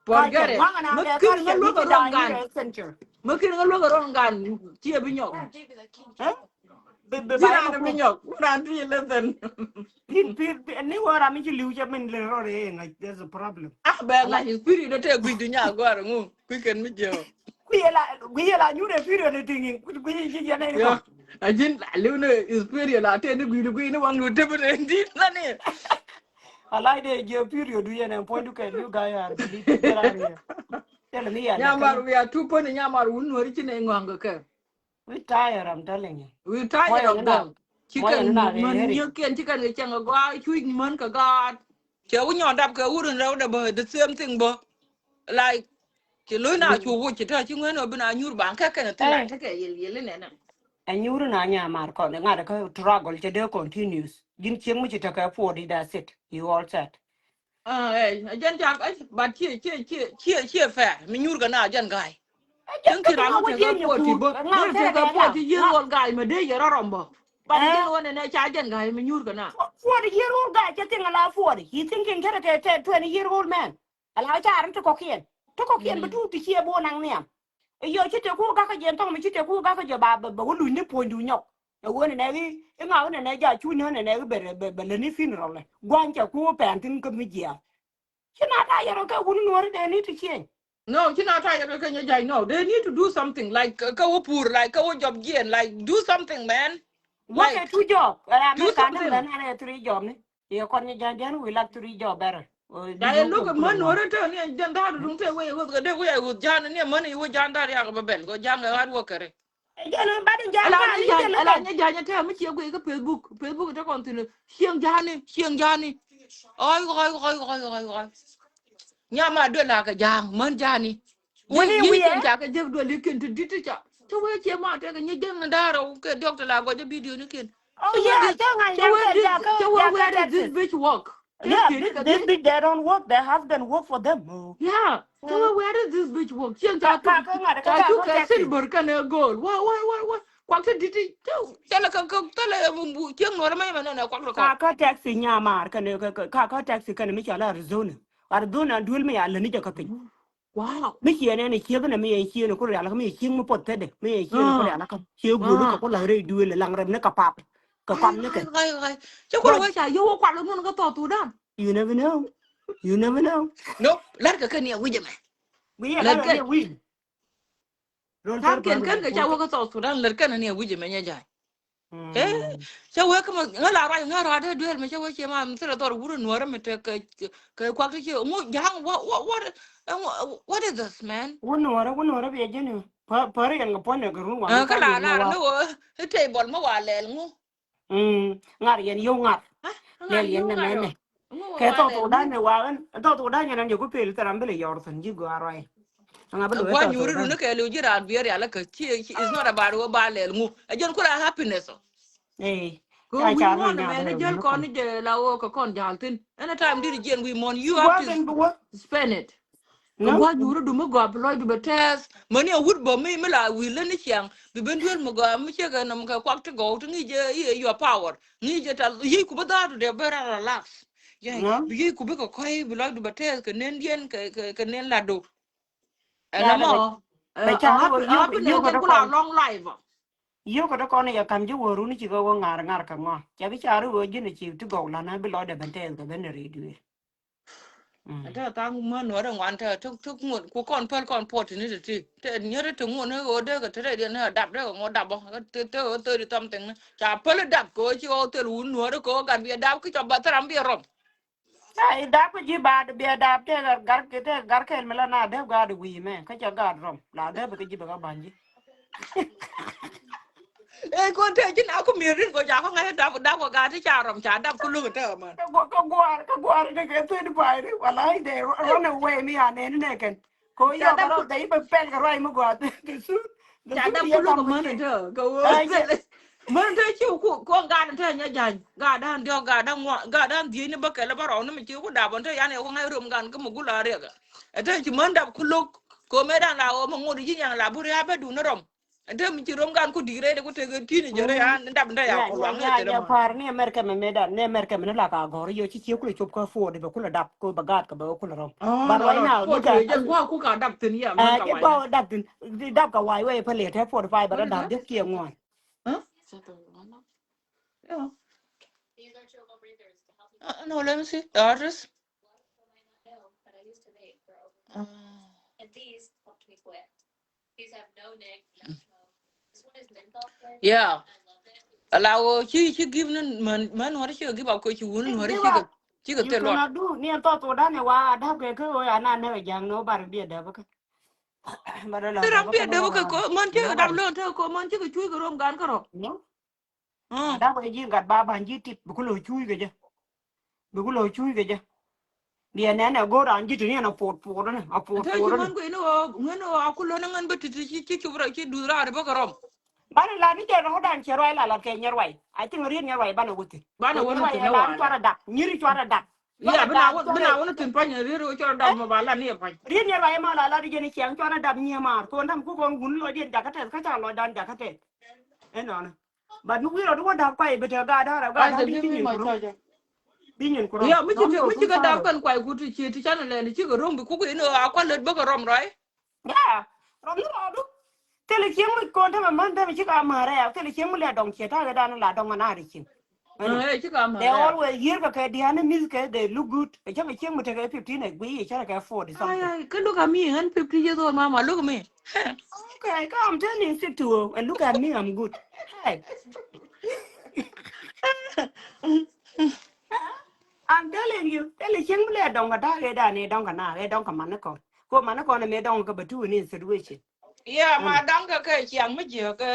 Forget it. Mä kin ŋä luäk a rɔn gan. Mä kin ŋä luäk a rɔn gan. Ciɛ bi nyɔk. Bi, bi, bi raan bi nyɔk. Raan ti listen. Pin, pin, pin, ni wä ram mi ci liw cɛ min le rɔ re ŋa, there's a problem. Ah, bɛ ŋa, spirit dɔ te gui dunya gɔr ŋu. Kui ken mi jɛ. Kui yɛ la, kui yɛ la nyure spirit ni tingi. Kui, kui ci jɛ ne ni kɔ. A jin la liw ni spirit la te ni gui ni gui ni waŋ lu te bi re ndi na ni. A lai de jɛ spirit du yɛ ne point du kɛ you guys are believe. Tell me ya. Nyamar, we are too funny, nyamar wun wari ci ne ŋɔŋ kɛ. We tired, I'm telling you. We tired of them. Ci kɛn män nyiëkiɛn ci kɛn kɛ cäŋ kɛ gɔaa cuc män kɛ gaat. Cɛ wä nyɔn dap kɛ wur in rɛw dɛ bä the same thing bä. Like ci lo̱c na cu wuc ci tɔ ci ŋuɛn ɔ bi na nyuur baŋ kɛ kɛn thil a tekɛ yel yel inɛnɛ. Ɛ nyuur na nyamar kɔn ŋa̱t kä struggle cɛ dee continuous. Ji̱n cieŋ mi ci tekɛ puɔt i̱ that's it. You all set. Ɛ jɛn ca but ciɛ ciɛ ciɛ ciɛ ciɛ fair mi nyuur kɛ na jɛn ga̱a̱y. Cäŋ ci ram mi tekɛ forty bä mi tekɛ forty year old guy mi dee yɛ rɔrɔm bä. But jɛn wä nɛnɛ ca jɛn ga̱a̱y mi nyuur kɛ na. Forty year old guy cɛ thiŋ ala forty. He thinking kɛ tɛ twenty year old man. Ala ca rin ti kɔkiɛn ti kɔkiɛn bi tuut ti ciɛ bo naŋ nhiam. Ɛ yɔ ci te ku gakä jɛ tɔŋ mi ci te ku gakä jɛ ba ba wä luny ni puɔ̱nydu nyɔk. Ɛ ɣöö nɛnɛ i̱ i̱ ŋa ɣöö nɛnɛ ja̱ cu ni ɣöö nɛnɛ i̱ bɛ bɛ lä ni funeral lɛ gua̱ny cɛ ku pɛn thi̱n kä mi jiath. Ci na ta̱a̱ yɛn rɔ kɛ wun nuɔ̱ɔ̱ri dee ni ti cieny. No, ci na ta̱a̱ yɛn rɔ kɛ nyɛ ja̱c no. They need to do something like kä wä pur like kä wä jɔp jiɛn like do something man. Wä kɛ tu jɔp ɛ America ni lɛ ni ɛ three jɔp ni. Yɛ kɔn nyɛ ja̱c diɛn wi̱i̱ lak three jɔp bɛrɛ. Ca yɛ lo̱k ɛ män nuɔ̱ɔ̱ri tɛn ni ɛ jɛn da̱a̱r duŋ tɛn wee ɛ ɣöth kɛ dee wee ɛ ɣöth ja̱a̱n ni ɛ män ɛ wee ja̱a̱n da̱a̱r yak bɛ bɛl kɛ ja̱a̱n kɛ ɣa̱t wä kɛ rɛ. Ala nyɛ ja̱ny, ala nyɛ ja̱ny ɛ tɛm mi ciɛ guiy kä Facebook. Facebook te kɔn thi̱n cieŋ ja̱ni cieŋ ja̱ni. Ɣɔy ɣɔy ɣɔy ɣɔy ɣɔy ɣɔy. Nyama duel la kɛ ja̱a̱ŋ män ja̱ni. Wee yi cieŋ ca kɛ jek duel ikin ti di̱t ti ca. Cä wee ciɛ ma tekɛ nyɛ ja̱ŋ ni da̱a̱r rɛw kɛ diɔk ti la gɔc ɛ video ni kin. Oh yeah, cä ŋa̱c cä wee this bitch work. Yeah, this, this bitch, they don't work. Their husband work for them. Yeah. Cä wee where is this bitch work? Cieŋ ca cu kɛ silver kɛnɛ gold. Wä wä wä wä. Kuak ti di̱t ti cä lɛ kɛ kɛ thilɛ cieŋ nuɔrɛ mɛ mɛ nɛnɛ kuak ti kɔ. Ka kä taxi nyamar kɛnɛ kɛ ka kä taxi kɛnɛ mi cɔal Arizona. Arizona duel mi ya läni jɛ kä piny. Wow. Mi ciɛ nɛn ciek nɛ mi yɛ ciek ni ku rial kä mi yɛ ciek mi puɔth thädɛ mi yɛ ciek ni ku rial kä ciek guol kä ku laŋ rɛy duel laŋ rɛm ni ka pap. Kɛ kuan ni kɛ. Ɣai, ɣai, ɣai. Cɛ kuan wee ca yio̱w wä kuan lɛ mun kä South Sudan. You never know. You never know. No, lɛr kɛ kɛ ni a wi̱c ɛmɛ. Wi̱c ɛ lɛr kɛ ni a wi̱c. Rol tɛr kɛn kɛn kɛ ca wä kä South Sudan lɛr kɛn ni a wi̱c ɛmɛ nyɛ ja̱a̱ny. Ɛ, cɛ wee kä ma ŋä la ruac ŋä ruac dee duel mi cɛ wee cie ma mi thilɛ dhɔr wur nuɔrɛ mi te kɛ kɛ kuak ti cie ŋu ja̱a̱ŋ what what what what is this man? Wur nuɔrɛ wur nuɔrɛ bi a jeni. Pä pä ri yɛn kɛ puɔn ne kɛ run wa. Kä la la ni wä. Ɛ table mi wa lɛl ŋu. Mm, ŋar yɛn yio̱w ŋar. Lɛl yɛn nɛ mɛnɛ. Kɛ thɔth wä da̱ny ni waɣän thɔth wä da̱ny ni ku pel thɛr am bi lɛ yɔr thun ji̱ gɔaa ruac. Ŋa bi lɛ wä thɔth wä da̱ny. Gua̱ny wuri duni kɛ liw ji̱ raan biɛ rial kä ci is not about wä ba lɛl ŋu. Ɛ jɛn kura happiness ɔ. Ee. Kɛ wi̱i̱ muɔ̱n mɛn ni jäl kɔn ni jɛ la wä kɛ kɔn ja̱l thin. Anytime diri jiɛn wi̱i̱ muɔ̱n you have to spend it. Kɛ gua̱c nyuuri du mi gɔaa bi lɔcdu bɛ tɛth mäni a wut bä mi mi la wi̱i̱ lä ni ciaŋ bi ben duel mi gɔaa mi ciek ɛ nɔm kɛ kuak ti gɔw ti ŋi̱i̱c ɛ i̱ ɛ your power ŋi̱i̱c ɛ tal yic ku bi dha̱a̱rdu dee ben rat relax. Bi yic ku bi kɛ kɔ̱c bi lɔcdu bɛ tɛth kɛ nen diɛn kɛ kɛ nen latdu. Ɛn ɛmɔ happiness jɛn ku la long life. Yio̱w kɛ ti kɔn i̱ yɛ ka̱m ji̱ wä run i̱ ci kɛ wä ŋa̱r ŋa̱r kɛ ŋɔa cɛ bi ca ri wä ji̱n i̱ ci ti gɔw la̱n ɛ bi lɔcdɛ ben tɛth kɛ ben ɛ ri duëë. Ɛ te tha̱a̱ŋ män wä rɛ ŋuan te tuk tuk ŋun ku kɔn päl kɔn puɔt tini ti ti te nyäri ti ŋun ni ɣöö dee kɛ te rɛy diɛn ni a dap dee kɛ ŋuɔ̱t dap bä te te ɣöö thirty something ni ca päl dap kɛ ɣöö ci ɣɔw thil wun nuɔ̱ɔ̱ri kɛ ɣöö gat biɛ dap ki cɔ ba thil ram biɛ rɔm. Ca i dap kä ji̱ ba biɛ dap te gar te gar kɛl mi la na dee gat wi̱i̱ mɛ kä cɛ gat rɔm la dee bi kä ji̱ bi kä ba̱ny ji̱. Ee ko te ji̱n a ku mi̱er rin ko ca ko ŋa̱c dap dap ko gat ti ca rɔm ca dap ku luk te man. Kä guar kä guar ni kɛ thirty five ni wala i de run away mi a neni nɛ kɛn. Ko yɔ kä rɔm te i bɛ pɛl kɛ ruac mi guar te te sun. Ca dap ku luk man te kɛ wä. Män te ci ku ko gat te nyɛ ja̱ny gat dan diɔk gat dan ŋuan gat dan dhiec ni bä kɛl bä rɔw ni mi ci ku dap ɔn te yan yɛ ku ŋa̱c rom gan kä mi gul a riɛk. Ɛ te ci män dap ku luk ko me dan la wä mi ŋut ji̱ nyaŋ la buri a bä dun ni rɔm. Ɛn te mi ci rom gan ku di̱i̱t rɛy de ku tek ɛ ti̱n jɛ rɛy an dap ni te ya ku luaŋ ɛ te dämä. Par ni America mɛ mɛ dan ni America mɛ ni la ka gɔr yɛ ci cie kulɛ cop kä Ford bɛ kulɛ dap ko bɛ gat kɛ bɛ kulɛ rɔm. But right now ni ka jɛ gua ku ka dap thin ya America wai. Jɛ gua dap thin dap ka wai wai pale te forty five bɛ dap jɛ kiɛ ŋuan. No, let me see the address. Yeah. Ala wo ci ci give ni man man wari ci give up ko ci wun wari ci ci ga tel wa. Du ni an thɔth wä dan ni wa dap kɛ kɛ wä ya na ne jang no bar bi dap kɛ. Ram bi dap kɛ ko man ci dap lo te ko man ci ga cuy ga rom gan ka ro. Dap kɛ ji̱ gat ba ban ji̱ tip bi ku lo cuy kɛ jɛ. Bi ku lo cuy kɛ jɛ. Biɛ nɛn ɛ go̱o̱r an ji̱ ti ni ɛn a puɔt puɔt ni a puɔt puɔt ni. Ŋuɛn ɣöö a ku lo̱n ŋän bä ti ti ci ci cup rɔ ci duth raar bä kɛ rɔm. Banɛ la ni jɛ rɔ̱dan cɛ ruac la la kɛ nyɛ ruac. A cieŋ riet nyɛ ruac banɛ wä thi̱n. Banɛ wä ni thi̱n la cuarɛ dak nyiri cuarɛ dak. Ya bi na wä bi na wä ni thi̱n pany riet wä cuarɛ dak mɔ ba la ni ɛ pany. Riet nyɛ ruac ma la la di jɛ ni ciaŋ cuarɛ dak nyiɛ maar ko nam ku kɔn wun lɔcdiɛn jakä tɛth kä ca lɔcdan jakä tɛth. Ɛnɔnɔ. But mi wi̱i̱ rɔ di wä da̱k kuay bi te gaat da̱r a gaat da̱r bi nyin kuro. Bi nyin kuro. Ya mi ci mi ci kɛ da̱k kɛn kuay ku ti ci ti canɛ lɛn ci kɛ rom bi kuk in a kual lät bä kɛ rom rɔy. Ya rom ni rɔ du. Thil cieŋ mi kon te mɛ män te mi ci ka ma̱rɛ ya thil cieŋ mi lɛ dɔŋ ciɛ ta̱a̱ kɛ da̱n la dɔŋ mɛ na ri cieŋ. They always yier kɛ kɛ dia̱n ni mi̱th kɛ they look good. Ɛ cä kɛ cieŋ mi tekɛ fifteen ɛ gui ɛ cä kɛ forty something. Kä look at me, ɣän fifty years old mama, look at me. Okay, come tell me sit to and look at me, I'm good. Hey. I'm telling you, tell a cieŋ mi lɛ dɔŋ kɛ da̱a̱k ɛ da̱a̱n ɛ dɔŋ kɛ na ɛ dɔŋ kɛ man ni kɔn. Ko man ni kɔn ɛ mɛ dɔŋ kɛ bɛ tu ni situation. Yeah, ma dɔŋ kɛ kɛ ciaŋ mi jiɛ kɛ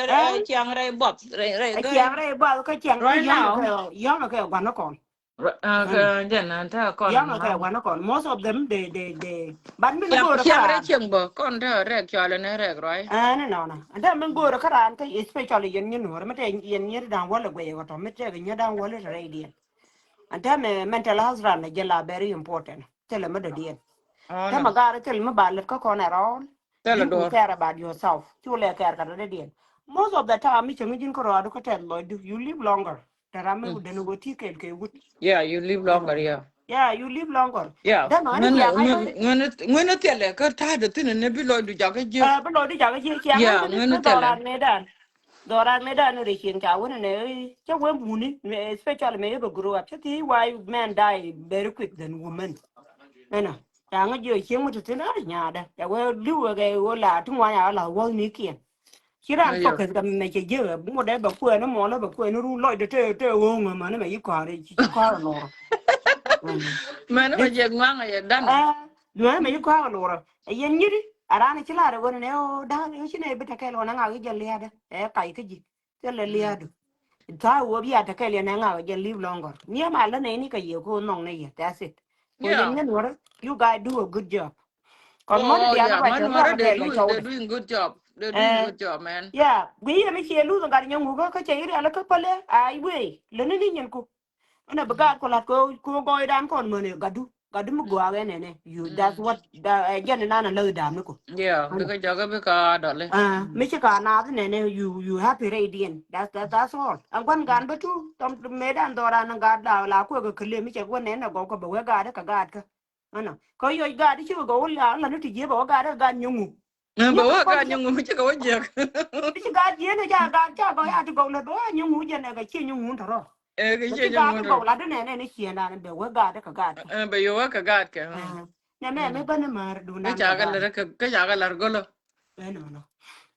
ciaŋ rɛy buɔth rɛy rɛy. Ciaŋ rɛy buɔth kɛ ciaŋ kɛ yɔŋ kɛ yɔŋ kɛ guan ni kɔn. Kɛ jɛn an te kɔn yɔŋ kɛ guan ni kɔn. Most of them they they they. But mi go̱o̱r ciaŋ rɛy ciaŋ bä kɔn te rɛk cɔl ni rɛk rɔy. Ɛn nɔnɔ an te mi go̱o̱r kä raan kä especially yɛn nyin nuɔr mi te yɛn nyin dan wal guey kɔtɔ mi te nyin dan wal rɛy diɛn. An te mi mental health ran jɛ la very important. Thilɛ mi dɔ̱diɛn. Thilɛ mi gaari thilɛ mi ba lät kä kɔn ɛ rɔɔl. Thilɛ duɔr. You care about yourself. Cu lɛ care kä dɔ̱diɛn. Most of the time mi cäŋ ji̱n kä rɔɔdu kä tɛth lɔcdu you live longer. Tɛ ram mi wut den wä ti kɛl kɛ wut. Yeah, you live longer, yeah. Yeah, you live longer. Yeah. Ŋuɛn ŋuɛn ŋuɛn thilɛ kä ta̱a̱dɛ thin ni bi lɔcdu jakä ji̱. Bi lɔcdu jakä ji̱. Yeah, ŋuɛn thilɛ. Dhɔran mëë dan rɛ cieŋ ca wun nɛ cä wee muni, especially mëë yɛ bɛ grow up, cä thiec why men die very quick than women. Ɛnɔ ca ŋä jiɔ cieŋ mi ti thin a nyaadä ca wee li̱w wee kɛ wee la ti ŋuany a la wäk ni kiɛn. Ci ran focus kɛ mɛ cɛ jiɛ ŋɛ ŋut dee bɛ kuɛɛni mɔlä bɛ kuɛɛni run lɔcdɛ te te ɣööŋ ɛ mäni mɛ yi kɔaari ci kɔaari lorä. Mäni mɛ jɛ ŋuaŋ ɛ yɛ dan. Dueŋ mɛ yi kɔaari lorä ɛ yɛn nyiri a ran ci lar ɛ ɣöö nɛ ɣöö da̱a̱n ɣöö ci nɛ bi tɛ kɛl ɣöö nɛ ŋak i̱ jɛ lia̱a̱dä ɛ kac kä ji̱. Thilɛ lia̱a̱du. Tha̱a̱ wä bia tekɛl yɛn ɛ ŋak jɛ live longer. Niɛ ma lä nɛy ni kɛ yɛ ko nhɔŋ nɛ yɛ. That's it. Ko yɛn ŋän wärä, you guys do a good job. Kɔn mɔni diaal ba cɛ luakä kɛɛl kɛ cɔwdɛ. Doing good job. They're doing good job, man. Yeah, gui yɛ mi ciɛ luth gat nyɛ ŋukä kä cɛ irial kä pälɛ. Ai wee lä ni ni nyin ku. Ɛn a bi gaat kɔ la̱t kɛ kɛ gɔɔydan kɔn mäni gatdu. Gatdu mi gɔaa kɛ nɛnɛ. You, that's what, ɛ jɛn inan a läth dam ni kɔ. Yeah, bikɛ jɔkɛ bikɛ a dɔli. Mi ci ka naath nɛnɛ, you, you happy radiant. That's, that, that's all. Ɛn gua̱n gan bä tu tɔm mëëdan dhɔran ni gaat la la kuɛ kɛ kɛ lem mi cɛ gua̱n nɛnɛ gɔw kɛ bɛ wee gaat kɛ gaat kä. Ɛnɔ kä yɔc gaat ci kɛ gɔw la la ni ti jiɛ bɛ wee gaat kɛ gaat nyɛ ŋu. Bɛ wä ka nyuŋ mi ci kɛ wä jiäk. Ci gat jiɛn ca gat ca gɔk ya ti gɔk lɛ bɛ wä nyuŋ wä jɛn ɛ kɛ ci nyuŋ wun tɔrɔ. Ɛ kɛ ci nyuŋ wun tɔrɔ. Gɔk la ti nɛ nɛ ni ciɛn dan bɛ wä gat kɛ gat kɛ. Ɛ bɛ yɔ wä kɛ gat kɛ. Nɛ mɛ mi bä ni mär du nan kɛ gat. Kɛ ca kɛ lär gɔlɔ. Ɛ nɔ nɔ.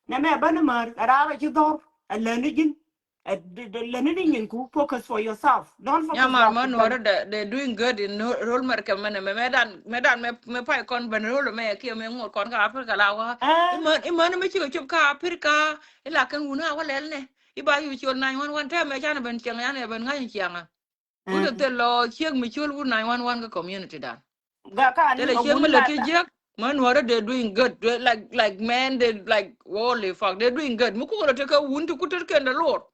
Nɛ mɛ bä ni mär ra bɛ ci dhɔr. Ɛ lɛ ni ji̱n. Ɛ, d-, d-, lɛ ni ni nyin ku focus for yourself. Don't focus. Nyamar män wärä de, de doing good in ro-, rol mɛr kɛ mɛnɛ mɛ, mɛ dan, mɛ dan mɛ, mɛ pay kɔn ben rol mɛ kiɛ mɛ ŋot kɔn ka Africa la wa. Imän, imän mɛ cikɛ cop ka Africa, ila kɛn wun a wa lɛl nɛ. Iba yu ciol nine one one tɛ mɛ canɛ ben ciɛŋ yanɛ ben ŋa̱c ciɛŋä. Wut thil lɔ ciek mi ciol wut nine one one kä community dan. Ga ka ni thil ciek mi lɛ ti jiek. Män wärä they doing good. They like, like, man, they like, holy fuck, they doing good. Mi kukɛ lɔ tekɛ wun ti kut tet kɛn de lor.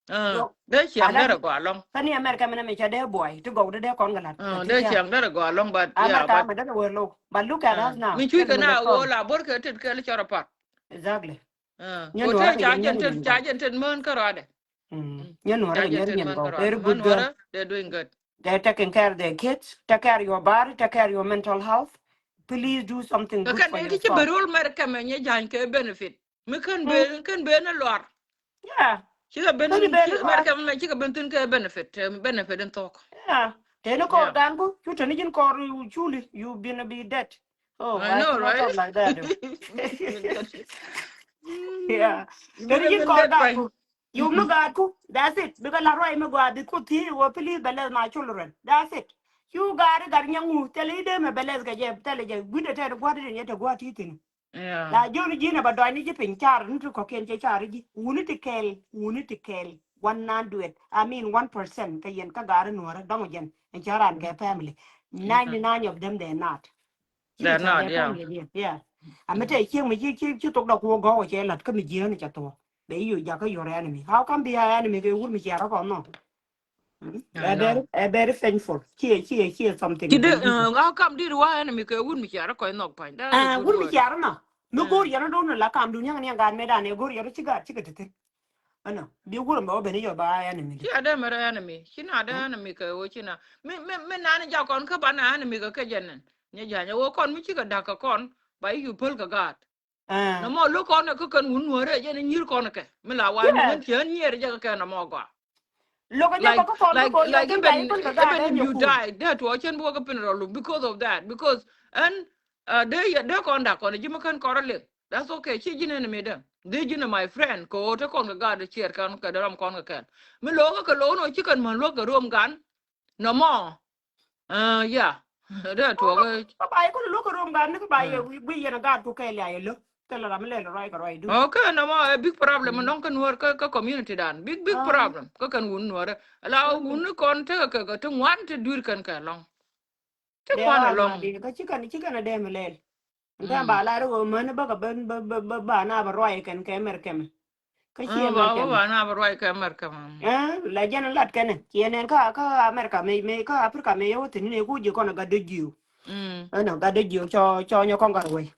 Dee ciaŋ derɛ gɔaa lɔŋ. Kä ni America mɛnɛ mi ca dee buɔy ti gɔw dee dee kɔn kɛ la̱t. Dee ciaŋ derɛ gɔaa lɔŋ, but America mɛ derɛ wee low. But look at us now. Mi cuc kɛ na woo la bor kɛ tet kɛ li cɔr apat. Exactly. Ko te ca jɛn tet, ca jɛn tet mään kä rɔadɛ. Nyɛ nuɔrɛ kɛ nyɛr nyɛn gɔw. Very good girl. They're doing good. They're taking care of their kids. Take care of your body. Take care of your mental health. Please do something good for yourself. Kɛ kɛn ti ci bɛ rol mɛr kɛmɛ nyɛ ja̱ny kɛ benefit. Mi kän ben, kän ben a luar. Yeah. Cikɛ ben, America mɛ cikɛ ben thin kɛ benefit, benefit in thok. Yeah. Teni kɔr gan ku cu teni jin kɔr culi, you been a be dead. Oh, I know, right? Like that. Yeah. Teni jin kɔr gan ku. You mi gaat ku. That's it. Bikɛ la ruay mi gɔaa bi ku thi wä please bɛ lɛth my children. That's it. Cu gaat gat nyɛ ŋu thɛl i̱ dee mɛ bɛ lɛth kɛ jɛ thɛl jɛ gui̱dɛ tɛt gua̱t i̱ yɛ te gua̱t i̱ thin. La jiön ji̱n ɛ bɛ dɔɔny ni ji̱ piny car ni ti kɔ̱kiɛn cɛ car ji̱ wuni ti kɛɛl wuni ti kɛɛl. One hundred, I mean one percent kɛ yɛn kä gaari nuɔ̱ɔ̱rä dɔ̱ŋ jɛn ɛn cä raan kɛ family. Ninety nine of them they not. They're not, yeah. Yeah. A mi te cieŋ mi ci ci ci thok dɔ kuɔ gɔk cɛ lat kä mi jiäni cɛ thuɔ. Bɛ i̱ yo̱ jakä your enemy. How come be a enemy kɛ wur mi ciarä kɔn nɔ? Ɛ very, ɛ very painful. Ciɛ, ciɛ, ciɛ something. Ci dee, how come did wa enemy kɛ wut mi ciarä kɔc nhɔk pa̱ny? Wut mi ciarä nɔ. Mi go̱r yɛn a do̱n la kam dun yaŋ ni a gaat me dan ɛ go̱r yɛn a ci gaat ci kɛ tethin. Ɛnɔ bi wur mɛ wä ben yɔ ba enemy. Ci a dee mɛ rɛ enemy. Ci na dee enemy kɛ wä ci na. Mi, mi, mi nani ja kɔn kä ba na enemy kɛ kɛ jɛn nɛn. Nyɛ ja nyɛ wä kɔn mi ci kɛ dak kɛ kɔn ba i̱ yu päl kɛ gaat. Nɔmɔ lo̱k kɔn ɛ kä kɛn wun nuɔ̱ɔ̱rɛ jɛn i̱ nyir kɔn ɛ kɛ mi la wa ni män ciɛ ɣän nyiɛɛr jɛ kä kɛ nɔmɔ gɔaa. Lo̱k ɛ jɛ kä kä kɔn kä kɔn like even, even if you die dee tuɔɔk cɛn bi wä kä pin rɔ lum because of that, because ɛn dee yɛ dee kɔn dak kɔn ji̱ mi kän kɔn rɔ liŋ. That's okay. Ci ji̱n enemy dee dee ji̱n ɛ my friend kɛ ɣöö te kɔn kɛ gaat dee ciɛɛr kɛn kɛ dee ram kɔn kɛ kɛn mi lo̱k kä kɛ lo̱k nɔ ci kɛn män luäk kɛ ruɔm gan. Nɔmɔ. Aa, ya. Dee tuɔɔk. Kä ba yɛ kulɛ lo̱k kɛ rom gat ni kä ba yɛ wi̱i̱ yɛn a gat ku kɛɛl ya yɛ lo̱k. Thilɛ ram mi lɛl ruac kɛ ruac du. Okay, nɔmɔ ɛ big problem nɔŋ kä nuɔr kä, kä community dan. Big, big problem kä kɛn wun nuɔr. Ala wun ni kɔn tekɛ kɛ, kɛ ti ŋuan ti dui̱r kɛn kɛ lɔŋ. Ti ŋuan alɔŋ. Kä ci kɛn, ci kɛn a dee mi lɛl. Ntä ba lar ɣöö mäni bä kɛ ben bä, bä, bä, ba na bä ruac kɛn kɛ mɛr kɛmɛ. Kä ciɛ mɛr kɛmɛ. Ba na bä ruac kɛ mɛr kɛmɛ. Ɛ la jɛn lat kɛnɛ ciɛ nɛn kä, kä America mɛ, mɛ kä Africa mɛ yɛ wä thin ni ku ji̱ kɔn gat dee jiw. Ɛnɔ gat dee jiw cɔ, cɔ nyɛ kɔn gat wei.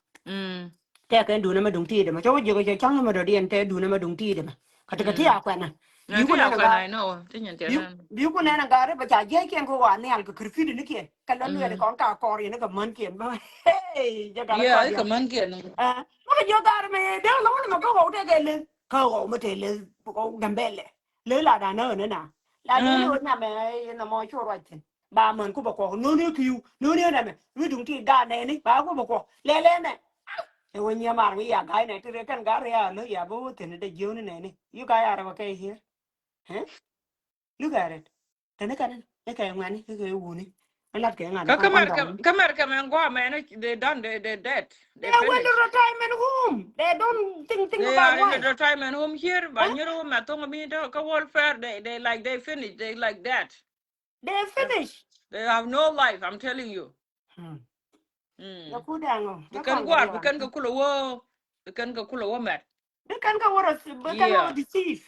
Tɛ kɛn duun ɛmɛ duŋ ti̱i̱t ɛmɛ cɔ wä ji̱ kɛ cɛ ca̱ŋ ɛmɛ dɔ̱diɛn tɛ duun ɛmɛ duŋ ti̱i̱t ɛmɛ. Kä ti kɛ ti a kuɛnɛ. Bi ku nɛn a gat, bi ku nɛn a gat ri bɛ ca jiɛc kiɛn kɛ wa nhial kɛ kir fidi ni kiɛn kɛ lɔ luɛɛl kɔn ka kɔr yɛn kɛ män kiɛn bä. Hey, jɛ gat kɔn kɛ män kiɛn. Ɛ mɛ kɛ jiɔ gat mɛ dee lɔ wä ni mɛ kɛ wä wä tɛ kɛ leth. Kä ɣɔw mi te le ɣɔw Gambɛlɛ. Le la dan nä ni na. La ni ni wä nyamɛ ni mɔ cu ruac thin. Ba män ku ba kɔk nuni kiu nuni nɛ mɛ. Wi duŋ ti da nɛ ni ba ku ba kɔk. Le le nɛ. Ɛ wä nyɛ mar wi ya gai nɛ ti re kɛn gar ya lo ya bo thin de jioni nɛ ni. You guys are okay here. Huh? Look at it. Tɛni kɛn ni kɛ ŋuɛni kɛ wuni. Lat kɛ ŋuɛni. Kä America, kä America mɛn guɔ mɛn, they done, they, they dead. They went to retirement home. They don't think, think about what. They are in the retirement home here. Ba nyir home a thong mi to ka welfare. They, they like, they finish. They like that. They finish. They have no life, I'm telling you. Hmm. Mm. Bi kɛn guar, bi kɛn kɛ kulɛ wä, bi kɛn kɛ kulɛ wä mɛt. Bi kɛn kɛ wä, bi kɛn kɛ wä deceive.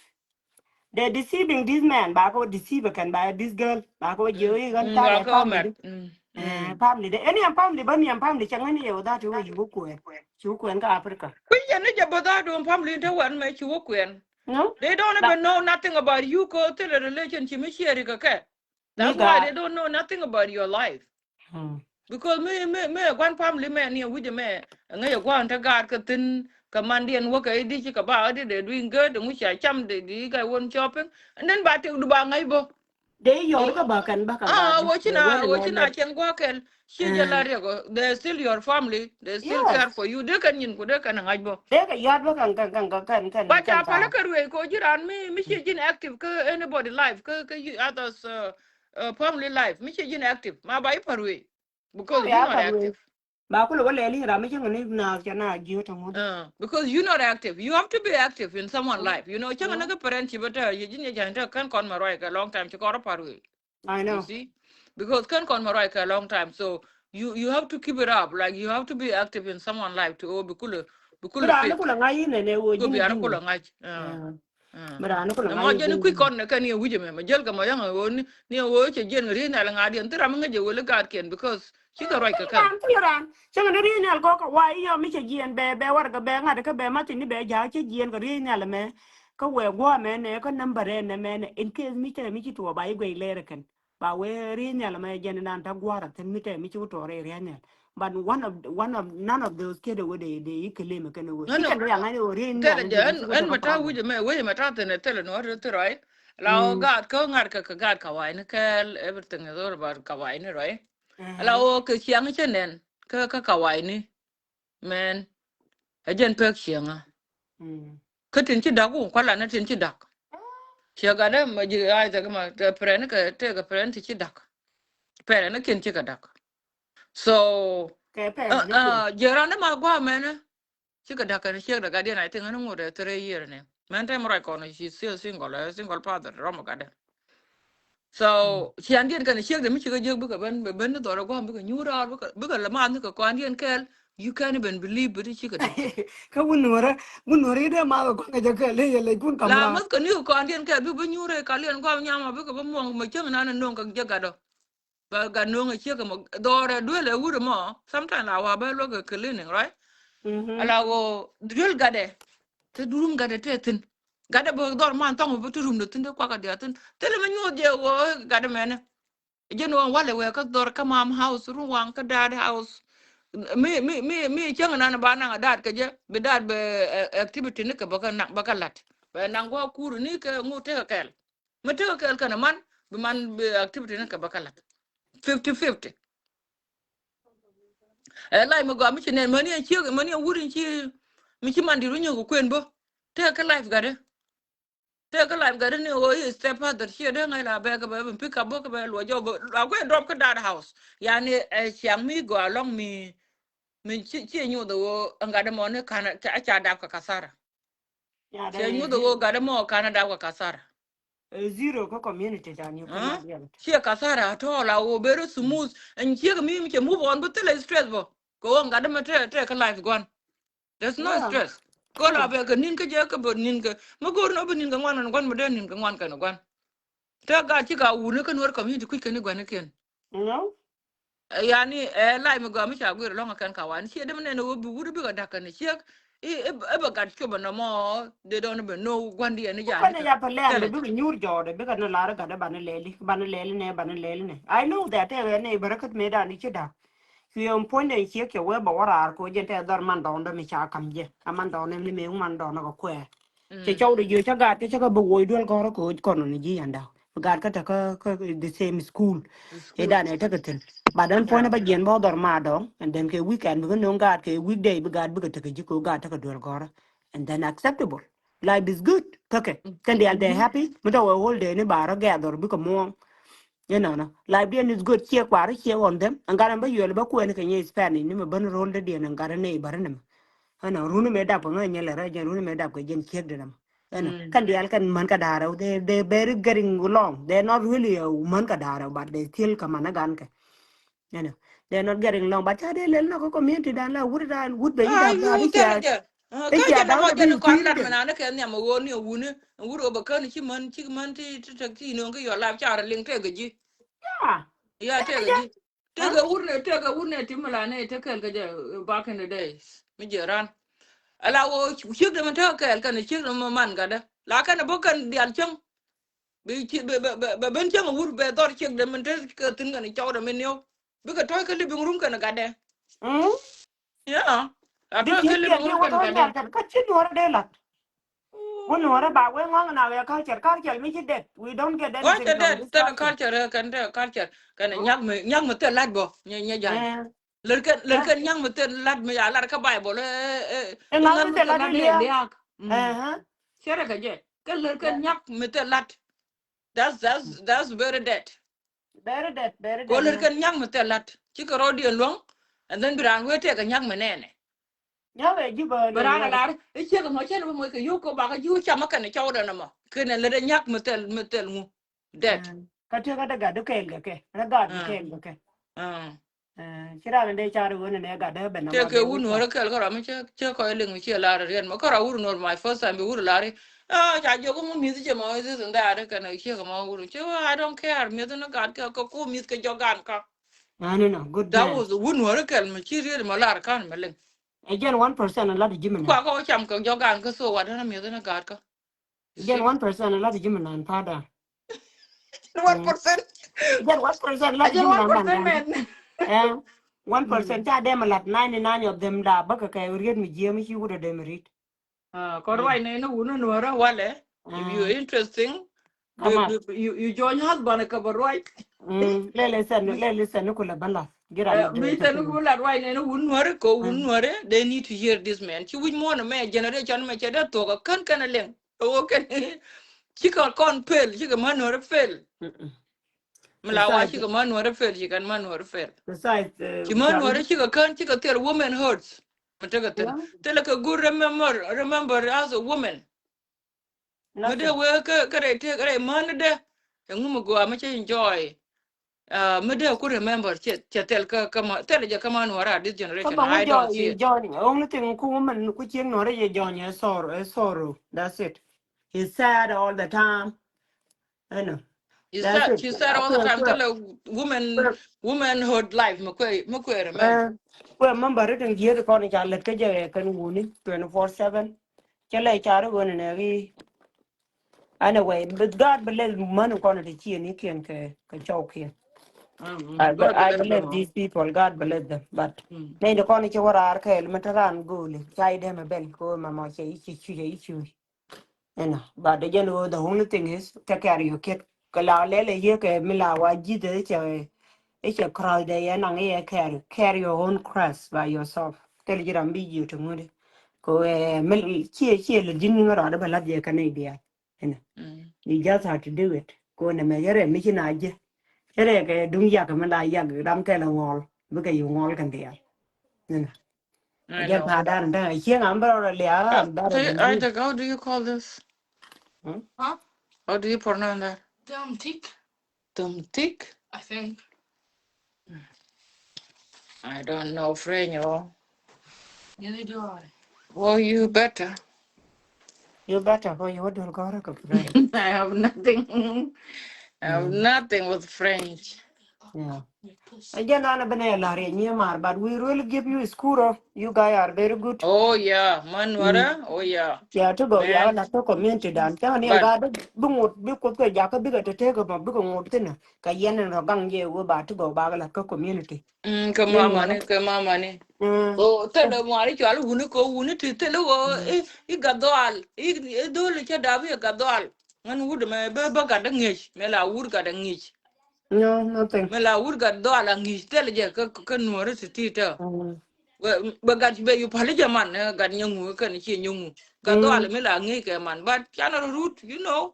They deceiving this man, ba kɛ wä deceive kɛn ba this girl, ba kɛ wä jiɛ wä i̱ ɣän ta̱a̱ family. Family de, any family, ba ni family cɛ ŋäni yɛ wä that wä yi wä kuɛn. Ci wä kuɛn kä Africa. Kui̱ jɛ ni jɛ bä that wä family te wän mɛ ci wä kuɛn. No? They don't even know nothing about you kɛ thilɛ relationship mi share kɛ kɛ. That's why they don't know nothing about your life. Because mi, mi, mi guan family mɛ ni wi̱c mɛ ŋäc guan te gaat kä thin kä mandiɛn wä kä i̱ di ci kä ba di de doing good ŋu ca cam de di kä won shopping. And then ba tek du ba ŋäc bä. De yɔr kä ba kɛn ba kɛn ah, wä ci na, wä ci na cɛn guɔ kɛl. Ci jɛ la riɛk ɔ, they still your family, they still care for you. De kɛn nyin ku de kɛn ŋa̱c bä. De kɛ yɔt bä kɛn, kɛn, kɛn, kɛn, kɛn, kɛn. Ba ca pal kɛ ruëë kɛ ji̱ ran mi, mi ci ji̱n active kä anybody life, kä, kä others, uh, uh, family life, mi ci ji̱n active. Ma ba i̱ pal ruëë. Because you not active. Ba kulɛ wä lɛli ram mi cäŋ ni na ca na ji̱ wä tɔŋ wä. Uh, because you not active. You have to be active in someone life. You know, cäŋ ni kä parent ci bä tɛ, yɛ ji̱n yɛ jɛn tɛ kɛn kɔn ma ruac kɛ long time ci kɔn rɔ pal ruëë. I know. You see? Because kän kɔn mɛ ruac kɛ long time. So you, you have to keep it up. Like, you have to be active in someone life to, oh, bi kulɛ, bi kulɛ. Bi raan kulɛ ŋa̱c inɛ nɛ wä ji̱n. Bi raan kulɛ ŋa̱c. Bi raan kulɛ ŋa̱c. Mɔ jɛn kui̱ kɔn nɛ kɛn ni wi̱c mɛ, mɛ jäl kɛ mɔ yäŋ wä ni, ni wä cɛ jiɛn ri nɛ lɛ ŋa̱diɛn. Thil ram ŋäc jɛ wä lɛ gaat kiɛn because ci kɛ ruac kɛ kɛn. Raan kulɛ raan. Cäŋ ni ri nɛ lɛ kɔk kɛ wa i̱ yɔ mi cɛ jiɛn bɛ, bɛ warɛ kɛ bɛ ŋa̱t kɛ bɛ ma̱thin ni bɛ ja̱a̱k cɛ jiɛn kɛ ri nɛ lɛ mɛ. Kä wee guɔ mɛnɛ, kä number ɛn nɛ mɛnɛ, in case mi cɛ mi ci tuɔ ba i̱ guɛy lɛr kɛn. Ba wee ri̱i̱n nhial mɛ jɛn nan ta gua̱a̱r a thin mi tɛ mi ci wä tuɔ rɛy ri̱i̱n nhial. But one of, one of, none of those kid wä de, de i̱ claim kɛn wä. Ci kɛn wä yaŋ ɛn wä ri̱i̱n nhial. Tɛlɛ jɛ ɛn, ɛn mɛ ta wi̱c mɛ, wi̱c mɛ ta thin ɛ tɛlɛ ni wä ri thi rɔy. La wä gaat kä ŋa̱t kä, kä gaat kawaini kɛɛl, everything is all about kawaini, right? La wä kɛ ciaŋ cɛ nɛn kä, kä kawaini. Mɛn ɛ jɛn pek cieŋä. Kä tin ci da̱k wä kualɛ ni tin ci da̱k. Ciɛ gatdä mɛ ji̱ Isaac mɛ tɛ pɛrɛn kɛ tëëkɛ pɛrɛn ti ci da̱k. Pɛrɛn ni kiɛn cikɛ da̱k. So jiɛ randä ma gua̱a̱ mɛnɛ cikɛ da̱k kɛn ciek dɛ gatdiɛn, I think ɛn ŋot ɛ three year ni. Mɛn tɛm ruac kɔn ci still single, ɛ single father rɔm gatdɛ. So ciandiɛn kɛn ciekdɛ mi cikɛ jiäk bikɛ ben, ben ni dhɔl ɛ gua̱a̱m bikɛ nyuur raar bikɛ, bikɛ lɛ math ni kɛ kɔandiɛn kɛɛl. You can't even believe it, cikɛ dee. Kä wun nuɔrä, wun nuɔrä idɛ math kɛ kɔn kɛ jɛ kɛɛl i̱ yɛ lɛ kun kam la raar. Mäth kɛ ni kɛ kɔandiɛn kɛɛl bi, bi nyuur ɛ kaliɛn gua̱a̱m nyam a bikɛ bi muɔŋ mɛ cäŋ nan ɛ no̱o̱ŋ kɛ jɛ gatdɔ. Ba gat no̱o̱ŋ ɛ ciek ɛmɔ dhɔrɛ duel ɛ wur ɛmɔ. Sometimes la wa bɛ luɔk ɛ cleaning, right? Ala ɣöö duel gatdɛ. Te durum gatdɛ te thi̱n. Gatdɛ bä dhɔr man thɔŋ bä te rum dɛ thi̱n te kuak a diaal thi̱n. Thilɛ mi nyuɔth jɛ ɣöö gatdɛ mɛnɛ. Jɛn ɣöö walɛ wee kä dhɔr kä mam house, rum waŋ kä dad house. Mi, mi, mi, mi cäŋ nan ba naŋ a dad kɛ jɛ bi dad bɛ, eh, activity ni kɛ bä kä naŋ, bä kä la̱t. Bɛ naŋ gua̱a̱k kur ni kɛ ŋut tekɛ kɛl. Mi tekɛ kɛɛl kɛnɛ man, bi man bi activity ni kɛ bä kä la̱t. Fifty fifty. Ɛ life mi gɔaa mi ci nɛn mäni ɛ ciek, mäni ɛ wur in ci, mi ci man di̱t wä nyɔk kɛ kuën bä. Tekɛ life gatdɛ. Tekɛ life gatdɛ ni ɣöö i̱ step father ciɛ dee ŋa̱c la bɛ kɛ bɛ, bɛ pick up bä kɛ bɛ luɔc jɔk bä. La kuɛ drop kä dad house. Yani ɛ ciaŋ mi gɔaa lɔŋ mi, mi ci, ci nyuth ɣöö ɛn gatdɛ mɔ ni ka̱n a ca dap kɛ kathara. Ciɛ nyuth ɣöö gatdɛ mɔ ka̱n a dap kɛ kathara. Zero kä community dan ni kɔn a diɛl. Ciɛ kathara at all, a ɣöö very smooth. Ɛn ciek mi, mi cɛ move on bä thilɛ stress bä. Kɛ ɣöö gatdɛ mɛ te, te kä life gua̱n. There's no stress. Kɛ ɣöö la bɛ kɛ ni̱n kä jɛ kɛ bä ni̱n kɛ. Mi go̱o̱r ni ɣöö bä ni̱n kɛ ŋuan kɛn gua̱n, mi dee ni̱n kɛ ŋuan kɛn gua̱n. Te gat ci ka wuni kä Nuer community kui̱ kɛn i̱ gua̱n ikiɛn. No. Yani ɛ life mi gɔaa mi ca guir lɔŋ kɛn kawaini ciɛ dee mi nɛn ɣöö bi wut bikɛ da̱k kɛn ciek. I̱, i̱, i̱ bɛ gat cop ɛnɔmɔ, they don't even know gua̱ndiɛn ni jani. Kɛn ya pɛ lɛɛl bikɛ nyuur jɔɔdɛ bikɛ ni lar gatdɛ banɛ lɛli, banɛ lɛli nɛ, banɛ lɛli nɛ. I know that tɛ ɣɛ nɛ bɛ rɛ kä mëë dan i̱ ci da̱k. Cuɛ ɛn puɔ̱nydɛ ciek cɛ wee bɛ wä raar kɛ ɣöö jɛn tɛ dhɔr man dɔɔndɛ mi ca ka̱m jɛ. A man dɔɔndɛ ni mëë man dɔɔndɛ kɛ kuɛɛr. Cɛ cɔw dɛ jiö cä gaat kä cä kä bä woc duel gɔrä kɛ kɔn ni ji̱ yanda. Bi gaat kä tɛ kä kä the same school. Ɛ dan ɛ tekɛ thin. Ba dan puɔ̱ny ba jiɛn bä dhɔr ma dɔŋ and then kɛ weekend bikɛ no̱o̱ŋ gaat kɛ weekday bi gaat bikɛ tekɛ ji̱ kɛ gaat tekɛ duel gɔrä. And then acceptable. Life is good. Kä kɛ kɛn dial they happy. Mi tɔ wɛ whole day ni ba rɔ gather bikɛ muɔ̱ɔ̱ŋ. Inɔnɔ life diɛn is good. Ciɛ kuar ciɛ on them. Ɛn gat ɛn bä yuɛl bä kuɛn kɛ nyɛ Spanish ni mɛ bän roll dä diɛn ɛn gat ɛn neighbor ni mɛ. Ɛnɔ runi mɛ dap kɛ ŋä nyɛ lɛ rɛ jɛn runi mɛ dap kɛ jɛn ciek dɛ nɛ mɛ. Ɛnɔ kɛn dial kɛn män kɛ da̱a̱rɛ, they they very getting along. They not really a män kɛ da̱a̱rɛ but they still kɛ man ɛ gan kɛ. Ɛnɔ they not getting along but ca dee lɛl nɔ kɛ community dan la wut dan wut bɛ yi dan la bi cia. Kä jɛn ɛmɔ jɛn kɔn lat mɛ nanɛ kɛ nhiam ɛ ɣöö ni ɛ wuni ɛ wut ɣöö bɛ kän ci män ci män ti ti tek ti nööŋ kä yɔ lap carɛ liŋ tëëk ɛ ji̱. Ya tëëk ɛ ji̱. Tëëk ɛ wut ni tëëk ɛ wut ni ti mi la ni te kɛɛl kä jɛ back in the days mi jɛ ran. Ala ɣöö ciek dɛ mɛ tëëk kɛɛl kɛn ciek dɛ mɛ man gatdä la kɛn ɛ bä kɛn dial cäŋ. Bi ci bɛ bɛ bɛ ben cäŋ ɛ wut bɛ dhɔr ciek dɛ mɛ tëëk kɛ thi̱n kɛn cɔw dɛ mɛ niw. Bikɛ tɔ̱ɔ̱c kä living room kɛn gatdɛ. Yeah. A tɔ̱ɔ̱c kä living room kɛn gatdɛ. Kä ci nuɔrä dee lat. Wun nuɔrä ba wee ŋɔŋ na wee culture, culture mi ci det. We don't get anything from this culture. Culture kɛn te culture kɛn nyak mi nyak mi thil lat bɔ nyɛ nyɛ ja̱ny. Lär kɛn lär kɛn nyak mi thil lat mi ya lar kä Bible. Ɛ ŋak mi thil lat liak. Cɛrɛ kɛ jɛ kɛ lär kɛn nyak mi thil lat. That's that's that's very dead. Very dead, very dead. Ko lär kɛn nyak mi thil lat cikɛ rɔ diɛn luɔ̱ŋ. And then bi raan wee tɛk kɛ nyak mi nɛnɛ. Nyak ɛ ji̱ bä bä raan a lar i̱ ciek ɛmɔ cɛn bä moc kɛ yio̱k kɛ bakɛ ji̱ wä cam ɛ kɛn ɛ cɔw dɛn ɛmɔ kɛn ɛ lät ɛ nyak mi thil mi thil ŋu. Dead. Kä tiek kä dee gat dee kɛɛl kɛ kɛ rɛ gat dee kɛɛl kɛ kɛ. Ci ran dee car wen ne gat dee ben. Tiek kɛ wun nuɔr kɛɛl kä ram cɛ cɛ kɔc liŋ mi ciɛ lar riɛn mɔ kä ram wur nuɔr my first time bi wur lar. Ah ca jiök ŋu mi̱th cɛ mɔ this and that kɛn ciek mɔ wur cɛ I don't care mi̱th ni gat kɛ kɛ ku mi̱th kɛ jɔk gan kä. Ani nɔ good. That was wun nuɔr kɛɛl mi ci riet mɔ lar kan mi liŋ. Ɛ jɛn one percent lat ji̱ mi nɛ. Kua kɔ cam kɛ jɔk gan kä so wat ni mi̱th ni gat kä. Jɛn one percent la ti ji̱ mi nan pada. One percent. Jɛn one percent la ti ji̱ mi nan pada. One percent ca dem lat ninety nine of them da bä kɛ kɛ riet mi jiɛ mi ci wut a dem rit. Kɔn ruac nɛ ni wun nuɔrä walɛ. If you interesting, you join husband kɛ bä ruac. Lɛ lɛ sɛn lɛ lɛ sɛn ni kulɛ bä lath. Ji̱ ram mi sɛn ni kulɛ ruac nɛ ni wun nuɔrä kɛ wun nuɔrä. They need to hear this man ci wi̱c muɔ̱ɔ̱n mɛ generation mɛ cɛ dee thuɔk a kän kɛn a lɛŋ. Ɣöö kɛn cikɛ kɔn pel cikɛ män nuɔ̱rä pel. Mi la wa cikɛ män nuɔ̱rä pel cikɛ män nuɔ̱rä pel. Ci män nuɔ̱rä cikɛ kän cikɛ thil women hurts. Mi tekɛ thil thilɛ kɛ good remember remember as a woman. Mi dee wee kä kä rɛy tëëk rɛy män ni dee. Ɛŋu mi gɔaa mi cä enjoy. Mi dee ku remember cɛ cɛ thil kä kä ma thil jɛ kä ma nuɔra this generation. I don't see it. Only thing ku woman ku cieŋ nuɔra yɛ jɔny ɛ sorrow ɛ sorrow. That's it. He's sad all the time. Ɛnɔ. She sad all the time. Thil women womanhood life mi kuɛ mi kuɛ remember. Kuɛ member ri tin jieth kɔn ca lät kä jɛ kɛn wuni twenty four seven. Cɛ lɛ car ɣöö ni nɛ ɣi. Anyway, but God bless män kɔn ti ci ni kiɛn kɛ kɛ cɔw kiɛn. But I bless these people. God bless them. But nɛy ti kɔn ci wä raar kɛɛl mi te raan go̱o̱li ca idɛmɛ bɛl kɛ ɣöö mamɔ cɛ i̱ ci cuc a i̱ cuc. Inɔ but the jɛn ɣöö the only thing is take care your kid. Kɛ la lɛl ɛ yiëë kɛ mi la wa ji̱th ɛ cɛ ɛ cɛ cross dɛ yɛ naŋ i̱ yɛ care care your own cross by yourself. Thil ji̱ ram bi jiö ti ŋuti. Kɛ ɣöö ɛ mi ciɛ ciɛ lät ji̱n ŋä rɔɔdɛ bɛ lath jɛ kɛn i̱ diaal. Inɔ you just have to do it. Kɛ ɣöö nɛ mɛ yɛ rɛ mi ci na ji̱ yɛ rɛ kɛ duŋ yak mi la yak ram kɛl ɛ ŋɔl bikɛ yi ŋɔl kɛn diaal. Inɔ. Jɛ pa̱a̱t dan däŋ a cieŋ am bä rɔ liaak am bä rɔ. Isaac, how do you call this? Huh? How do you pronounce that? Thumtik. Thumtik? I think. I don't know French or. Neither do I. Oh, you better. You better go. You do go. I have nothing. I have nothing with French. Yeah. Ɛ jɛn an a ben ɛ la̱r yɛ nyiee maar, but we really give you school, you guys are very good. Oh yeah, man wara. Oh yeah. Yeah, ti gɔw ya la to community dan. Cɛ ni ga bi ŋot bi kuth kɛ jakä bikɛ te te kɛ ma bikɛ ŋot thin. Kɛ yɛn ni rɔ gaŋ jɛ wee ba ti gɔw ba la kä community. Mm, kɛ mama ni, kɛ mama ni. Mm. So thilɛ mual i̱ cual wuni kɛ wuni ti thilɛ wä i̱, i̱ Gatdhɔal i̱, i̱ dholi cä dap i̱ Gatdhɔal. Ŋän wut mɛ bä, bä gat dä ŋi̱ec mɛ la wut gat dä ŋi̱ec. No, nothing. Mɛ la wut Gatdhɔal a ŋi̱ec thilɛ jɛ kä, kä nuɔri ti ti tɛ. Mm. Bɛ, bɛ gat bɛ yu pali jɛ man, eh, gat nyɛ ŋu kɛn ci nyɛ ŋu. Gatdhɔal mi la ŋi̱ec kɛ man, but canɛ rut, you know.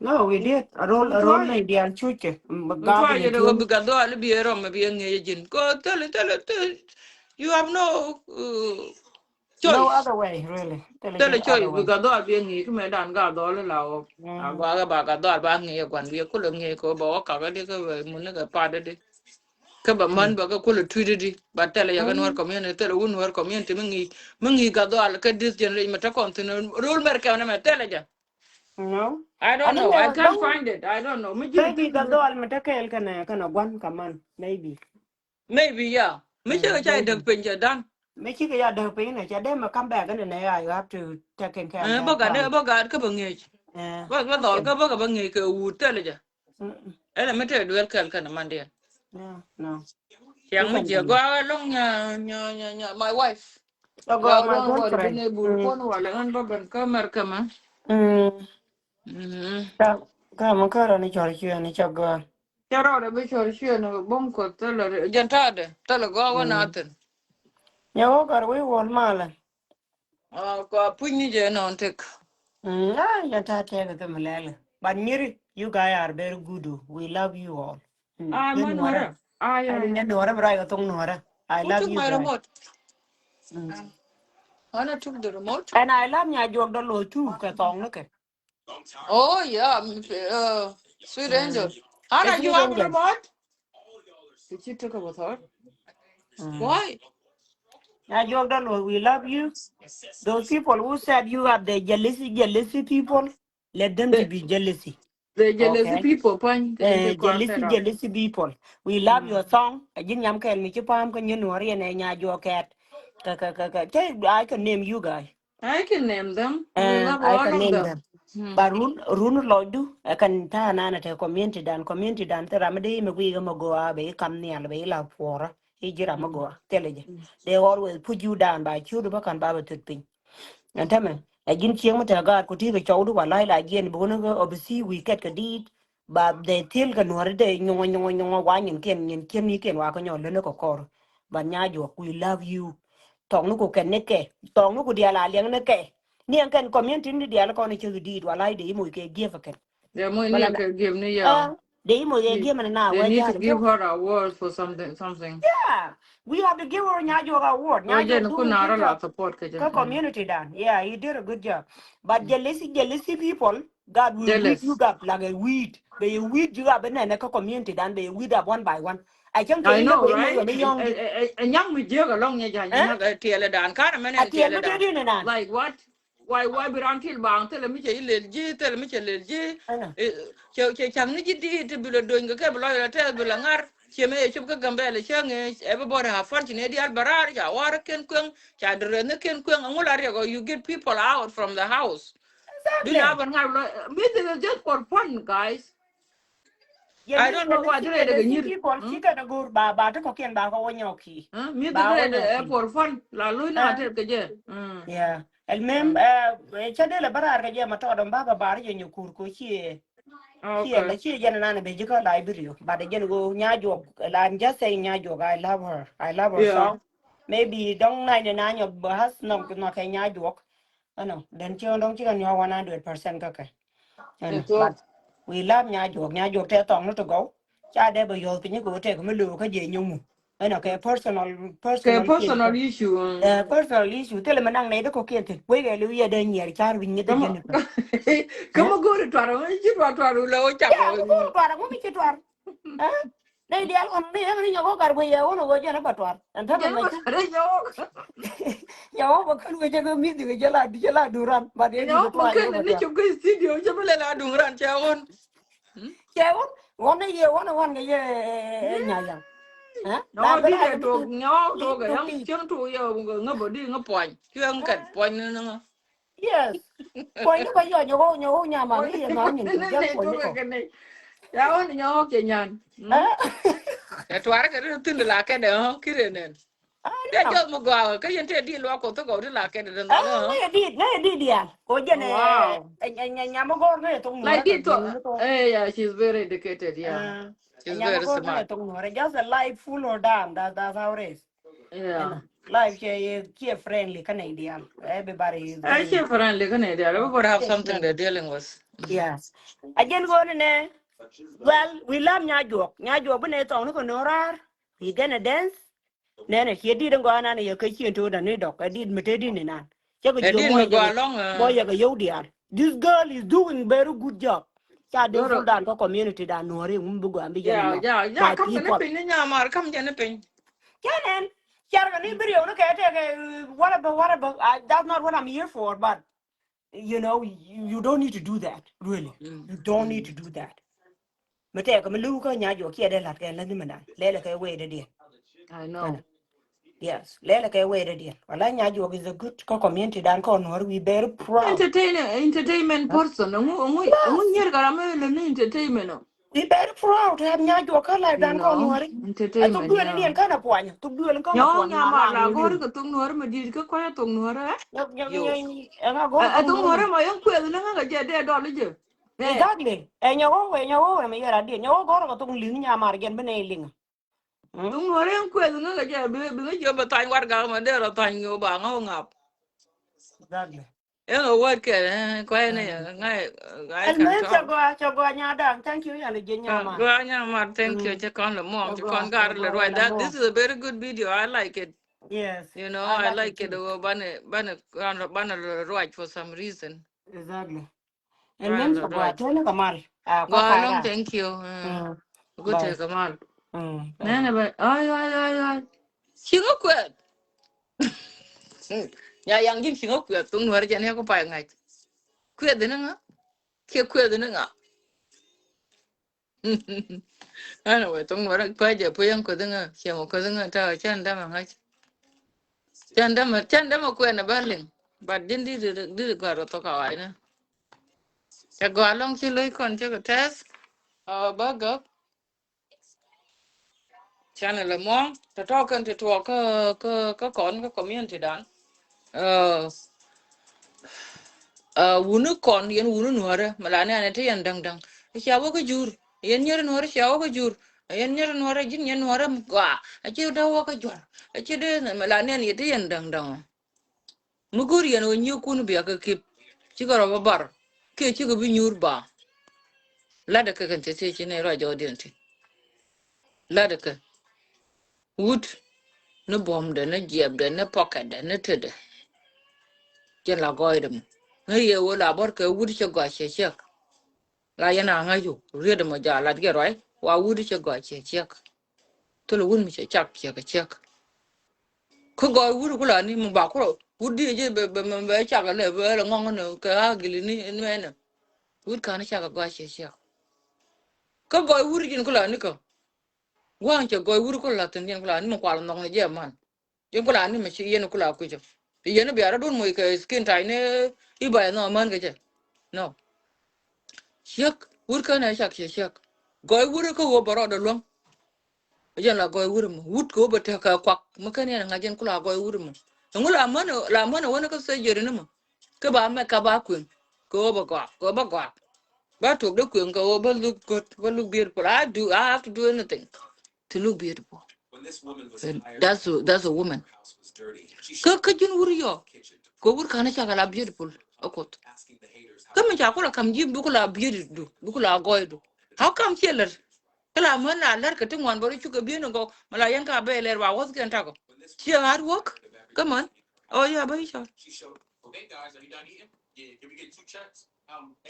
No, we did. A rol, a rol ni dial chuche. Gatdhɔal bi Gatdhɔal bi rɔm bi ŋi̱ec jin. Ko thilɛ, thilɛ, thilɛ. You have no, uh, choice. No other way, really. Thilɛ choice bi Gatdhɔal bi ŋi̱i̱c kä mɛ dan Gatdhɔal la wä. A gɔaa kɛ ba Gatdhɔal ba ŋi̱i̱c guan bi kulɛ ŋi̱i̱c kɛ ba wä kak di kɛ ba mun ni kɛ pat di. Kɛ ba män ba kɛ kulɛ tui̱t di. Ba thilɛ ya kɛ Nuer community, thilɛ wun Nuer community mi ŋi̱i̱c, mi ŋi̱i̱c Gatdhɔal kɛ this generation mi te kɔn thin rol mɛr kɛmɛ mɛ thilɛ ja. No. I don't know. I can't find it. I don't know. Mi ji̱ maybe Gatdhɔal mi te kɛɛl kɛnɛ, kɛnɛ guan kaman. Maybe. Maybe, yeah. Mi cɛ kɛ ca däk piny cɛ dan. Mi cɛ kɛ ya däk piny nɛ cɛ dee mɛ come back nɛ nɛ ya, you have to take care of that. Bä gat, bä gat kä bä ŋi̱eec. Bä, bä dhɔl kä bä kä bä ŋi̱eec kɛ wut thilɛ jɛ. Ɛn mi te duel kɛl kɛn mandiɛ. No, no. Ciaŋ mi jiɛ gɔaa lɔŋ nya, nya, nya, nya, my wife. Gɔaa lɔŋ wal bi ne bur kuɔn wal ɛn bä ben kä America mɛ. Ka, ka mɛ kärä ni cɔr ciɛ ni cɛ gɔaa. Cɛ rɔɔdɛ bi cɔr ciɛ ni boŋ Kuɔth thilɛ jɛn ta̱a̱dɛ thilɛ gɔaa wä na thin. Nyɛ wä kar wi̱i̱ wuɔl malɛ. Kua puc ni jɛ nɔn tek. Aa, yɛn ta̱a̱ tɛk kɛ mi lɛlɛ. But nyiri, you guys are very good o. We love you all. Aa, mɛ Nuɔrɛ. Aa, yeah. Nyɛ Nuɔrɛ mi ruac kɛ thoŋ Nuɔrɛ. I love you guys. Who took my remote? Ana took the remote. And I love Nya Juɔk dɔ lo̱ too kɛ thɔŋ ni kɛ. Oh, yeah, Sweet Angel. Ana, you have remote? Did she took it with her? Why? Nya Juɔk dɔ lo̱, we love you. Those people who said you are the jealousy, jealousy people, let them to be jealousy. The jealousy people, pan. Jealousy, jealousy people. We love your song. A ji̱n nyam kɛl mi ci pam kä nyin wari ɛn ɛ Nya Juɔk kɛt. Ka, ka, ka, ka. Cɛ, I can name you guys. I can name them. We love all of them. But run, run lɔcdu ɛ kan ta̱a̱ nan ɛ te community dan, community dan thil ram mi dee mi guiy kä mi gɔaa bɛ i̱ kam nhial bɛ i̱ la puɔrä i̱ ji̱ ram mi gɔaa thilɛ jɛ. They always put you down ba ciötdu bä kan ba bɛ thöt piny. Ɛn tämɛ ɛ ji̱n cieŋ mi te gaat ku ti kɛ cɔwdu wa la̱c la jiɛn bi wun kä obisi wi̱i̱ kɛt kɛ di̱i̱t. Ba they thil kɛ Nuɔri dee nyuŋɔ nyuŋɔ nyuŋɔ wa nyin kiɛn nyin kiɛn ni kiɛn wa kä nyɔ lön kɛ kɔr. But Nya Juɔk, we love you. Thɔŋni ku kɛn ni kɛ, thɔŋni ku diaal a liɛŋ ni kɛ. Ni ɛn kɛn community ni diaal kɔn i̱ cä i̱ di̱i̱t wala i̱ dee i̱ moc kɛ gift kɛn. Dee i̱ moc kɛ gift ni ya. Dee i̱ moc kɛ gift ni na wee ja̱a̱l. They need to give her award for something, something. Yeah. We have to give her Nya Juɔk award. Nya Juɔk ku na rɔ la support kɛ jɛ. Kä community dan. Yeah, you did a good job. But jealousy, jealousy people, God will beat you up like a weed. Bɛ yɛ weed you up ɛnɛ nɛ kä community dan bɛ yɛ weed up one by one. I know, right? Ɛ nyaŋ mi jiäk alɔŋ nyɛ ja̱ nyaŋ ɛ tiɛlɛ dan. Karɛ mɛn ɛ tiɛlɛ dan. Like what? Why, why bi ran til baaŋ thilɛ mi cɛ ji̱ lel ji̱, thilɛ mi cɛ lel ji̱. Cɛ, cɛ ca̱ŋ ni ji̱ di̱i̱t ti bi lɛ dony kɛ kɛ bi lɔc lɛ tɛth bi lɛ ŋa̱r. Ciɛ mɛ yɛ cop kä Gambɛlɛ cä ŋeec, everybody have fun ci nɛ diaal bɛ raar ca war kɛn kueŋ, ca dɔrɛ ni kɛn kueŋ. Aŋu la riɛk ɔ, you get people out from the house. Exactly. Bi na bɛ ŋa̱r lɔ, music is just for fun, guys. I don't know why. People ci kɛn a go̱o̱r ba, ba ti kɔkiɛn ba kɛ wä nyɔk ki. Music is for fun. La lui na tɛth kɛ jɛ. Yeah. Ɛl mem, cä dee lɛ bä raar kɛ jɛ ma tɔɔdɔm ba kɛ bar jɛ nyɛ kur ko ciɛ. Ciɛ la ciɛ jɛn nan bɛ ji̱ kä Liberia. But jɛn go Nya Juɔk, I'm just saying Nya Juɔk, I love her. I love her song. Maybe dɔŋ ninety nine of has nɔ nɔ kɛ Nya Juɔk. Ɛnɔ den ci dɔŋ ci kɛ nyuak one hundred percent kä kɛ. Ɛnɔ, but we love Nya Juɔk. Nya Juɔk tɛ thɔŋ ni ti gɔw. Ca dee bɛ yɔth piny kɛ wä tɛk mi lo̱o̱ kä jɛ nyɔŋ mu. Ɛnɔ kɛ personal, personal issue. Personal issue. Thilɛ mi naŋ nɛy ti kɔkiɛn thi̱n wec kɛ liw yɛ dee nyiɛr ca̱r wi̱ny ŋi̱th dee jɛn i̱ pɛn. Kä mi go̱o̱ri tuar ŋu ci tuar tuar wulɛ wä cak. Kä mi go̱o̱ri tuar ŋu mi ci tuar. Nɛy diaal kɔn ni ɛmɛ ni nyɔk wä gat guiy yɛ wun wä jɛn i̱ bɛ tuar. Ɛn tämɛ mɛ ca nyɔk wä bä kän wä jɛ kä mi̱th kɛ jɛ la, jɛ la duran. But yɛ nyɔk wä bä kän ni cop kä studio cɛ bi lɛ la duran cɛ wun. Cɛ wun ɣɔn ni yɛ ɣɔn ɣɔn kɛ yɛ Nya Yaŋ. Nyɔk di lɛ tok nyɔk tok kɛ yaŋ cieŋ tok yɛ ŋä bä di ŋä puɔny cieŋ kɛn puɔny ni ŋä. Yes. Puɔny ni bä yɔ nyɔk ɣɔn nyɔk ɣɔn nyama ni yɛ ŋa nyin kɛ jɛ puɔny ni kɔ. Ya ɣɔn nyɔk kɛ nyan. Ɛ tuar kɛ ri thin la kɛ dɛ ɣɔn kire nɛn. Tɛ jɔth mi gɔaa kä yɛn tɛ di luak kɔ thok ɔ ti la kɛn dɛ nɔ. Ŋa yɛ dit, ŋa yɛ dit diaal. Kɔ jɛn ɛ nyam mi gɔr ŋa yɛ thok nuɔr. Like it, eh, yeah, she's very educated, yeah. She's very smart. Just a life full of damn. That, that's how it is. Yeah. Life cɛ, cɛ friendly kä nɛy diaal. Everybody is very, cɛ friendly kä nɛy diaal. Everybody have something they're dealing with. Yes. A jɛn gɔn nɛ. Well, we love Nyajuɔk. Nyajuɔk bi nɛ thɔŋ ni kɛ no̱o̱ŋ raar. We gonna dance. Nɛnɛ ciɛ dit in gɔaa nan yɛ kä cien to̱o̱dan ni dɔk. Ɛ dit mi te dit ni nan. Cɛ kɛ jiök mɔ yɛ kɛ yɔw diaal. This girl is doing very good job. Ca dee full dan kä community dan nuɔri ŋum bi gɔaa bi jɛ ni nɔ. Kam kɛ ni piny ni nyamar kam jɛ ni piny. Cɛ nɛn. Cɛ kɛ ni bi riɛw ni kɛ tɛkɛ whatever, whatever. That's not what I'm here for, but you know, you, you don't need to do that, really. You don't need to do that. Mi tɛk mi li̱w kä Nyajuɔk kiɛ dee la̱t kɛ la̱t ni mi nan. Lɛlɛ kɛ wee dee diɛn. I know. Yes, lɛlɛ kɛ wee dee diɛn. Wala Nyajuɔk is a good kä community dan kä nuɔr, we very proud. Entertainer, entertainment person. Ŋu, ŋu, ŋu nyier kɛ ram mi lɛ ni entertainment ɔ. We very proud to have Nyajuɔk kä life dan kä nuɔr. Entertainment. Thuk duel ni ɛn kä na puany. Thuk duel kä na puany. Nyamar la gɔr kɛ thuk nuɔr mi dit kä kɔc a thuk nuɔr ɛ. Ɛ thuk nuɔr ɛ ma yɛn kuɛth ni ŋä kɛ jɛ dee dɔl jɛ. Exactly. Ɛ nyɛ wä wee, nyɛ wä wee mi yɛr a diɛ. Nyɛ wä gɔr kɛ thuk liŋ nyamar jɛn bi nɛ liŋ. Thuk nuɔr ɛ yɛn kuɛth ni ŋä kɛ jɛ bi, bi ŋä jɛ bɛ thany warɛgak ma dee rɔ thany ŋö ba ŋä wä ŋap. Exactly. Ɛ ŋä wä kɛ, ɛ, kuɛ ni ŋä, ŋä. Ɛn mɛ cɛ gɔaa, cɛ gɔaa nyadaŋ. Thank you, yɛn ji̱ nyamar. Gɔaa nyamar, thank you. Cɛ kɔn lɛ muɔ̱ɔ̱ŋ, cɛ kɔn gar lɛ ruac. That, this is a very good video. I like it. Yes. You know, I like it. Banɛ, banɛ, banɛ ruac for some reason. Exactly. And then so gua tell Kamal. Gua long, thank you. Good to Kamal. Nene ba, ay, ay, ay, ay. Ci ŋa kuɛth. Nya yaŋ ji̱n ci ŋa kuɛth. Thuk nuɔr jɛ ni ku pay ŋa̱c. Kuɛth ni ŋa? Kiɛ kuɛth ni ŋa? Anyway, thuk nuɔr pay jɛ pu yɛn kuɛth ŋa? Ciɛ mɔ kuɛth ŋa? Ta cɛn dama ŋa̱c. Cɛn dama, cɛn dama kuɛn a bä liŋ. But ji̱n di, di, di gɔ̱a̱r a thok a wa̱i̱ ni. Cɛ gɔaa lɔŋ ci lo̱c kɔn cɛ kɛ tɛth. Ɛ bä gäk. Channel ɛmɔ tɔ̱tɔ̱ kɛn ti tuɔɔk kä, kä, kä kɔn kä community dan. Ɛ, ɛ, wuni kɔn yɛn wuni nuɔrɛ mi la nɛn ti yɛn däŋ däŋ. Cia wä kä jur yɛn nyɛri nuɔrɛ, cia wä kä jur yɛn nyɛri nuɔrɛ, ji̱n yɛn nuɔrɛ gɔaa. A ci dee wä kä juɔr a ci dee mi la nɛn yɛ ti yɛn däŋ däŋ. Mi go̱o̱r yɛn ɣöö nyiëëkun bia kɛ kip cikɛ rɔ bä bar kiɛ cikɛ bi nyuur ba. La̱tdɛ kɛ kɛn thieth thiec ci nɛy ruac jɔɔkdiɛn ti. La̱tdɛ kɛ wut ni buɔ̱mdɛ ni jiɛpdɛ ni pɔkɛtdɛ ni tetdɛ. Jɛn la gɔɔydɛ mɔ ni yɛ ɣöö la bɔr kɛ wut cɛ gɔaa ciɛ ciɛk. La yɛn a ŋa̱c wu riet ɛmɔ jɔa lat kɛ ruac wa wut cɛ gɔaa ciɛ ciɛk. Thilɛ wut mi cɛ cak ciɛ kɛ ciɛk. Kä gɔɔy wut kulani mi ba kulɔ wut di jɛ bɛ, bɛ, bɛ, bɛ cak lɛ bɛ lɛ ŋɔŋ ni kɛ a gili ni, ni mɛnɛ. Wut kani cak gɔaa ciɛ ciɛk. Kä gɔɔy wut ji̱n kulani kä. Gua̱a̱ŋ cɛ gɔɔy wut kulɔ la̱thin ji̱n kulani mi kual nhɔk ni jɛ man. Yɛn kula ni mɛ ci yɛn kula kucä. Yɛn bia rɔ dun moc kɛ skin tight ni iba yɛ nhɔk män kɛ cɛ. No. Ciek wut känɛ cak ciɛ ciek. Gɔɔy wut kä ɣöö bɛ rɔɔdɛ luäŋ. Jɛn la gɔɔy wut mɔ wut kɛ ɣöö bɛ tekɛ kuak mɛ kän yɛn ŋa̱c yɛn kula gɔɔy wut mɔ. Ɛŋu la män, la män wänä kä surgery ni mɔ. Kä ba mɛ ka ba kueŋ kɛ ɣöö bɛ gɔaa, kɛ ɣöö bɛ gɔaa. Ba tuɔk dee kueŋ kɛ ɣöö bä look good, bä look beautiful. I do, I have to do anything to look beautiful. And that's a, that's a woman. Kä, kä ji̱n wur yɔ kɛ wur ka̱n cakɛ la beautiful. A Kuoth. Kä mi ca kulɛ kam ji̱ bi kulɛ beauty du, bi kulɛ a gɔɔy du. How come ciɛ lät? Kä la män la lät kɛ ti ŋuan bä rɔ cukɛ bi̱i̱n in gɔw mi la yɛn ka bɛ lɛr ba wäth kɛn takɔ. Ciɛ hard work kä män. Oh yeah, bä i̱ cɔl.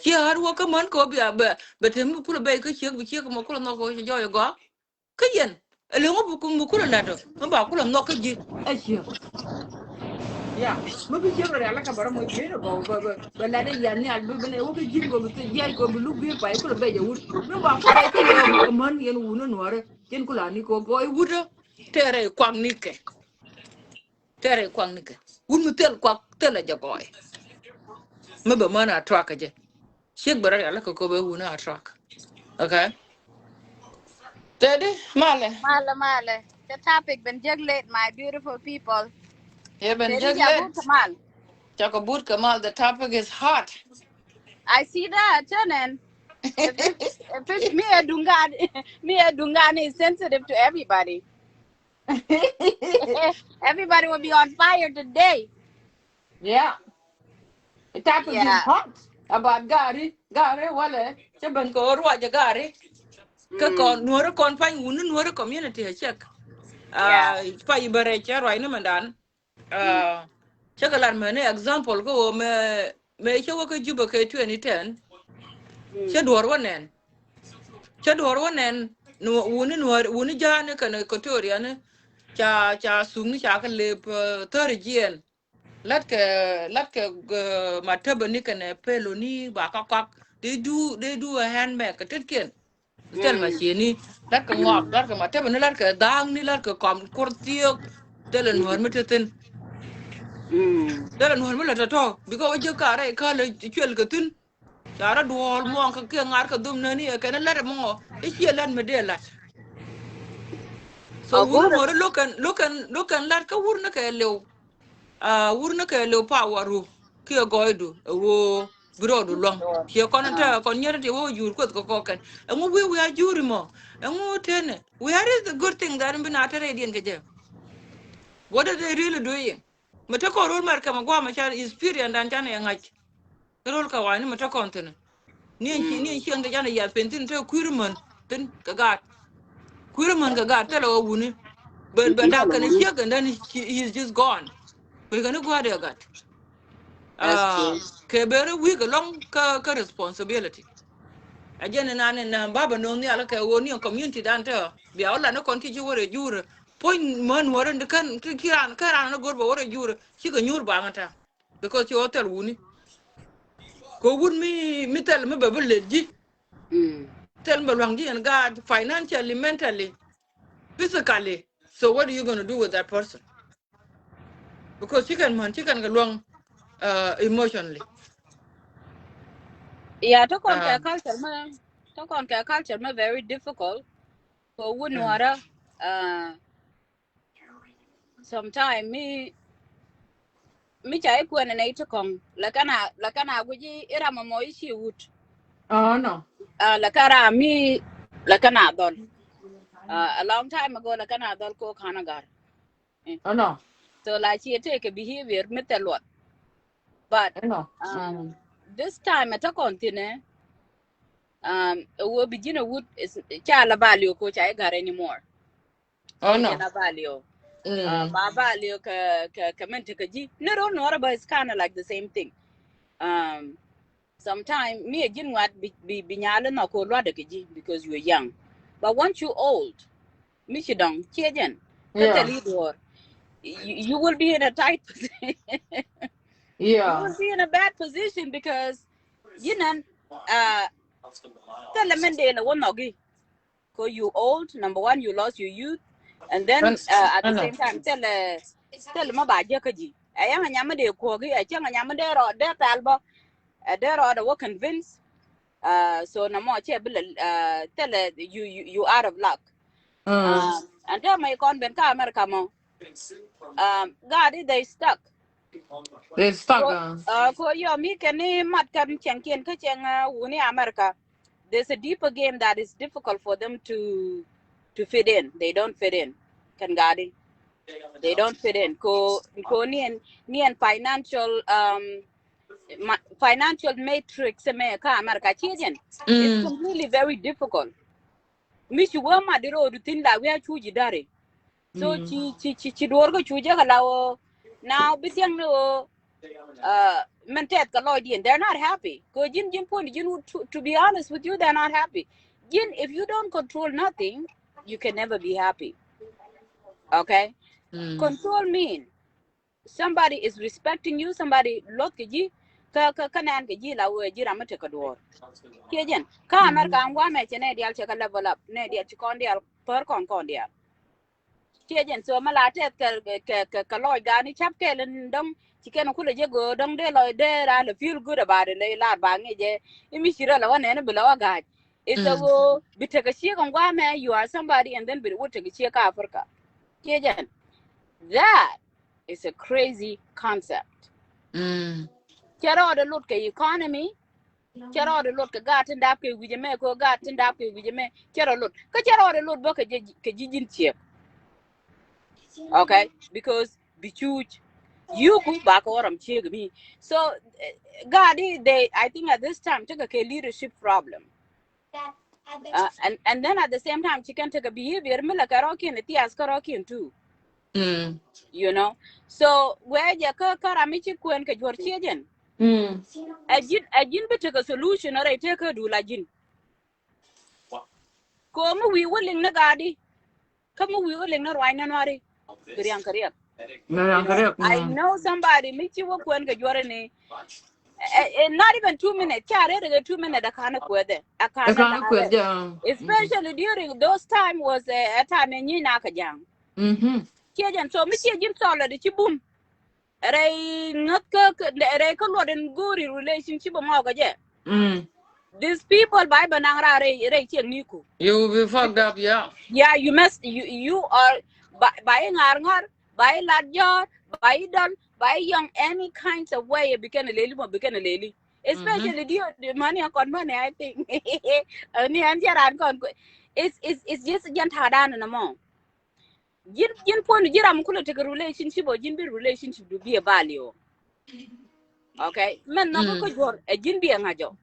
Ciɛ hard work kä män kɛ wä bia bɛ, bɛ te mi kulɛ bɛy kä ciek bi ciek mɔ kulɛ nhɔk kɛ wä cɛ jɔɔc ɛ gɔaa. Kä yɛn ɛ leŋ wä bi kulɛ la̱t ɔ mi ba kulɛ nhɔk kä ji̱ ɛ ciek. Ya mi bi ciek rɔ rial lä kɛ bɛ rɔ mɔ ji̱ rɔ gɔw bɛ, bɛ, bɛ la̱t ɛ yian nhial bi, bi nɛ wä kä ji̱ kɛ bi thil jiac kɛ bi luk bi̱i̱r pay kulɛ bɛc ɛ wut mi ba kulɛ bɛy kä yɛ ɛ män yɛn wun ɛ nuɔrɛ. Cin kulani kɛ wä gɔɔy wut ɛ tɛrɛ kuak nikɛ. Tɛrɛ kuak nikɛ wut mi thil kuak thil a jɛ gɔɔy. Mi bɛ män a truck kɛ jɛ. Ciek bɛ rɔ rial lä kɛ kop ɛ wun a truck. Okay. Tɛdi malɛ. Malɛ, malɛ. The topic been jek late, my beautiful people. Yeah, been jek late. Kamal. Cakɔ but Kamal, the topic is hot. I see that, Tenen. If, if, if it's me, a Dungan, me, a Dungan is sensitive to everybody. Everybody will be on fire today. Yeah. Topic is hot about gari, gari wala cɛ ben kɛ ruacɛ gari. Kɛ kɔn nuɔri kɔn pany wuni nuɔri community a check. Yeah. Pay bɛ rɛc cɛ ruac ni mɛndan. Cɛ kɛ lat mɛni example kä wä mɛ mɛ cɛ wä kä Juba kɛ twenty ten. Cɛ duɔr wä nɛn. Cɛ duɔr wä nɛn. Wuni nuɔri wuni ja̱a̱ni kɛn Equatoria ni ca ca suk ni ca kɛ lep thäri jiɛn. Latkɛ latkɛ matäbäni kɛnɛ peloni ba kä kɔak. They do they do a handbag kɛ tetkiɛn. Thil ma cieni latkɛ ŋɔak latkɛ matäbäni latkɛ dha̱a̱ŋni latkɛ kɔm kuɔr thiëëk. Thilɛ nuɔ̱ɔ̱r mi te thi̱n. Thilɛ nuɔ̱ɔ̱r mi lɛ tɔ̱tɔ̱ bikɛ wä jiäk ka rɛy kälɛ cuɛl kɛ thi̱n. Ca rɔ duɔ̱ɔ̱l muɔ̱ɔ̱ŋ kɛ kiɛ ŋa̱r kɛ dhom nääni ɛ kɛn lät ɛmɔ. I̱ ciɛ lät mi dee la̱t. So wur nuɔ̱ɔ̱ri lo̱kɛn lo̱kɛn lo̱kɛn la̱t kä wur ni kɛ liw. Wur ni kɛ liw power ru kiɛ gɔɔydu ɛ ɣöö bi rɔɔdu luäŋ. Ciɛ kɔn te kɔn nyɛri ti wä jur kueth kɛ kɔkɛn. Ɛŋu wi̱i̱ wi̱i̱ a juri mɔ ɛŋu teni wi̱i̱ a ri the good thing that bi na te rɛydiɛn kɛ jɛ. What are they really doing? Mɛ te kɔn rol mɛr kɛ mɛ gua̱a̱ mɛ ca experience dan can ɛ ŋa̱c. Kɛ rol kɛ wani mɛ te kɔn thin. Ni ɛn ci ni ɛn cieŋ te can ɛ yath pen thin te kui̱r män thin kɛ gaat. Kui̱r män kɛ gaat thilɛ wä wuni. Bɛ bɛ dak kɛn ciek and then he is just gone. Kui̱ kɛn gua̱a̱ dee gat. Kɛ bɛ rɛ wi̱i̱ kɛ lɔŋ kä kä responsibility. A jɛn inan in baba no̱o̱ŋ nhial kɛ wä ni community dan te bia wä lan ni kɔn ki ci wä rɛ jurɛ. Puɔ̱ny män wä rɛ ni kän ki ran kän ran ni go̱r bɛ wä rɛ jurɛ cikɛ nyuur baŋ ta. Because ci ɣɔw thil wuni. Kɛ wut mi mi thil mi bɛ bi lel ji̱. Thil mi bɛ luaŋ ji̱ ɛn gaat financially, mentally, physically. So what are you gonna do with that person? Because ci kɛn män ci kɛn kɛ luaŋ emotionally. Yeah, to kɔn kɛ culture mɛ to kɔn kɛ culture mɛ very difficult. Kɛ wut nuɔrä. Sometime mi mi ca i̱ kuɛn nɛ i̱ ti kɔŋ lɛ kɛn a lɛ kɛn a guic i̱ ram ɛmɔ i̱ ci wut. Oh no. Lɛ kɛn ram mi lɛ kɛn a dhɔl. A long time ago lɛ kɛn a dhɔl ko ka̱n a gar. Oh no. So la ci i̱ tëëkɛ behavior mi thil luɔth. But this time ɛ te kɔn thinɛ. Ɛ wä bi ji̱n a wut ca la ba liw ko ca i̱ gar anymore. Oh no. Yɛn a ba liw. Ba ba liw kɛ kɛ kɛ mɛn tekɛ ji̱ ni rol nuɔrä bä is kinda like the same thing. Sometime mi a ji̱n ŋuat bi bi bi nyal in nɔ ko luat kɛ ji̱ because you are young. But once you old, mi ci dɔŋ ciɛ jɛn. Kä thil i̱ duɔr. You will be in a tight position. You will be in a bad position because ji̱n ɛn thilɛ mɛn dee lɛ wä nhɔki. Ko you old, number one, you lost your youth. And then at the same time thilɛ thilɛ mɛ ba jɛ kä ji̱. Ɛ yaŋ a nyam mi dee kuɔki ɛ cäŋ a nyam mi dee rɔɔd dee pɛl bä. Ɛ dee rɔɔd ɛ wä convince. So na mɔ cɛ bi lɛ thilɛ you you out of luck. Ɛn te mɛ kɔn ben kä America mɔ. Gaat i̱ they stuck. They stuck. Ko yɔ mi kɛn ni mat kɛn cɛŋkiɛn kä cɛŋ wuni America. There's a deeper game that is difficult for them to to fit in. They don't fit in. Kɛn gaat i̱ they don't fit in. Ko ko ni ɛn ni ɛn financial um financial matrix mɛ kä America ci jɛn. It's completely very difficult. Mi ci wä mat di ro̱o̱du thin la wi̱i̱ a cu ji̱ dari. So ci ci ci ci duɔr kä cu jɛ kɛ la wä. Now bi thiäŋ ni wä. Mɛn tɛth kɛ lɔcdiɛn, they're not happy. Kɛ ji̱n ji̱n puɔ̱n ji̱n, to be honest with you, they're not happy. Ji̱n, if you don't control nothing, you can never be happy. Okay. Control mean somebody is respecting you, somebody luɔth kɛ ji̱. Kä kä kä nɛn kɛ ji̱ la wee ji̱ ram mi tekɛ duɔ̱ɔ̱r. Ciɛ jɛn kä America an guamɛ cɛ nɛ dial cɛ kɛ level up, nɛ dial ci kɔn dial pär kɔn kɔn dial. Ciɛ jɛn so mi la tɛth kɛ kɛ kɛ lɔc gani cap kɛl in dɔŋ ci kɛn kulɛ jɛ go̱o̱ dɔŋ dee lɔc dee ra lɛ feel good about it lɛ lar ba ŋic jɛ. Imi ci rɛ lɛ wä nɛn bi lɛ wä ga̱a̱c. It's a ɣöö bi tekɛ ciek in guamɛ, you are somebody, and then bi wä tekɛ ciek kä Africa. Ciɛ jɛn. That is a crazy concept. Mm. Cɛ rɔɔdɛ lot kɛ economy. Cɛ rɔɔdɛ lot kɛ gaat tin dap kɛ wi̱cɛ mɛ, kɛ gaat tin dap kɛ wi̱cɛ mɛ. Cɛ rɔɔdɛ lot. Kä cɛ rɔɔdɛ lot bä kɛ ji̱, kɛ ji̱ ji̱n ciek. Okay? Because bi cuc. Yuku ba kɛ wä ram ciek mi. So, eh, gaat i̱, they, I think at this time, tekɛ kɛ leadership problem. Uh, and, and then at the same time, ci kɛn tekɛ behavior mi la kɛ rɔɔkiɛn, thias kɛ rɔɔkiɛn too. Mm. You know? So, wee jɛ kä, kä ram mi ci kuɛn kɛ juɔr ciɛ jɛn. Mm. Ɛ ji̱n, ɛ ji̱n bi tekɛ solution rɛy tekɛ du la ji̱n. Ko mi wi̱i̱ wä liŋ ni gaat i̱. Kä mi wi̱i̱ wä liŋ ni ruac ni nuari. Bi riaŋ kɛ riɛk. Bi riaŋ kɛ riɛk. I know somebody mi ci wä kuɛn kɛ juɔr ni. Eh, eh, not even two minutes. Ca rɛt kɛ two minutes a kanɛ kuɛth ɛ. A kanɛ kuɛth ɛ. Especially during those time was, eh, a time in nyi na kɛ jaŋ. Mm-hmm. Ciɛ jɛn, so mi ciɛ ji̱n solid ci bum. Rɛy ŋäth kä, kä, rɛy kä luɔt in go̱o̱ri relationship mɔ kɛ jɛ. Mm. These people ba i̱ bɛ naŋ raar rɛy, rɛy ciɛ niku. You will be fucked up, yeah. Yeah, you must, you, you are, ba, ba i̱ ŋa̱r ŋa̱r, ba i̱ lat jɔ̱ɔ̱r, ba i̱ dɔl, ba i̱ yɔŋ any kinds of way, bi kɛn a leli mɔ, bi kɛn a leli. Especially di̱i̱t, di̱i̱t mani a kɔn mani, I think. Ni an jɛ ran kɔn kue. It's, it's, it's just jɛn ta̱a̱ dan in a mɔ. Ji̱n, ji̱n puɔ̱n ji̱ ram kulɛ tekɛ relationship ɔ, ji̱n bi relationship du bi ɛ value. Okay? Mɛn nhɔk kä juɔr, ɛ ji̱n bi ɛ ŋa̱c ɔ.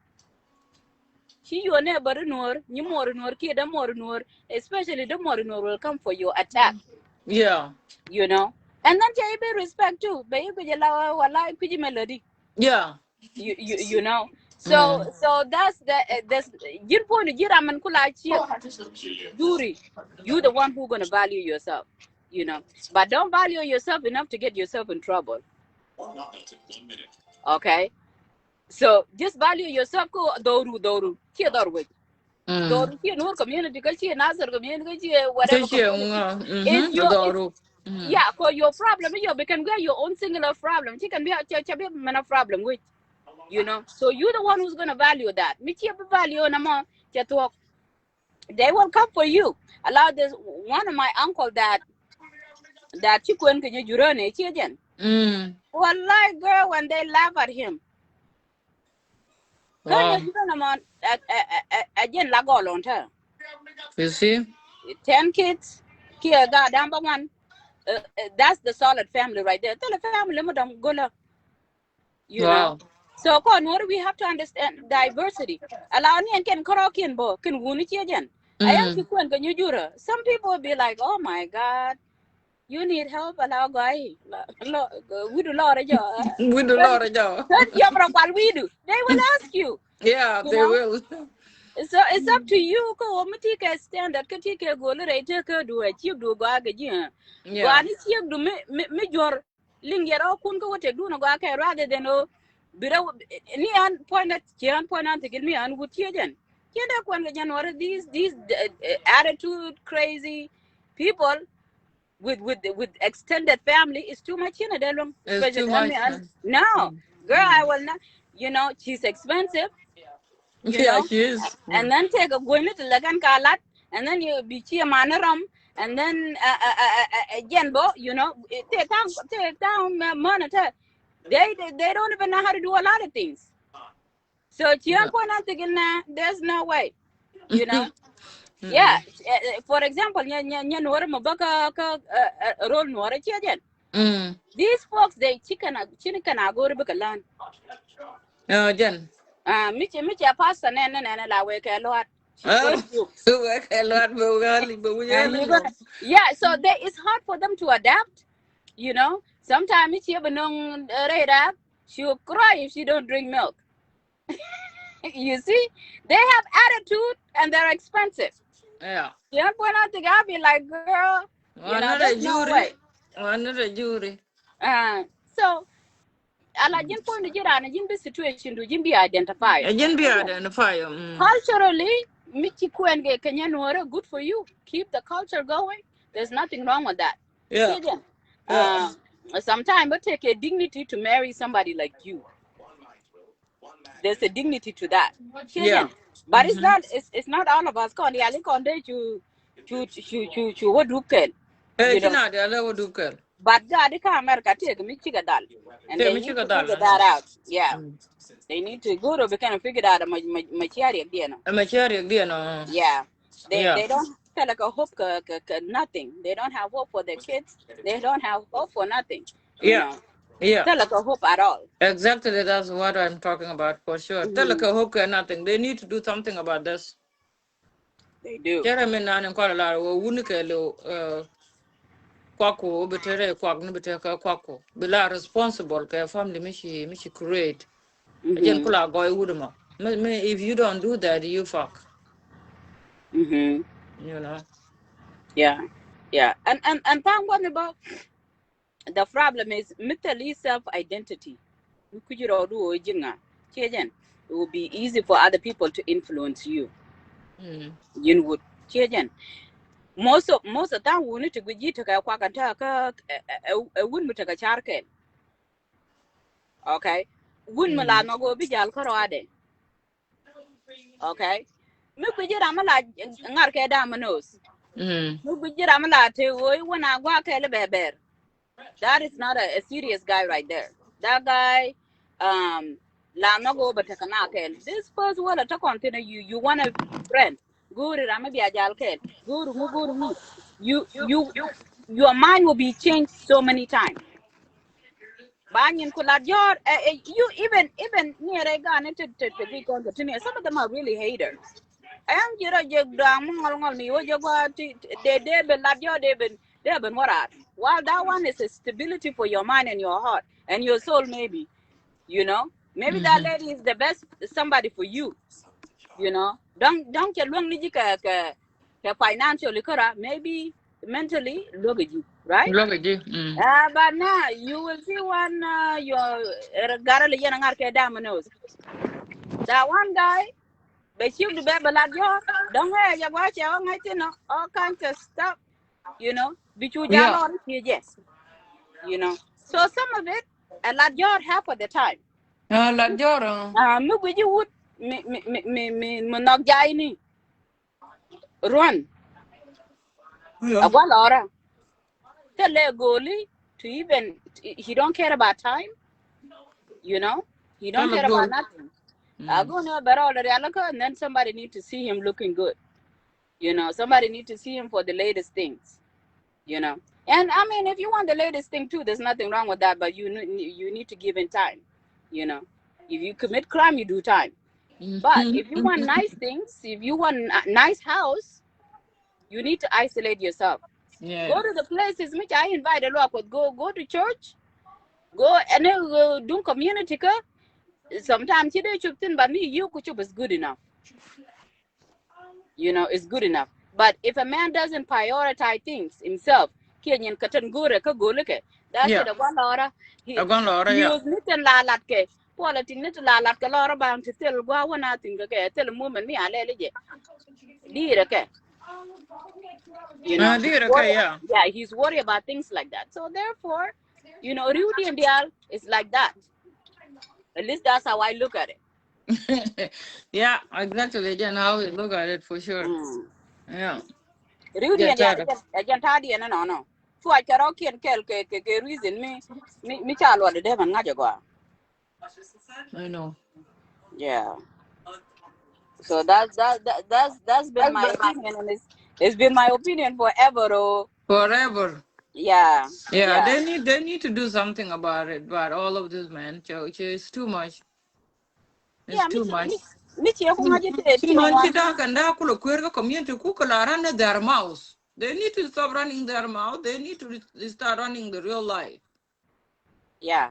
Ci yuɔ nɛ bä ri nuɔr, nyi muɔr nuɔr, kiɛ dee muɔr nuɔr, especially dee muɔr nuɔr will come for your attack. Yeah. You know? And then cɛ i̱ bi respect too. Bɛ i̱ bi jɛ la wala i̱ kui̱ci mɛ lädi. Yeah. You, you, you know? So, so that's the, uh, that's, ji̱n puɔ̱n ji̱ ram mɛn kula ciɛ. Duri. You the one who gonna value yourself. You know? But don't value yourself enough to get yourself in trouble. Okay? So just value yourself. Ko dhoru, dhoru. Ciɛ dhor wec. Dhoru ciɛ Nuer community, kä ciɛ Nasir community, kä ciɛ whatever community. It's your, it's, yeah, ko your problem, you can be your own singular problem. Ci can be a, ci, ci bi mɛn a problem wec. You know? So you the one who's gonna value that. Mi ciɛ bi value na mɔ, cɛ thuɔk. They will come for you. Allow this, one of my uncle that, that ci kuɛn kɛ nyɛ jurä ni ciɛ jɛn. Wallahi, girl, when they laugh at him. Kä nyɛ jurä ni mɔ, ɛ, ɛ, ɛ, ɛ, ɛ jɛn la gɔl on tɛ. You see? Ten kids, kiɛ gaat dan bä ŋuan. Uh, uh, that's the solid family right there. Thilɛ family mi dɔm go̱lä. You know? So kɔn Nuɔr, we have to understand diversity. Ala ni ɛn kɛn kärɔɔkiɛn bä, kɛn wuni ciɛ jɛn. A yan ci kuɛn kɛ nyujurä. Some people will be like, "Oh my God, you need help." Ala gɔai. Widu lɔrɛ jɔ. Widu lɔrɛ jɔ. Kän yɔmrɔ kual widu. They will ask you. Yeah, they will. So it's up to you. Kä wä mi ti kɛ standard, kä ti kɛ go̱l rɛy te kä du ɛ ciek du gɔaa kɛ ji̱. Gɔaa ni ciek du mi, mi, mi juɔr. Liŋ yɛ rɔ kun kä wä tëkdun ɔ gɔaa kɛ rather than ɔ bi rɛ ni an puɔ̱ny na ci an puɔ̱ny na an thikil mi an wut ciɛ jɛn. Ciɛ dee kuɛn kɛ jɛn wä rɛ these, these, uh, uh, attitude crazy people with, with, with extended family is too much. Ciɛ dee luŋ. It's too much. No, girl, I will not. You know, she's expensive. Yeah, she is. And then take a guini to lagan kalat, and then you bi chi man ram, and then, uh, uh, uh, uh, uh, jɛn bɔ, you know, take down, take down, uh, money. They, they, they don't even know how to do a lot of things. So chi an puɔ̱n an tigin na, there's no way, you know. Yeah, uh, uh, for example, nyɛ, nyɛ, nyɛ Nuɔr mɔ bä kä, kä, uh, uh, rol Nuɔr ciɛ jɛn. These folks, they chicken, chicken a gori bä kɛ län. Jɛn. Ah, mi ci, mi ci a pastor nɛn, nɛn, nɛn la wee kɛ luat. Wee kɛ luat bɛ wee ali bɛ wee ali. Yeah, so they, it's hard for them to adapt, you know. Sometimes mi ci bɛ nɔŋ, uh, rɛy rap, she will cry if she don't drink milk. You see, they have attitude and they're expensive. Yeah. You know, when I think, I'll be like, girl, you know, there's no way. One of the jury. Uh, so, ala ji̱n puɔ̱n du ji̱ ran, ji̱n bi situation du, ji̱n bi identify. Ji̱n bi identify. Culturally, mi ci kuɛn kɛ kɛ nyɛ Nuɔrɛ, good for you. Keep the culture going. There's nothing wrong with that. Yeah. Uh, sometimes it take a dignity to marry somebody like you. There's a dignity to that. Yeah. But it's not, it's, it's not all of us. Kɔn yali kɔn de chu, chu, chu, chu, chu, what do you call? Eh, you know, ci na diaal lɛ wä dup kɛl. But gaat ikä America tëëkɛ mi cikɛ dhal. And tëëkɛ they mi need cikɛ to dhal, figure eh, that out. Yeah. Mm. They need to go to, be kɛn figure out ma, ma, ma cia riɛk diɛn ɔ. Eh, ma cia riɛk diɛn ɔ. Yeah. They, yeah, they don't, thilɛ kɛ hope kɛ, kɛ, kɛ nothing. They don't have hope for their kids. They don't have hope for nothing. You, yeah, know. Yeah. Thilɛ kɛ hope at all. Exactly, that's what I'm talking about for sure. Mm-hmm. Thilɛ kɛ hope kɛ nothing. They need to do something about this. They do. Cɛ rɛ mi naan in kɔl lar wä wuni kɛ lo, eh, kuak ku bi te rɛ kuak ni bi te kɛ kuak ku. Bi la responsible kɛ family mi ci, mi ci create. Mm-hmm. Jɛn kula gɔy wut mɔ. Mi, mi, if you don't do that, you fuck. Mm-hmm. You know? Yeah. Yeah. And, and, and thank God about the problem is mi thil i̱ self identity. Mi kui̱ci rɔɔdu ɣöö ji̱ ŋa. Ciɛ jɛn. It will be easy for other people to influence you. Mm. Yin wut. Ciɛ jɛn. Most of, most of time wuni ti gui̱c ji̱ tekɛ kuak ɛn tekɛ kä ɛ, ɛ, ɛ, ɛ wun mi tekɛ car kɛl. Okay. Wun mi, mm, la nhɔk ɣöö bi jal kärɔadɛ. Okay. Mi gui̱ci ram mi la ŋar kɛ da̱a̱m mi nööth. Mm. Mi gui̱ci ram mi la te ɣöö i̱ wun a gua̱a̱k kɛl i̱ bɛ bɛr. That is not a, a serious guy right there. That guy, um, la nhɔk ɣöö bɛ tekɛ na kɛl. This first world a tekɔn thin, you, you want a friend. Go̱o̱ri ram mi bia jal kɛl. Go̱o̱ri ŋu, go̱o̱ri ŋu. You, you, your mind will be changed so many times. Ba nyin ku lat jɔ̱ɔ̱r, eh, eh, you even, even near a gun, it, it, it, it, it, some of them are really haters. Ɛn ji̱ rɔ jɛ dɔaŋ mi ŋɔl ŋɔl ni wä jɛ gua ti, ti, they, they been lat jɔ̱ɔ̱r, they been, they been warat. Well, that one is a stability for your mind and your heart and your soul maybe. You know? Maybe that, mm-hmm, lady is the best somebody for you. You know? Don't, don't cɛ luäŋ ni ji̱ kɛ, kɛ, kɛ financially kärɔa. Maybe mentally luäk ji̱, right? Luäk ji̱, mm. Uh, but now you will see one, uh, your, uh, garä li yɛn a ŋar kɛ dominoes. That one guy, bɛ ciek di bɛ bɛ lat jɔ̱ɔ̱r. Dɔ̱ŋ ɛ jɛ gua̱a̱ cɛ wä ŋa̱c thin, all kinds of stuff. You know, bi cu jal, yeah, lɔr ci jɛ. You know, so some of it, a lat jɔ̱ɔ̱r half of the time. A lat jɔ̱ɔ̱r, uh. Ah, mi gui̱ci wut mi, mi, mi, mi, mi, mi nhɔk jay ni. Run. Yeah. A gua̱ lɔrä. Thilɛ go̱o̱li to even, he don't care about time. You know, he don't care about nothing. Mm. A go̱o̱ni bɛ rɔɔdɛ rialikä, and then somebody need to see him looking good. You know, somebody need to see him for the latest things. You know, and I mean, if you want the latest thing too, there's nothing wrong with that. But you ne-, you need to give in time. You know, if you commit crime, you do time. But if you want nice things, if you want a nice house, you need to isolate yourself. Yeah. Go to the places which I invite a lot. Go, go to church. Go and then go do community kä. Sometimes you do chup thin, but me you could chup is good enough. You know, it's good enough. But if a man doesn't prioritize things himself, kiɛ nyin kä tin go̱o̱rɛ kä go̱o̱likɛ, that's it. A gua̱n lɔrä. A gua̱n lɔrä, yeah. Use ni tin la latkɛ. Politics ni tin la latkɛ lɔrä ba ti thil gua̱ wä na thin kɛ kɛ thil moment mi a lɛli jɛ. Dirɛ kɛ. You know, dirɛ kɛ, yeah. Yeah, he's worried about things like that. So therefore, you know, riw diɛn diaal is like that. At least that's how I look at it. Yeah, exactly. Again, how we look at it for sure. Mm. Yeah. Riw diɛn diaal, again, again, ta diɛn, no, no. Tuac kɛ rɔ̱kiɛn kɛl kɛ, kɛ, kɛ reason mi, mi, mi ca luɔt dee man ŋa̱c agɔaa. I know. Yeah. So that's, that, that, that's, that's been my opinion, and it's, it's been my opinion forever, oh. Forever. Yeah. Yeah, yeah. They need, they need to do something about it, but all of this, man, it's too much. It's too much. Mi ci ku ŋa̱c ite ti ŋuan ci da̱a̱k kɛn da̱a̱k kulɛ kueer kä community ku kɛ la run their mouth. They need to stop running their mouth. They need to re-, start running the real life. Yeah.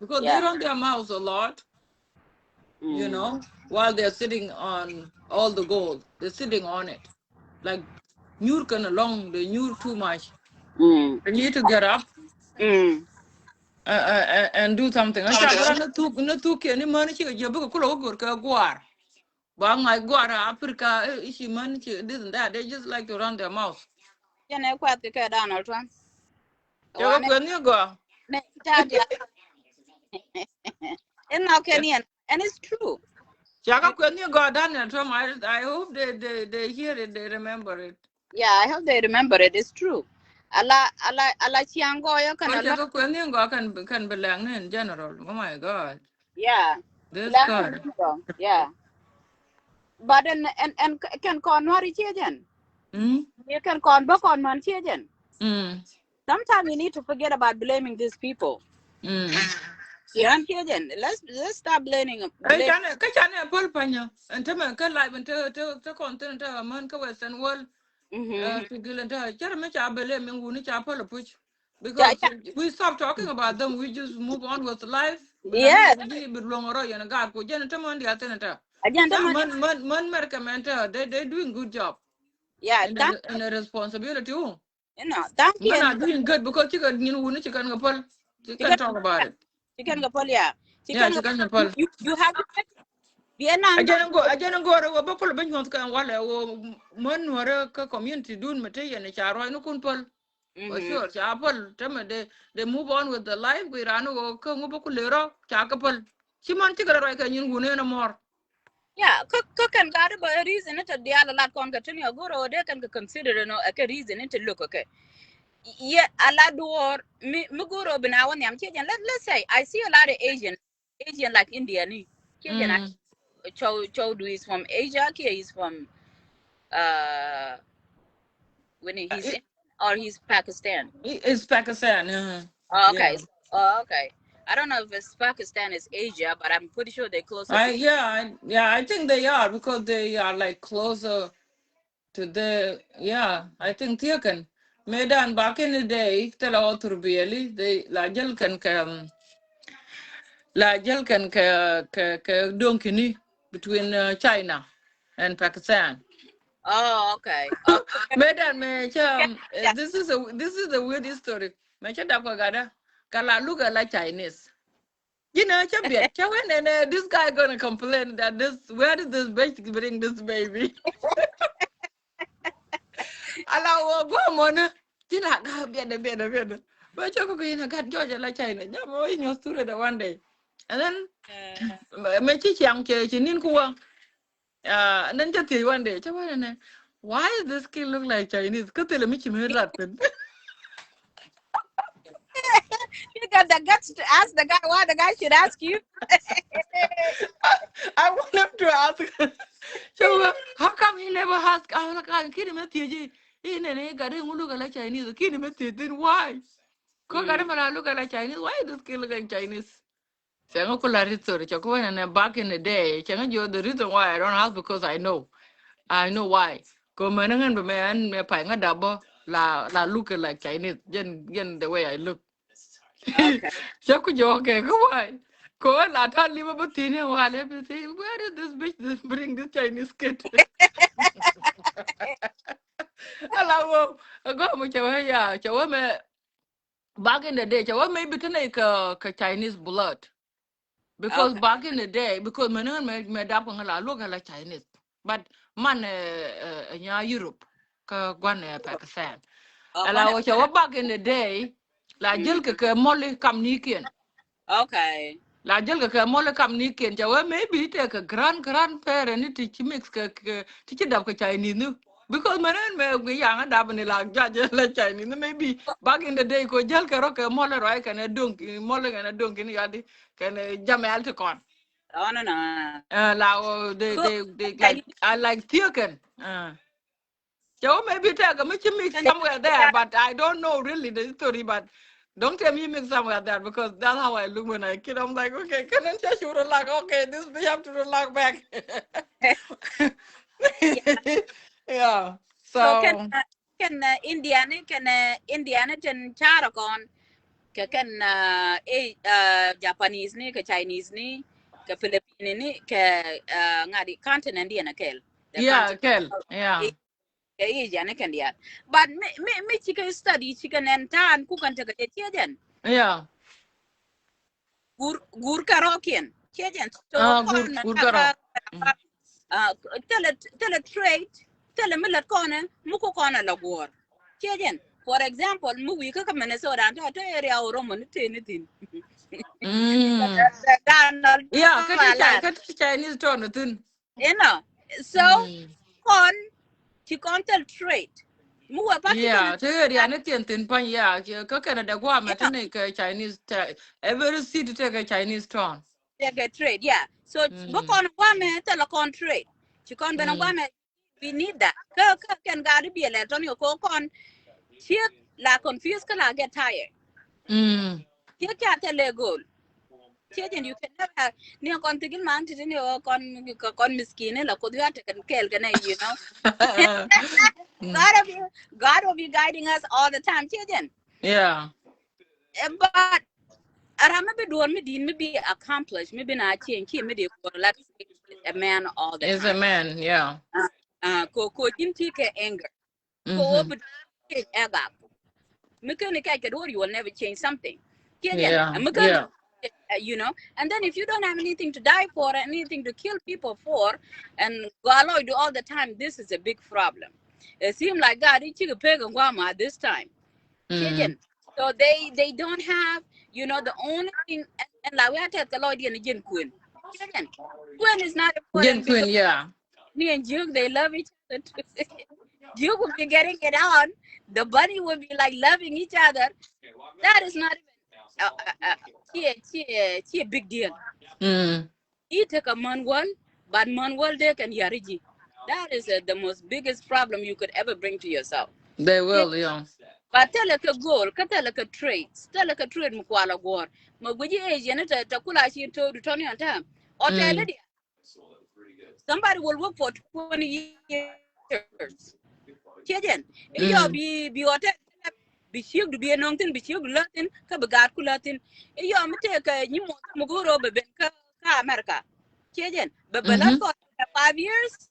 Because they run their mouths a lot, you know, while they're sitting on all the gold. They're sitting on it. Like, nyuur kɛn along, they nyuur too much. Mm. They need to get up, mm, uh, uh, uh, and do something. Aca bä ni thuk, ni thuk kiɛ ni män cikɛ jiɛ bikɛ kulɛ wä gör kɛ gua̱a̱r. Ba ŋa̱c gua̱a̱r Africa, eh, ici män ci this and that. They just like to run their mouth. Yɛn ɛ kuath kɛ kɛ Donald Trump. Cɛ kɛ kueth ni gɔaa. Inɔ kɛ ni ɛn. And it's true. Cakɛ kueth ni gɔaa Donald Trump. I, I hope they, they, they hear it, they remember it. Yeah, I hope they remember it. It's true. Ala, ala, ala ciaŋ gɔɔyä kɛn a lɔ. Kɛ kuɛn ni gɔɔ kɛn, kɛn bi lɛŋ ni in general. Oh my God. Yeah. This lɛŋ ni in general. Yeah. But ɛn, ɛn, ɛn kɛn kɔn nuari ciɛ jɛn. Mm. Yɛ kɛn kɔn bä kɔn man ciɛ jɛn. Mm. Sometimes you need to forget about blaming these people. Mm. Yan kiɛ jɛn. Let's, let's stop blaming. Ɛ canɛ, kä canɛ päl panyä. Ɛn tämɛ kä live ɛn te, te, te kɔn thin te amän kä Western world. Mm-hmm. Ɛ ti gil ɛn te cär mi ca bɛlɛ mi wuni ca päl puc. Because we stop talking about them, we just move on with life. Yes. Bi luɔŋ rɔ yɛn gaat ku jɛn tämɛ diaal thin te. Ajɛn tämɛ män, män, män America mɛn te, they, they doing good job. Yeah, in a, in a responsibility. Inɔ, thank you. Mɛn a doing good because cikɛ nyin wuni cikɛn kɛ päl. Cikɛn talk about it. Cikɛn kɛ päl, yeah. Yeah, cikɛn kɛ päl. You, you have to biɛ nan. Ajɛn ŋo̱r, ajɛn ŋo̱r wä bä päl bä nyuɔth kɛ walɛ wä män nuɔrɛ kä community dun mɛ te yɛn ca ruac ni kun päl. For sure, ca päl. Tämɛ they, they move on with the life. Kui̱ ran wä kä ŋu bä ku lerɔ ca kɛ päl. Ci män cikɛ ruac kɛ nyin wuni ɛn a mɔr. Yeah, kä, kä kɛn gat bä reason ni te diaal a lat kɔn kɛ tini a goro de kɛn kɛ consider no ɛ kɛ reason ni te look kɛ. Yɛ a lat duɔr mi, mi goro bi na wä nhiam ciɛ jɛn. Let, let's say I see a lot of Asian, Asian like India ni. Ciɛ jɛn a Chow, Chow do is from Asia, kiɛ is from, uh, when he's in, or he's Pakistan? He is Pakistan, uh, okay. Yeah. Oh, okay. I don't know if it's Pakistan, it's Asia, but I'm pretty sure they're close. I, yeah, I, yeah, I think they are because they are, like, closer to the, yeah, I think thiekɛn. Mëë dan back in the day, thilɛ ɣɔw thurbiɛli, they la jäl kɛn kɛ, um, la jäl kɛn kɛ, kɛ, kɛ donkini between, uh, China and Pakistan. Oh, okay. Oh, okay. Mëë dan mëë cä, um, yeah, this is a, this is a weird history. Mëë cä dap kɛ gatdä, kɛ la luk ɛ la Chinese. You know, cä biɛt, cä wee nɛnɛ, this guy gonna complain that this, where did this bitch bring this baby? Ala wä guɔ mɔnä, ci la gat biɛt, biɛt, biɛt. Bä cä kɛ kɛ in a gat jɔɔc ala China, jam wä in your student one day. And then, mɛ ci ciaŋ cɛ ci nin ku wä. Ah, nɛn cä thiec one day, cä wä nɛnɛ, why is this kid look like Chinese? Kä thilɛ mi ci mi lat thin. You got the guts to ask the guy why the guy should ask you. I want him to ask. So, uh, how come he never ask? I was like, ah, kini mɛ thiec ji. Inɛ ni gat ri ŋu look like Chinese. Kini mɛ thiec thin, why? Ko gat ri mɛ la look like Chinese. Why is this kid look like Chinese? Cɛ ŋä ku la reason, cɛ ku wä nɛ back in the day, cɛ ŋä jiɔ the reason why I don't ask because I know. I know why. Ko mɛn ŋän bɛ mɛ ɛn mɛ pay ŋä dap bä la, la look like Chinese. Jɛn, jɛn the way I look. Okay. Cɛ ku jiɔ, okay, ku why? Ko la ta li bä bä thin ɛ wa lɛ bi thin. Where is this bitch that bring this Chinese kid? Ala wä, gɔmɔ cɛ wä ya, cɛ wä mɛ back in the day, cɛ wä maybe te nɛ kɛ, kɛ Chinese blood. Because, okay, back in the day, because mɛ ni mɛ, mɛ dap kɛ ŋä la luɔk kɛ la Chinese. But man, eh, eh, nya Europe, kä guan, eh, Pakistan. Oh, ala wä cɛ wä back in the day, la jil kɛ kɛ mɔli kam ni kiɛn. Okay. La jil kɛ kɛ mɔli kam ni kiɛn, cɛ wä maybe te kɛ grand, grandparent ni ti ci mix kɛ, kɛ, ti ci dap kɛ Chinese ni. Because mɛ ni mɛ gui yaŋ a dap ni la judge la Chinese ni, maybe back in the day ko jil kɛ rɔ kɛ mɔli rɔ kɛn ɛ dong, mɔli kɛn ɛ dong kini yadi, kɛn ɛ jam ɛl ti kɔn. Oh, no, no. Eh, la wä, they, they, they, like, I like thiekɛn. Eh. So maybe take a much mix somewhere there, but I don't know really the history, but don't tell me mix somewhere there because that's how I look when I kid. I'm like, okay, can I just should relax? Okay, this we have to relax back. Yeah. So, so kɛn, uh, kɛn, uh, India ni, kɛn, uh, India ni tin carɛ kɔn kɛ kɛn, uh, eh, uh, Japanese ni, kɛ Chinese ni, kɛ Philippine ni, kɛ, uh, ŋadi continent diɛn a kɛl. Yeah, kɛl. Yeah. Kɛ Asia ni kɛn diaal. But mi, mi, mi cikɛ study, cikɛ nɛn ta̱a̱n ku kɛn tekɛ jɛ ciɛ jɛn. Yeah. Gur, gur kɛ rɔɔkiɛn ciɛ jɛn. So, ah, gur, gur kɛ rɔɔk. Thilɛ, thilɛ trade, thilɛ mi lät kɔnɛ, mi ku kɔnɛ la guɔ̱ɔ̱r. Ciɛ jɛn. For example, mi wi̱i̱ kä kä Minnesota, an tɔ, tɔ area Oromo ni tëë ni thi̱n. Mm. Yeah, kä ti Chi-, kä ti Chinese tɔ ni thi̱n. Inɔ. So, kɔn, ci kɔn thil trade. Mi wä pa ti Yeah, kɛn te area ni thin thin pany, yeah. Kä Canada guamɛ Yeah. te ni kɛ Chinese, te, every city te kɛ Chinese town. Te kɛ trade, yeah. So, Mm. bä kɔn guamɛ te la kɔn trade. Ci kɔn ben Mm. guamɛ, we need that. Kä, kä kɛn gat bi lɛ tɔn yo ko kɔn. Ciek la confuse kä la get tired. Mm. Ciek ca te le goal. Ciek jɛn, you can never, ni kɔn thigin man ti ni o kɔn, kɔn miskin la kuth ya te kɛn kɛl kɛn, you know. Mm. God will be, God will be guiding us all the time. Ciek jɛn. Yeah. Eh, but aram mi bi duɔr mi din mi bi accomplish, mi bi na change, ki mi di kuɔr la a man all the It's a time. man, yeah. Uh, uh, ko, ko jin ti kɛ anger. Ko wä Mm-hmm. bi change ɛ gak. Mi keni kɛ kɛ duɔr, you will never change something. Kiɛ jɛn, Yeah, mi keni, yeah. uh, you know, and then if you don't have anything to die for, anything to kill people for, and go along do all the time, this is a big problem. It seem like God, ichi kɛ pek and guama this time. Kiɛ Mm. jɛn. So they, they don't have, you know, the only thing, and, and la wia tɛth kɛ lɔcdiɛn ni jɛn kuen. Kiɛ jɛn. Kuen is not important Jɛn kuen, because yeah. me and Duke, they love each other too. Duke will be getting it on. The bunny will be, like, loving each other. That is not even, uh, uh, uh, chi, chi, chi big deal. Mm. I̱ tekɛ män wäl, but män wäl dee kɛn yari ji̱. That is, uh, the most biggest problem you could ever bring to yourself. They will, yeah. But thilɛ kɛ goal, kä thilɛ kɛ trade, thilɛ kɛ trade mi kual a guɔ̱ɔ̱r. Mɛ guici Asian ni te, te kula ci to̱o̱du tɔ̱ni ɔn tɛm. Ɔ tɛl Mm. i̱ diɛ. Somebody will work for twenty years. Kiɛ jɛn. I̱ yɔ Mm. bi, bi hotel, bi ciekdu bi ɛ nɔŋ thi̱n, bi ciekdu lä thi̱n, kä bi gaatku lä thi̱n. I̱ yɔ mi tëëkɛ nyi muɔth mi go̱o̱r ɔ bɛ ben kä, kä America. Kiɛ jɛn. Bɛ, bɛ lä Mm-hmm. kɔn kɛ five years,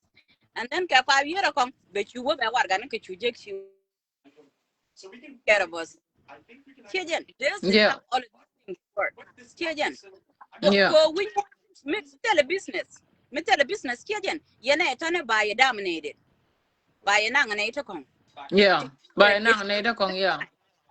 and then kɛ five year ɛ kɔŋ bɛ cu wä bɛ warɛgani kɛ cu jek ci care of us. Kiɛ jɛn, this is Yeah. how all of these things work. Kiɛ jɛn. Ko, Yeah. ko wi̱ny mi thilɛ business. Mi thilɛ business kiɛ jɛn. Yɛn ɛ tɔnɛ ba yɛ dominated. Ba yɛ naŋ nɛ itɔ kɔŋ. Yeah. Ba yɛ naŋ nɛ itɔ kɔŋ, yeah.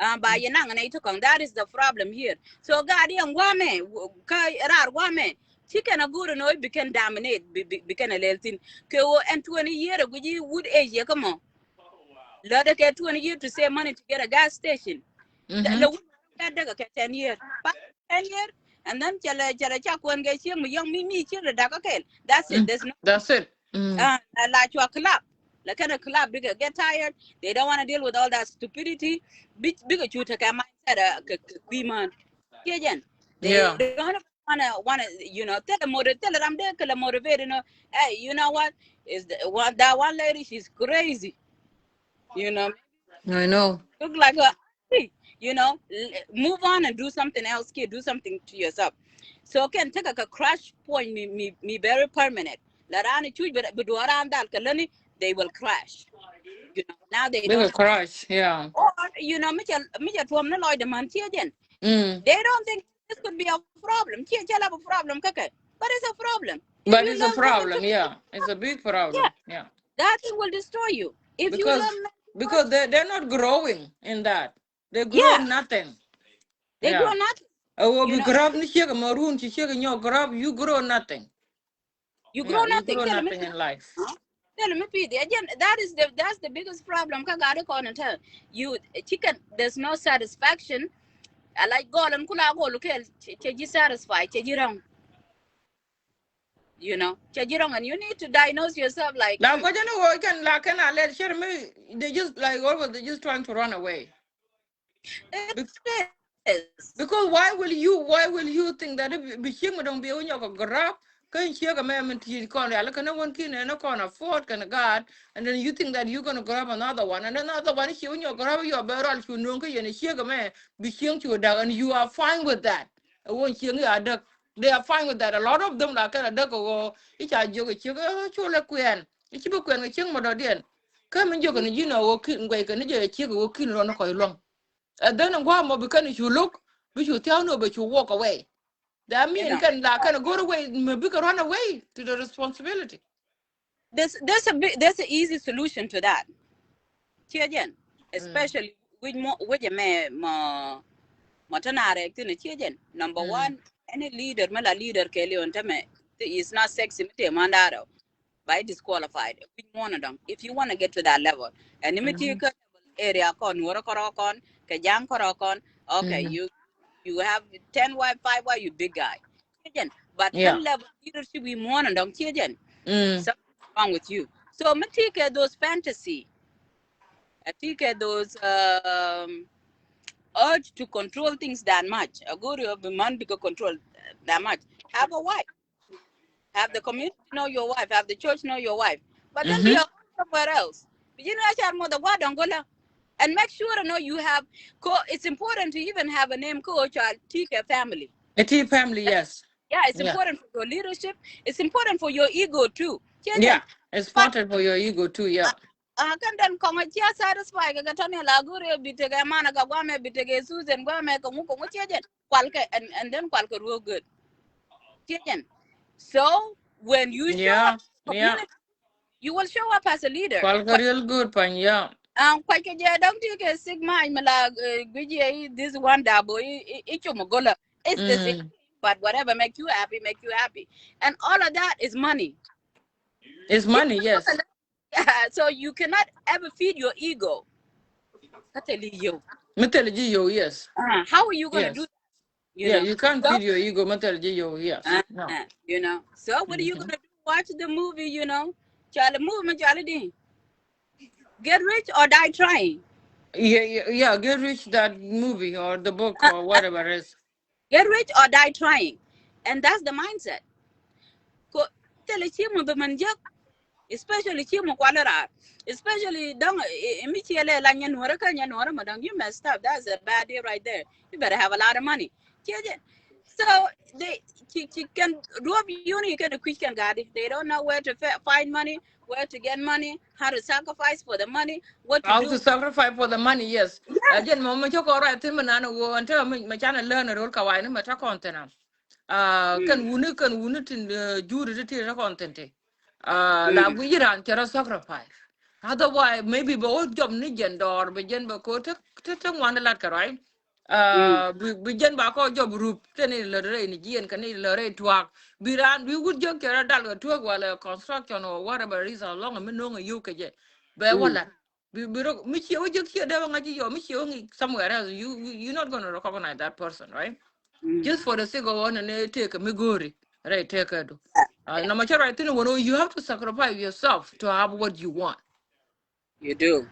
Uh, ba yɛ naŋ nɛ itɔ kɔŋ. That is the problem here. So God yɛn guamɛ, w-, kä raar guamɛ. Ci kɛn a go̱o̱r ni ɣöö bi kɛn dominate, bi, bi, bi kɛn a lɛl thi̱n. Kɛ ɣöö ɛn twenty year aguici wood age yɛ kä mɔ. Lɔdɛ kɛ twenty year to save money to get a gas station. Mm-hmm. Lɛ wut kɛ däk kɛ ten year. Pa ten year, and then cɛ lɛ, cɛ lɛ ca kuɛn kɛ cieŋ mi yɔ̱ŋ mi, mi cieŋ lɛ da̱k kä kɛl. That's it. Mm. There's no That's it. Mm. Uh, la, la cua club. La kɛn a club bikɛ get tired. They don't wanna deal with all that stupidity. Bi, bikɛ cu tekɛ mindset, uh, kɛ, kɛ kui̱ män. Kiɛ jɛn. They Yeah. don't wanna, wanna, you know, thilɛ motiv-, thilɛ ram dee kɛ lɛ motivate, you know. Hey, you know what? Is the, one, that one lady, she's crazy. You know. I know. Look like her. Hey, you know, l-, move on and do something else, kid. Do something to yourself. So kɛn tekɛ kɛ crush point mi, mi, mi very permanent. La raan cuc bi, bi duɔɔr raan dhal kɛ lätni, they will crash. You know, now they They will don't crash, yeah. Or, you know, mi cɛ, mi cɛ tuɔm ni lɔcdɛ män kiɛ jɛn. Mm. They don't think this could be a problem. Kiɛ cɛ la bi problem kä kɛ. But it's a problem. If But you it's a learn something problem, to yeah. It's a big problem. Yeah. Yeah. That thing will destroy you. If you Because, learn because they, they're not growing in that. They grow Yeah. nothing. They Yeah. grow nothing. Ɛ ɣöö You bi know? grab ni ciek mɛ run ci ciek nyɔk grab, you grow nothing. You grow Yeah, you nothing. grow Thilɛ mi nothing in life. Thilɛ mi pi̱i̱th. Again, that is the, that's the biggest problem. Kä gaat kɔn in tɛn. You, chicken, there's no satisfaction. I like gɔl and kula gɔl kɛl, cɛ, cɛ ji̱ satisfy, cɛ ji̱ rɔŋ. You know, cɛ ji̱ rɔŋ, and you need to diagnose yourself like, La mm. Kɔ jɛn wä kɛn la kɛn a lɛl cɛr mi, they just like always, they just trying to run away. It Bec-, is. Because why will you, why will you think that if bi ciek mi dɔ̱ŋ bi wä nyɔk a grab, kä ciek a mɛ min ti kɔn real, kɛn a wän kin ɛn a kɔn afford kɛn a gaat, and then you think that you're gonna grab another one, and another one ci wä nyɔk grab, yɔ bɛ rɔl cu nuɔ̱ŋ kä yɛn a ciek a mɛ, bi ciek cu dak, and you are fine with that. Ɛ wä ciek a dak. They are fine with that. A lot of them la kɛn a däk kɛ ɣöö i̱ ca jiök ɛ ciek, ɛ cu lɛ kuɛn. I̱ ci bi kuɛn kɛ ciek mɔ dɔ̱diɛn. Kä min jiök kɛn ji̱n ɛ ɣöö ki̱n guɛy kɛn ji̱ ɛ ciek ɛ ɣöö ki̱n rɔn kɔc luäŋ. And then in gua̱a̱ mɔ bi kɛn cu lo̱k, bi cu thia̱a̱ŋ ni ɣöö bɛ cu walk away. That mean kɛn la kɛn a go̱r away, mi bikɛ run away to the responsibility. There's, there's a big, there's an easy solution to that. Ciɛ jɛn, especially wi̱c mɔ, wi̱c ɛmɛ mɔ, mɔ te na rɛk thi̱n ɛ ciɛ jɛn. Number one, any leader, mi la leader kɛɛliw ɛn tämɛ, is not sexy, mi te man da̱rɛ, ba i̱ disqualified. Wi̱c muɔ̱ɔ̱n ɛ dɔ̱ŋ, if you wanna get to that level. Ɛn ni mi ti kä level area kɔn, Nuɔrɛ kɔrɔ kɔn, kɛ Ja̱a̱ŋ kɔrɔ kɔn. Okay, you you have ten wife, five wife, you big guy. Ciɛ jɛn. But yeah, level leadership wi̱i̱ muɔ̱ɔ̱n ɛn dɔ̱ŋ, ciɛ jɛn. Something wrong with you. So mi ti kɛ those fantasy, a ti kɛ those um, urge to control things that much. A go̱o̱ri ɔ bi man bikɛ control that much. Have a wife. Have the community know your wife. Have the church know your wife. But then be a somewhere else. Bi ji̱n a car mother gua dɔŋ gola. And make sure, you know, you have, ko, it's important to even have a name ko car ti kɛ family. A ti family, yes. Yeah, it's important for your leadership. It's important for your ego too. Yeah, it's important for your ego too, yeah. A kɛn den kɔŋ a cia satisfy kɛ kɛ tɔni la go̱o̱ri ɔ bi tekɛ man a kɛ guamɛ, bi tekɛ Susan guamɛ, kɛ ŋu kɛ ŋu, ciɛ jɛn. Kualkɛ, and, and then kualkɛ real good. Ciɛ jɛn. So when you show up community, you will show up as a leader. Kualkɛ real good, pan, yeah. Kualkɛ jɛ dɔŋ ti kɛ sick mind mi la guic yɛ this one dabo i̱ cum gola. It's the same thing, but whatever make you happy, make you happy. And all of that is money. It's money, yes. So you cannot ever feed your ego. Kä thil ji̱ yio̱w. Mi thil ji̱ yio̱w, yes. How are you gonna do that? Yeah, you can't feed your ego. Mi thil ji̱ yio̱w, yes. No. You know. So what are you gonna do? Watch the movie, you know. Cɔal movie mi cɔal di Get Rich or Die Trying. Yeah, yeah, yeah, Get Rich, that movie or the book or whatever it is. Get Rich or Die Trying. And that's the mindset. Ko thilɛ ci mɔ bi mɛn jek, especially ci mɔ kualɛ raar, especially dɔŋ mi ciɛ lɛ la nyɛ Nuɔrɛ kä nyɛ Nuɔrɛ mɔ dɔŋ, you messed up. That's a bad deal right there. You better have a lot of money. Ciɛ jɛ. So they ci ci kɛn duɔp yuni kɛn kui̱c kɛn gaadi. They don't know where to find money, where to get money, how to sacrifice for the money, what to do. How to sacrifice for the money, yes. Jɛn mɔ mi cä kɔn ruac thin mi nan woo ɛn te mi canɛ learn a rol kawai ni mi ta kɔn thin am. Kɛn wuni, kɛn wuni tin juri ti ti ta kɔn thin ti. La guic ran cɛ rɔ sacrifice. Otherwise maybe bɛ wä jɔp ni jɛn dɔɔr bɛ jɛn bɛ ko te te ŋuan lat kɛ ruac. Bi jɛn ba kɔ jɔp rup kɛ ni lät rɛy ni jiɛn kɛ ni lät rɛy tuak. Bi raan bi wut jek kɛ rɔ dal kɛ tuak walɛ construction or whatever is along mi no̱o̱ŋ a yio̱w kɛ jɛ. Bɛ wä lat. Bi bi rɔ mi ciɛ wä jek ciɛ dee wä ŋa̱c ji̱ yɔ mi ciɛ wä ŋi̱i̱c somewhere else, you you not gonna recognize that person, right? Just for the sake of ɣän ni tëëkɛ mi go̱o̱ri rɛy tëëkɛ du. Nɔmɔ cä ruac thin wän, you have to sacrifice yourself to have what you want. You do.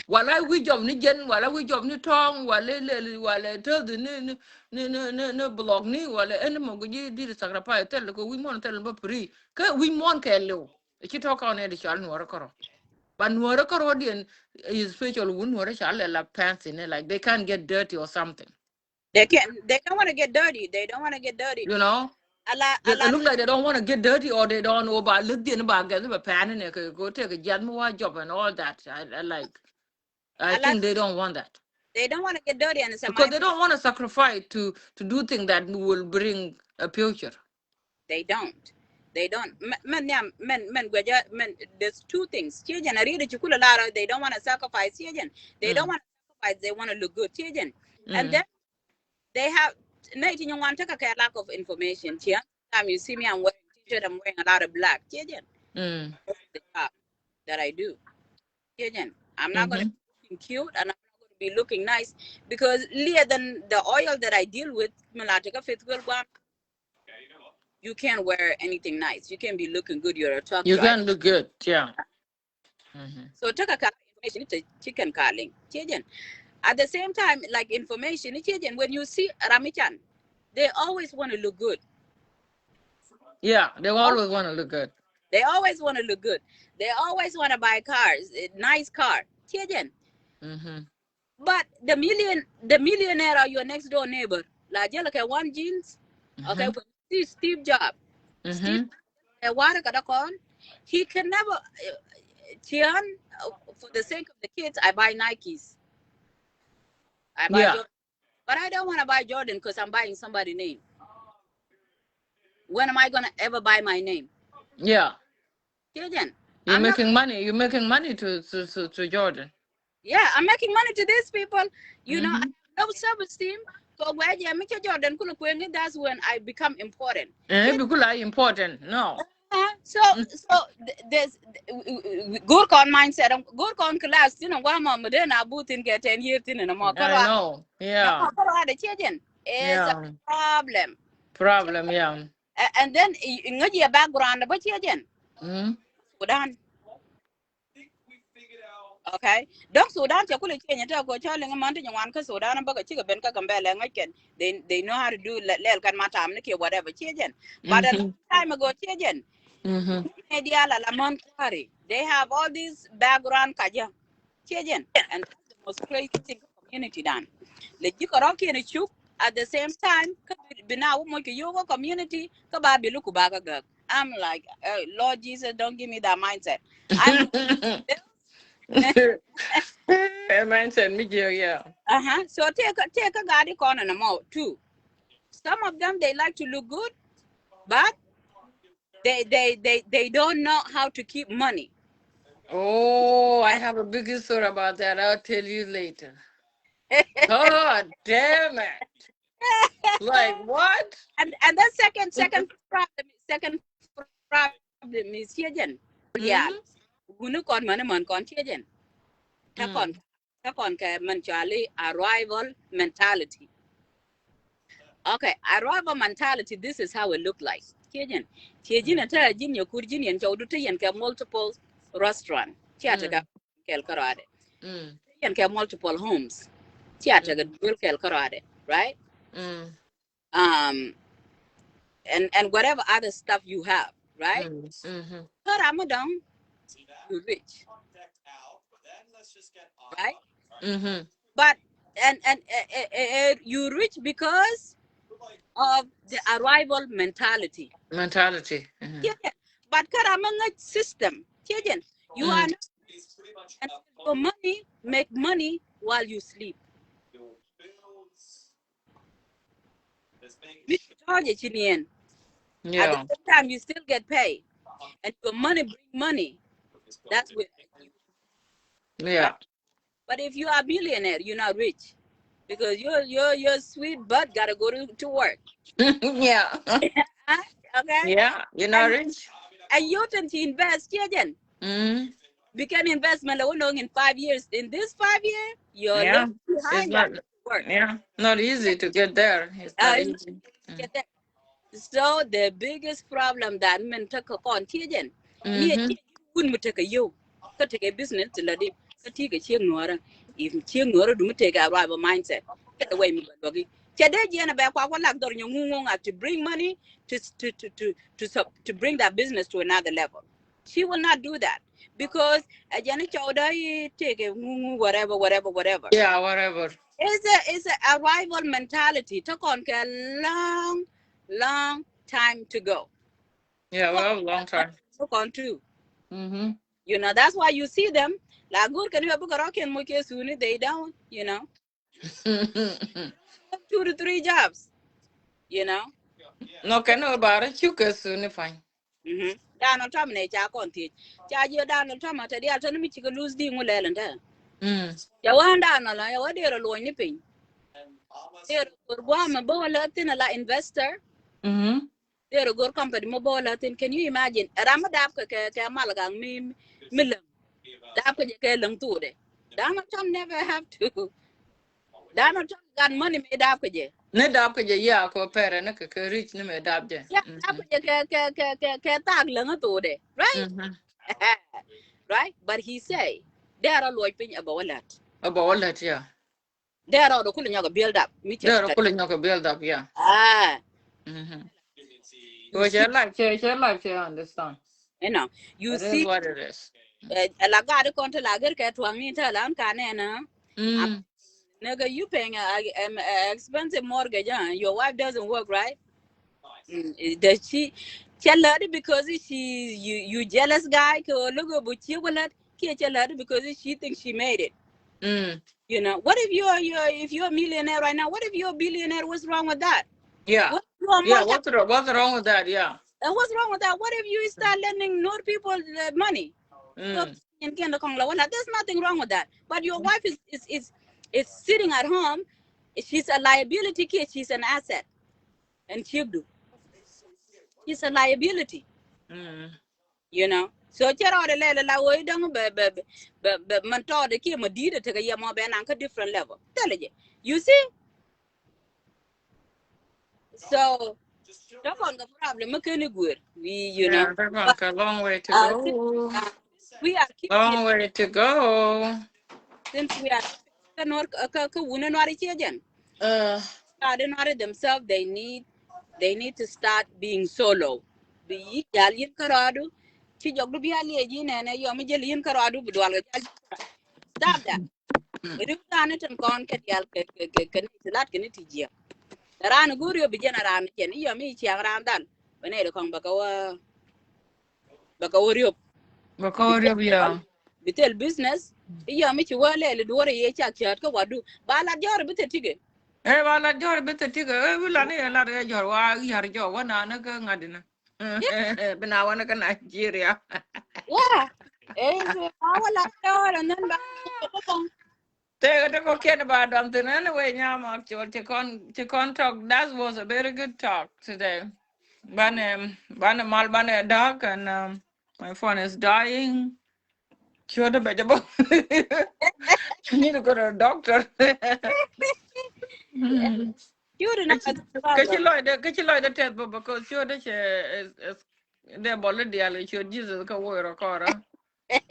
Wala wi̱i̱ jɔp ni jɛn, wala wi̱i̱ jɔp ni tɔ̱ɔ̱ŋ, wala lɛl, wala täth ni ni ni ni block ni, wala ɛn mɔ guic ji̱ di̱t sacrifice thil kɛ wi̱i̱ muɔ̱ɔ̱n thil bä free. Kä wi̱i̱ muɔ̱ɔ̱n kɛɛliw. Ci tɔ̱ kɔn ɛ di cɔal Nuɔrɛ kärɔ. But Nuɔrɛ kärɔdiɛn is special wun Nuɔrɛ cɔal ɛ la fancy ni, like they can't get dirty or something. They can. They don't want to get dirty. They don't want to get dirty. You know. Ala, ala, look like they don't want to get dirty or they don't know ba lith diɛn ba gɛth ba pɛn ni kɛ go take a jat mi wa job and all that. I, I like. I think they don't want that. They don't want to get dirty and because they don't want to sacrifice to to do things that will bring a future. They don't. They don't. Mɛn, mɛn, mɛn, mɛn guɛjɛ, mɛn, there's two things. Ciɛ jɛn a riet ci kulɛ lar, they don't want to sacrifice. Ciɛ jɛn. They don't want to sacrifice. They want to look good. Ciɛ jɛn. And then they have, nɛy ti nyin wan tekɛ kɛ lack of information. Ciɛ. Time you see me, I'm wearing t-shirt, I'm wearing a lot of black. Ciɛ jɛn. That's the job that I do. Ciɛ jɛn. I'm not gonna be looking cute and I'm not gonna be looking nice because liɛ than the oil that I deal with, mi la tekɛ fifth world guam. You can't wear anything nice. You can't be looking good. You're a truck driver. You can't look good, yeah. So tekɛ kɛ information te ci kɛn ka liŋ. Ciɛ jɛn. At the same time, like, information, ciɛ jɛn, when you see ram mi can, they always want to look good. Yeah, they always want to look good. They always want to look good. They always want to buy cars, eh, nice car. Ciɛ jɛn. But the million, the millionaire or your next door neighbor, la jɛl kɛ one jeans. Okay, when you see Steve Jobs, Steve, ɛ warɛ kɛ dɔkɔn, he can never, eh, cian, uh, for the sake of the kids, I buy Nikes. I buy Jordan. But I don't want to buy Jordan because I'm buying somebody name. When am I gonna ever buy my name? Yeah. Ciɛ jɛn. You're making money. You're making money to, to, to, to Jordan. Yeah, I'm making money to these people. You know, I have low self-esteem. Kɛ guɛ jɛ mi cɛ Jordan kulɛ kueŋ, that's when I become important. Eh, bi kulɛ important. No. Uh, so, so th- there's go̱r kɔn mindset, go̱r kɔn class tin wa ma mi den a bu tin kɛ ten year tin na mɔ. I know. Yeah. Kɔn kɔn ada chiejen is a problem. Problem, yeah. And then ŋa̱c yɛ background ba chiejen. Mm. Sudan. Okay. Dɔ̱ŋ Sudan cɛ kulɛ change tɛ ko cä liŋ man ti nyɛ wan kä Sudan bä kɛ cikɛ ben kä Gambɛlɛ ŋäc kɛn. They, they know how to do lɛl kɛn ma tam ni kiɛ whatever chiejen. But a long time ago chiejen. Media la la man kuari. They have all this background kajä. Chiejen. And that's the most crazy thing community dan. Lɛ ji̱ kɛ rɔ̱ kiɛn cuk at the same time kä bi na wä moc kɛ yio̱w kä community kä ba bi luku ba kä gäk. I'm like, oh, Lord Jesus, don't give me that mindset. I'm A mindset mi jiɛ, yeah. Uh-huh. So tëë kä, tëë kä gaat ikɔn ɛn ɛmɔ too. Some of them, they like to look good, but they, they, they, they don't know how to keep money. Oh, I have a big story about that. I'll tell you later. God damn it. Like what? And, and the second, second problem, second problem is chiejen. Yeah. Wuni kɔn mani man kɔn chiejen. Ta kɔn, ta kɔn kɛ man chali arrival mentality. Okay, arrival mentality, this is how it look like. Chiejen. Chiejin ata jin ya kur jin yan chawdu te yan kɛ multiple restaurant. Chia ta ga kɛl kärɔadɛ. Yan kɛ multiple homes. Chia ta ga duel kɛl kärɔadɛ, right? Um, and, and whatever other stuff you have, right? Kä ram mi dɔ̱ŋ, you rich. Right? But, and, and, uh, uh, uh, you rich because of the arrival mentality. Mentality. Yeah. But kä ram mi ŋäc system. Chiejen. You are not, and your money, make money while you sleep. Mi tɔ̱ɔ̱c ɛ ci niɛn. At the same time, you still get paid. And your money bring money. That's what. Yeah. But if you are a billionaire, you're not rich. Because your, your, your sweet butt gotta go to, to work. Yeah. Okay? Yeah, you're not rich. And you tend to invest, chiejen. Because investment, like, in five years, in this five year, you're left behind. Work. Yeah, not easy to get there. It's not easy. Get there. So the biggest problem that men tekɛ kɔn chiejen. Ni a chiejen wun mi tekɛ yio̱w. Kä tekɛ business ti la di. Kä ti kɛ chiek nuɔrä. If chiek nuɔrä du mi tekɛ arrival mindset. Kɛ the way mi bɛ luɔki. Cɛ dee jiɛn a bɛ kua kua lak dhɔr nyɛ ŋuŋ ŋuŋ a to bring money to, to, to, to, to, sup- to bring that business to another level. She will not do that because a jɛn cɔwdä i̱ tekɛ ŋuŋu whatever, whatever, whatever. Yeah, whatever. It's a, it's a arrival mentality. Te kɔn kɛ long, long time to go. Yeah, we have a long time. Te kɔn too. You know, that's why you see them. La gur kɛn i̱ bɛ bikɛ rɔ̱kiɛn moc kɛ suni, they don't, you know. Two to three jobs, you know. No, kɛn ɔ bara cuk kɛ suni fine. Donald Trump nɛ ca kɔn thiec. Ca jiɛ Donald Trump a te dial tɔni mi cikɛ lose di ŋu lɛl ɛn tɛ. Ca wä Donald la, ca wä derɛ luɔny ni piny. Derɛ gor guam a bä wä lä thin a la investor. Derɛ gor company mɔ bä wä lä thin. Can you imagine? Ram mi dap kɛ, kɛ, kɛ mal gaŋ mi, mi läŋ. Dap kɛ jɛ kɛ läŋ thudɛ. Donald Trump never have to. Donald Trump got money mi dap kɛ jɛ. Ni dap kɛ jɛ, yeah, kɛ pɛrɛ ni kɛ, kɛ rich ni mi dap jɛ. Yeah, dap kɛ jɛ kɛ, kɛ, kɛ, kɛ, kɛ thak läŋ thudɛ. Right? Right? But he say, derɛ luɔc piny a bä wä lät. A bä wä lät, yeah. Derɛ ɔ dɔ kulɛ nyɔk a build up. Mi cɛ derɛ kulɛ nyɔk a build up, yeah. Ah. Ko cɛ life, cɛ, cɛ life, cɛ understand. You know, you see, what it is. Ɛ la gat kɔn te la ger kɛ tuaŋ ni te la an ka nɛ na. Nigga, you paying a, a, a expensive mortgage, huh? Your wife doesn't work, right? Does she? Cɛ lɛ di because she, you, you jealous guy kɛ o look bu ci wala kiɛ cɛ lɛ di because she thinks she made it. You know, what if you are, you are, if you're a millionaire right now, what if you're a billionaire? What's wrong with that? Yeah. What if you're a Yeah, multi- what's wrong, what's wrong with that? Yeah. And what's wrong with that? What if you start lending Nuer people the money? So, in Kenya, Congo, well, there's nothing wrong with that. But your wife is, is, is, is sitting at home. She's a liability kid. She's an asset. And she do. She's a liability. Mm. You know, so cɛ rɔɔdɛ lɛl la wee dɔŋ bɛ bɛ bɛ bɛ mɛn tɔɔdɛ kiɛ mɛ di̱i̱t ɛ tekɛ yɛ mɔ bɛ naŋ kä different level. Thilɛ jɛ. You see? So tɔkɔn kɛ problem mi ken i̱ guer. We, you know, yeah, tɔkɔn kɛ long way to go. We are keeping long way to go. Since we are kä nuɔr kä kä wunɛ nuɔr i̱ ciɛ jɛn. Uh, kä di nuɔr themselves, they need, they need to start being solo. Bi yi jal yin kä rɔɔdu. Ci jɔk du bi a liɛ ji nɛnɛ yɔ mi jɛl yin kä rɔɔdu bi dual kɛ jal. Stop that. Ri ran ni tin kɔn kɛ dial kɛ kɛ kɛ kɛ ni ti lat kɛ ni ti jiɛ. Ran gu ri bi jɛn ran jɛn yɔ mi ciɛ ran dal. Bɛ nɛ ri kɔn bɛ kɛ wä bɛ kɛ wä riop. Bɛ kɛ wä riop, yeah. Bi thil business i̱ yɔ mi ci wä lɛl i̱ duɔr i̱ yɛ cak cäät kä wadu ba lat jɔr bi thil tikɛ. Ɛ ba lat jɔr bi thil tikɛ ɛ wi̱i̱ lat ni ɛ lat ɛ jɔr wa yar jɔ wä na ni kä ŋa̱t ni. Bi na wä ni kä Nigeria. Yeah. Ɛ ba wä lat jɔr and then ba Tëëkɛ ti kɔ̱kiɛn ba dɔm thin. Anyway, nyam actual ci kɔn ci kɔn talk. That was a very good talk today. Banɛ banɛ mal banɛ dark and um, my phone is dying. Ciötdä bɛ jɛ bä. You need to go to a doctor. Ciötdä na kä ci lɔcdä kä ci lɔcdä tɛth bä because ciötdä cɛ is is dee bɔl i̱ diaal kɛ ciöt Jesus kä woi rɔ kɔrä.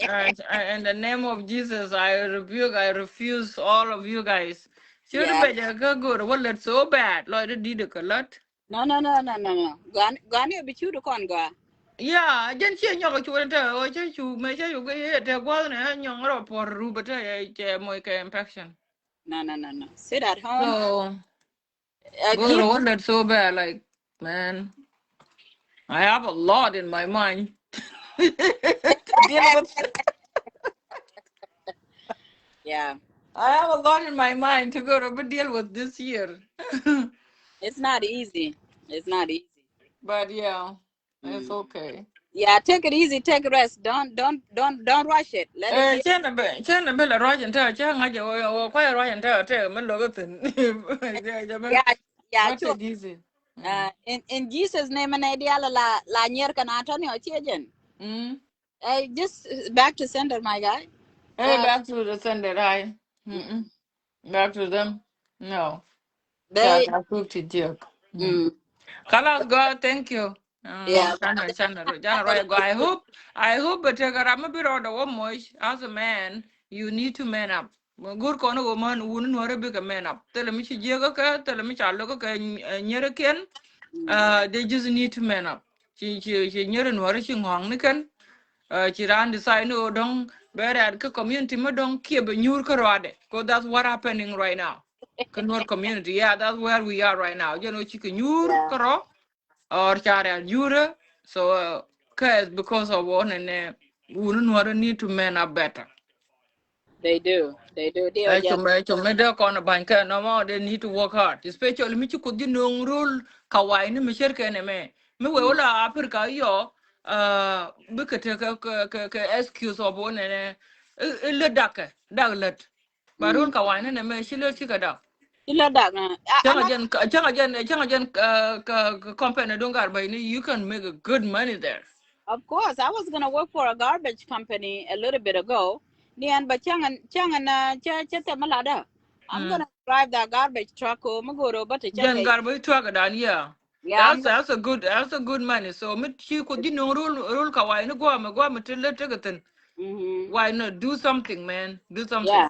Uh, in the name of Jesus, I rebuke, I refuse all of you guys. Ciöt bɛ jɛ kä go̱r wä lät so bad. Lɔcdä di̱t kä lät. No, no, no, no, no, no. Gɔani bi ciöt kɔn gɔa. Yeah, jɛn ciɛ nyɔk cuɔt te o cä cu mɛ cä cu gɛ yɛ te gua̱th nɛ nyɔŋ rɔ puɔr rupɛ te cɛ moc kɛ infection. No, no, no, no. Sit at home. So, Go̱o̱r wä lät so bad, like, man, I have a lot in my mind. Deal with. Yeah. I have a lot in my mind to go to deal with this year. It's not easy. It's not easy. But yeah. It's okay. Yeah, take it easy, take rest. Don't, don't, don't, don't rush it. Let it. Cɛn a bɛ, cɛn a bɛ la rush in tɛ, cɛ ŋa̱c a wä kuay rush in tɛ, tɛ mi lo̱k a thin. Yeah, yeah, take it easy. Uh, in, in Jesus name, and idea la, la nyer kan Antonio Chiejen. Mm. Hey, just back to sender, my guy. Hey, back to the sender, hi. Mm-mm. Back to them. No. They. Ca, ca kuk ti jiök. Mm. Kalas, go, thank you. Uh, yeah. Canɛ, canɛ ro, canɛ ro, go. I hope, I hope bɛ tekɛ ram mi bi rɔɔdɛ wä moc. As a man, you need to man up. Go̱r kɔn wä man wun nuɔrɛ bikɛ man up. Thilɛ mi ci jiäkä kɛ, thilɛ mi ca lokä kɛ, uh, nyɛrɛ kiɛn. Uh, they just need to man up. Ci, ci, ci nyɛrɛ nuɔrɛ ci ŋɔ̱a̱ŋ ni kɛn. Uh, ci raan decide ni ɣöö dɔ̱ŋ bɛ rɛ̈t kä community mi dɔ̱ŋ kiɛ bɛ nyuur kä rɔadɛ. 'Cause that's what happening right now. Kä Nuer community, yeah, that's where we are right now. Jɛn ɣöö cikɛ nyuur kä rɔ, or ca rɛ̈t nyuurä. So, uh, kä is because of wä nɛnɛ wun Nuer need to man up better. They do. They do. Ɛ com, ɛ com mi dee kɔn ba̱ny kɛ nɔmɔ, they need to work hard. Especially mi ci Kuoth ji̱ no̱o̱ŋ rul kawai ni mi cär kɛn ɛmɛ. Mi wee wä la Africa yɔ, uh, bikɛ te kɛ, kɛ, kɛ, kɛ excuse of wä nɛnɛ. I̱, i̱ lät dakɛ, dak lät. Ba rul kawai ni nɛmɛ, ci lät cikɛ dak. Ci lät dak. Cäŋ a jɛn, cäŋ a jɛn, cäŋ a jɛn, uh, kɛ, kɛ company duŋ garbage ni, you can make a good money there. Of course, I was gonna work for a garbage company a little bit ago. Ni ɛn ba cäŋ ɛn, cäŋ ɛn, uh, cä, cä thɛm mi latdä. I'm gonna drive that garbage truck o mi go̱o̱r o bä te cä. Jɛn garbage truck dan, yeah. Yeah, that's, that's a good, that's a good money. So mi ci Kuoth ji̱ no̱o̱ŋ rul, rul kawai ni guam, guam ti lät tekɛ thin. Why not do something, man? Do something. Yeah.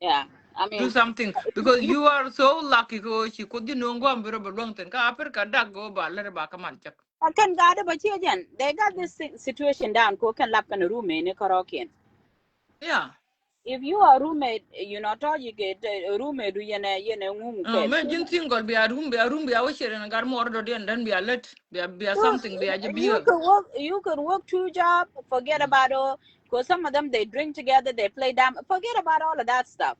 Yeah. I mean, do something because you are so lucky. Ko ci Kuoth ji̱ no̱o̱ŋ guam bi rɔ bɛ luäŋ thin. Kä Africa dak go ba lät ba kä man cäk. Ɛ kɛn gaat ɛ bä ciɛ jɛn. They got this si-, situation down ko kɛn lap kɛn roommate ni kärɔɔkiɛn. Yeah. If you are roommate, you know, tɔ̱ ji̱ kɛ roommate du yɛn ɛ, yɛn ɛ ŋuŋ kɛ. Mɛ ji̱n single bia room, bia room, bia wä ciɛ rɛn gat muɔr dɔ̱diɛn, then bia lät, bia, bia something, bia ji̱ biɛ. You can work, you can work two job, forget about all, 'cause some of them, they drink together, they play dam, forget about all of that stuff.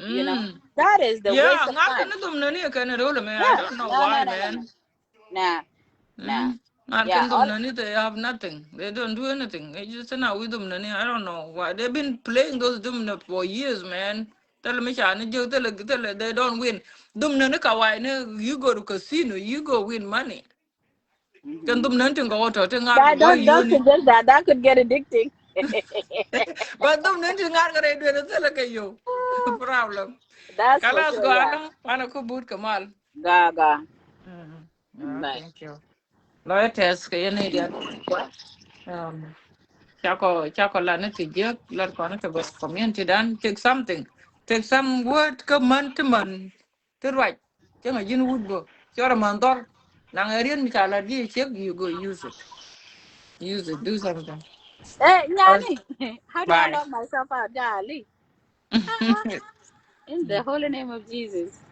You know, that is the waste of time. Ŋa̱k kɛn dhum nani kɛn rol mɛ, I don't know why, man. Nah. Nah. Ŋa̱k kɛn dhum nani, they have nothing. They don't do anything. They just now with dhum nani. I don't know why. They've been playing those dhum nani for years, man. Thilɛ mi ca ni jiök, thilɛ, thilɛ, they don't win. Dhum nani kawai ni, you go to casino, you go win money. Kɛn dhum nän tin kɛ wä tɔ ti ŋa̱r kɛ wä yoni. But dhum nän tin ŋa̱r kɛ rɛy duel thilɛ kɛ yo. Problem. Kalas gɔaa nɔ, wanɛ ku but kɛ mal. Ga ga. Thank you. Lawyer test kɛ yɛn ni dial. Cakɔ cakɔ la ni ti jiek, la kɔn ti bɛ community dan, take something, take some word kä män ti män. Ti ruac cäŋ a ji̱n wut bä cɔr a man dhɔr. Naŋ ɛ riet mi ca lat ji̱ ciek, you go use it. Use it, do something. Hey, Nyani, how do I lock myself out? Jali. In the holy name of Jesus.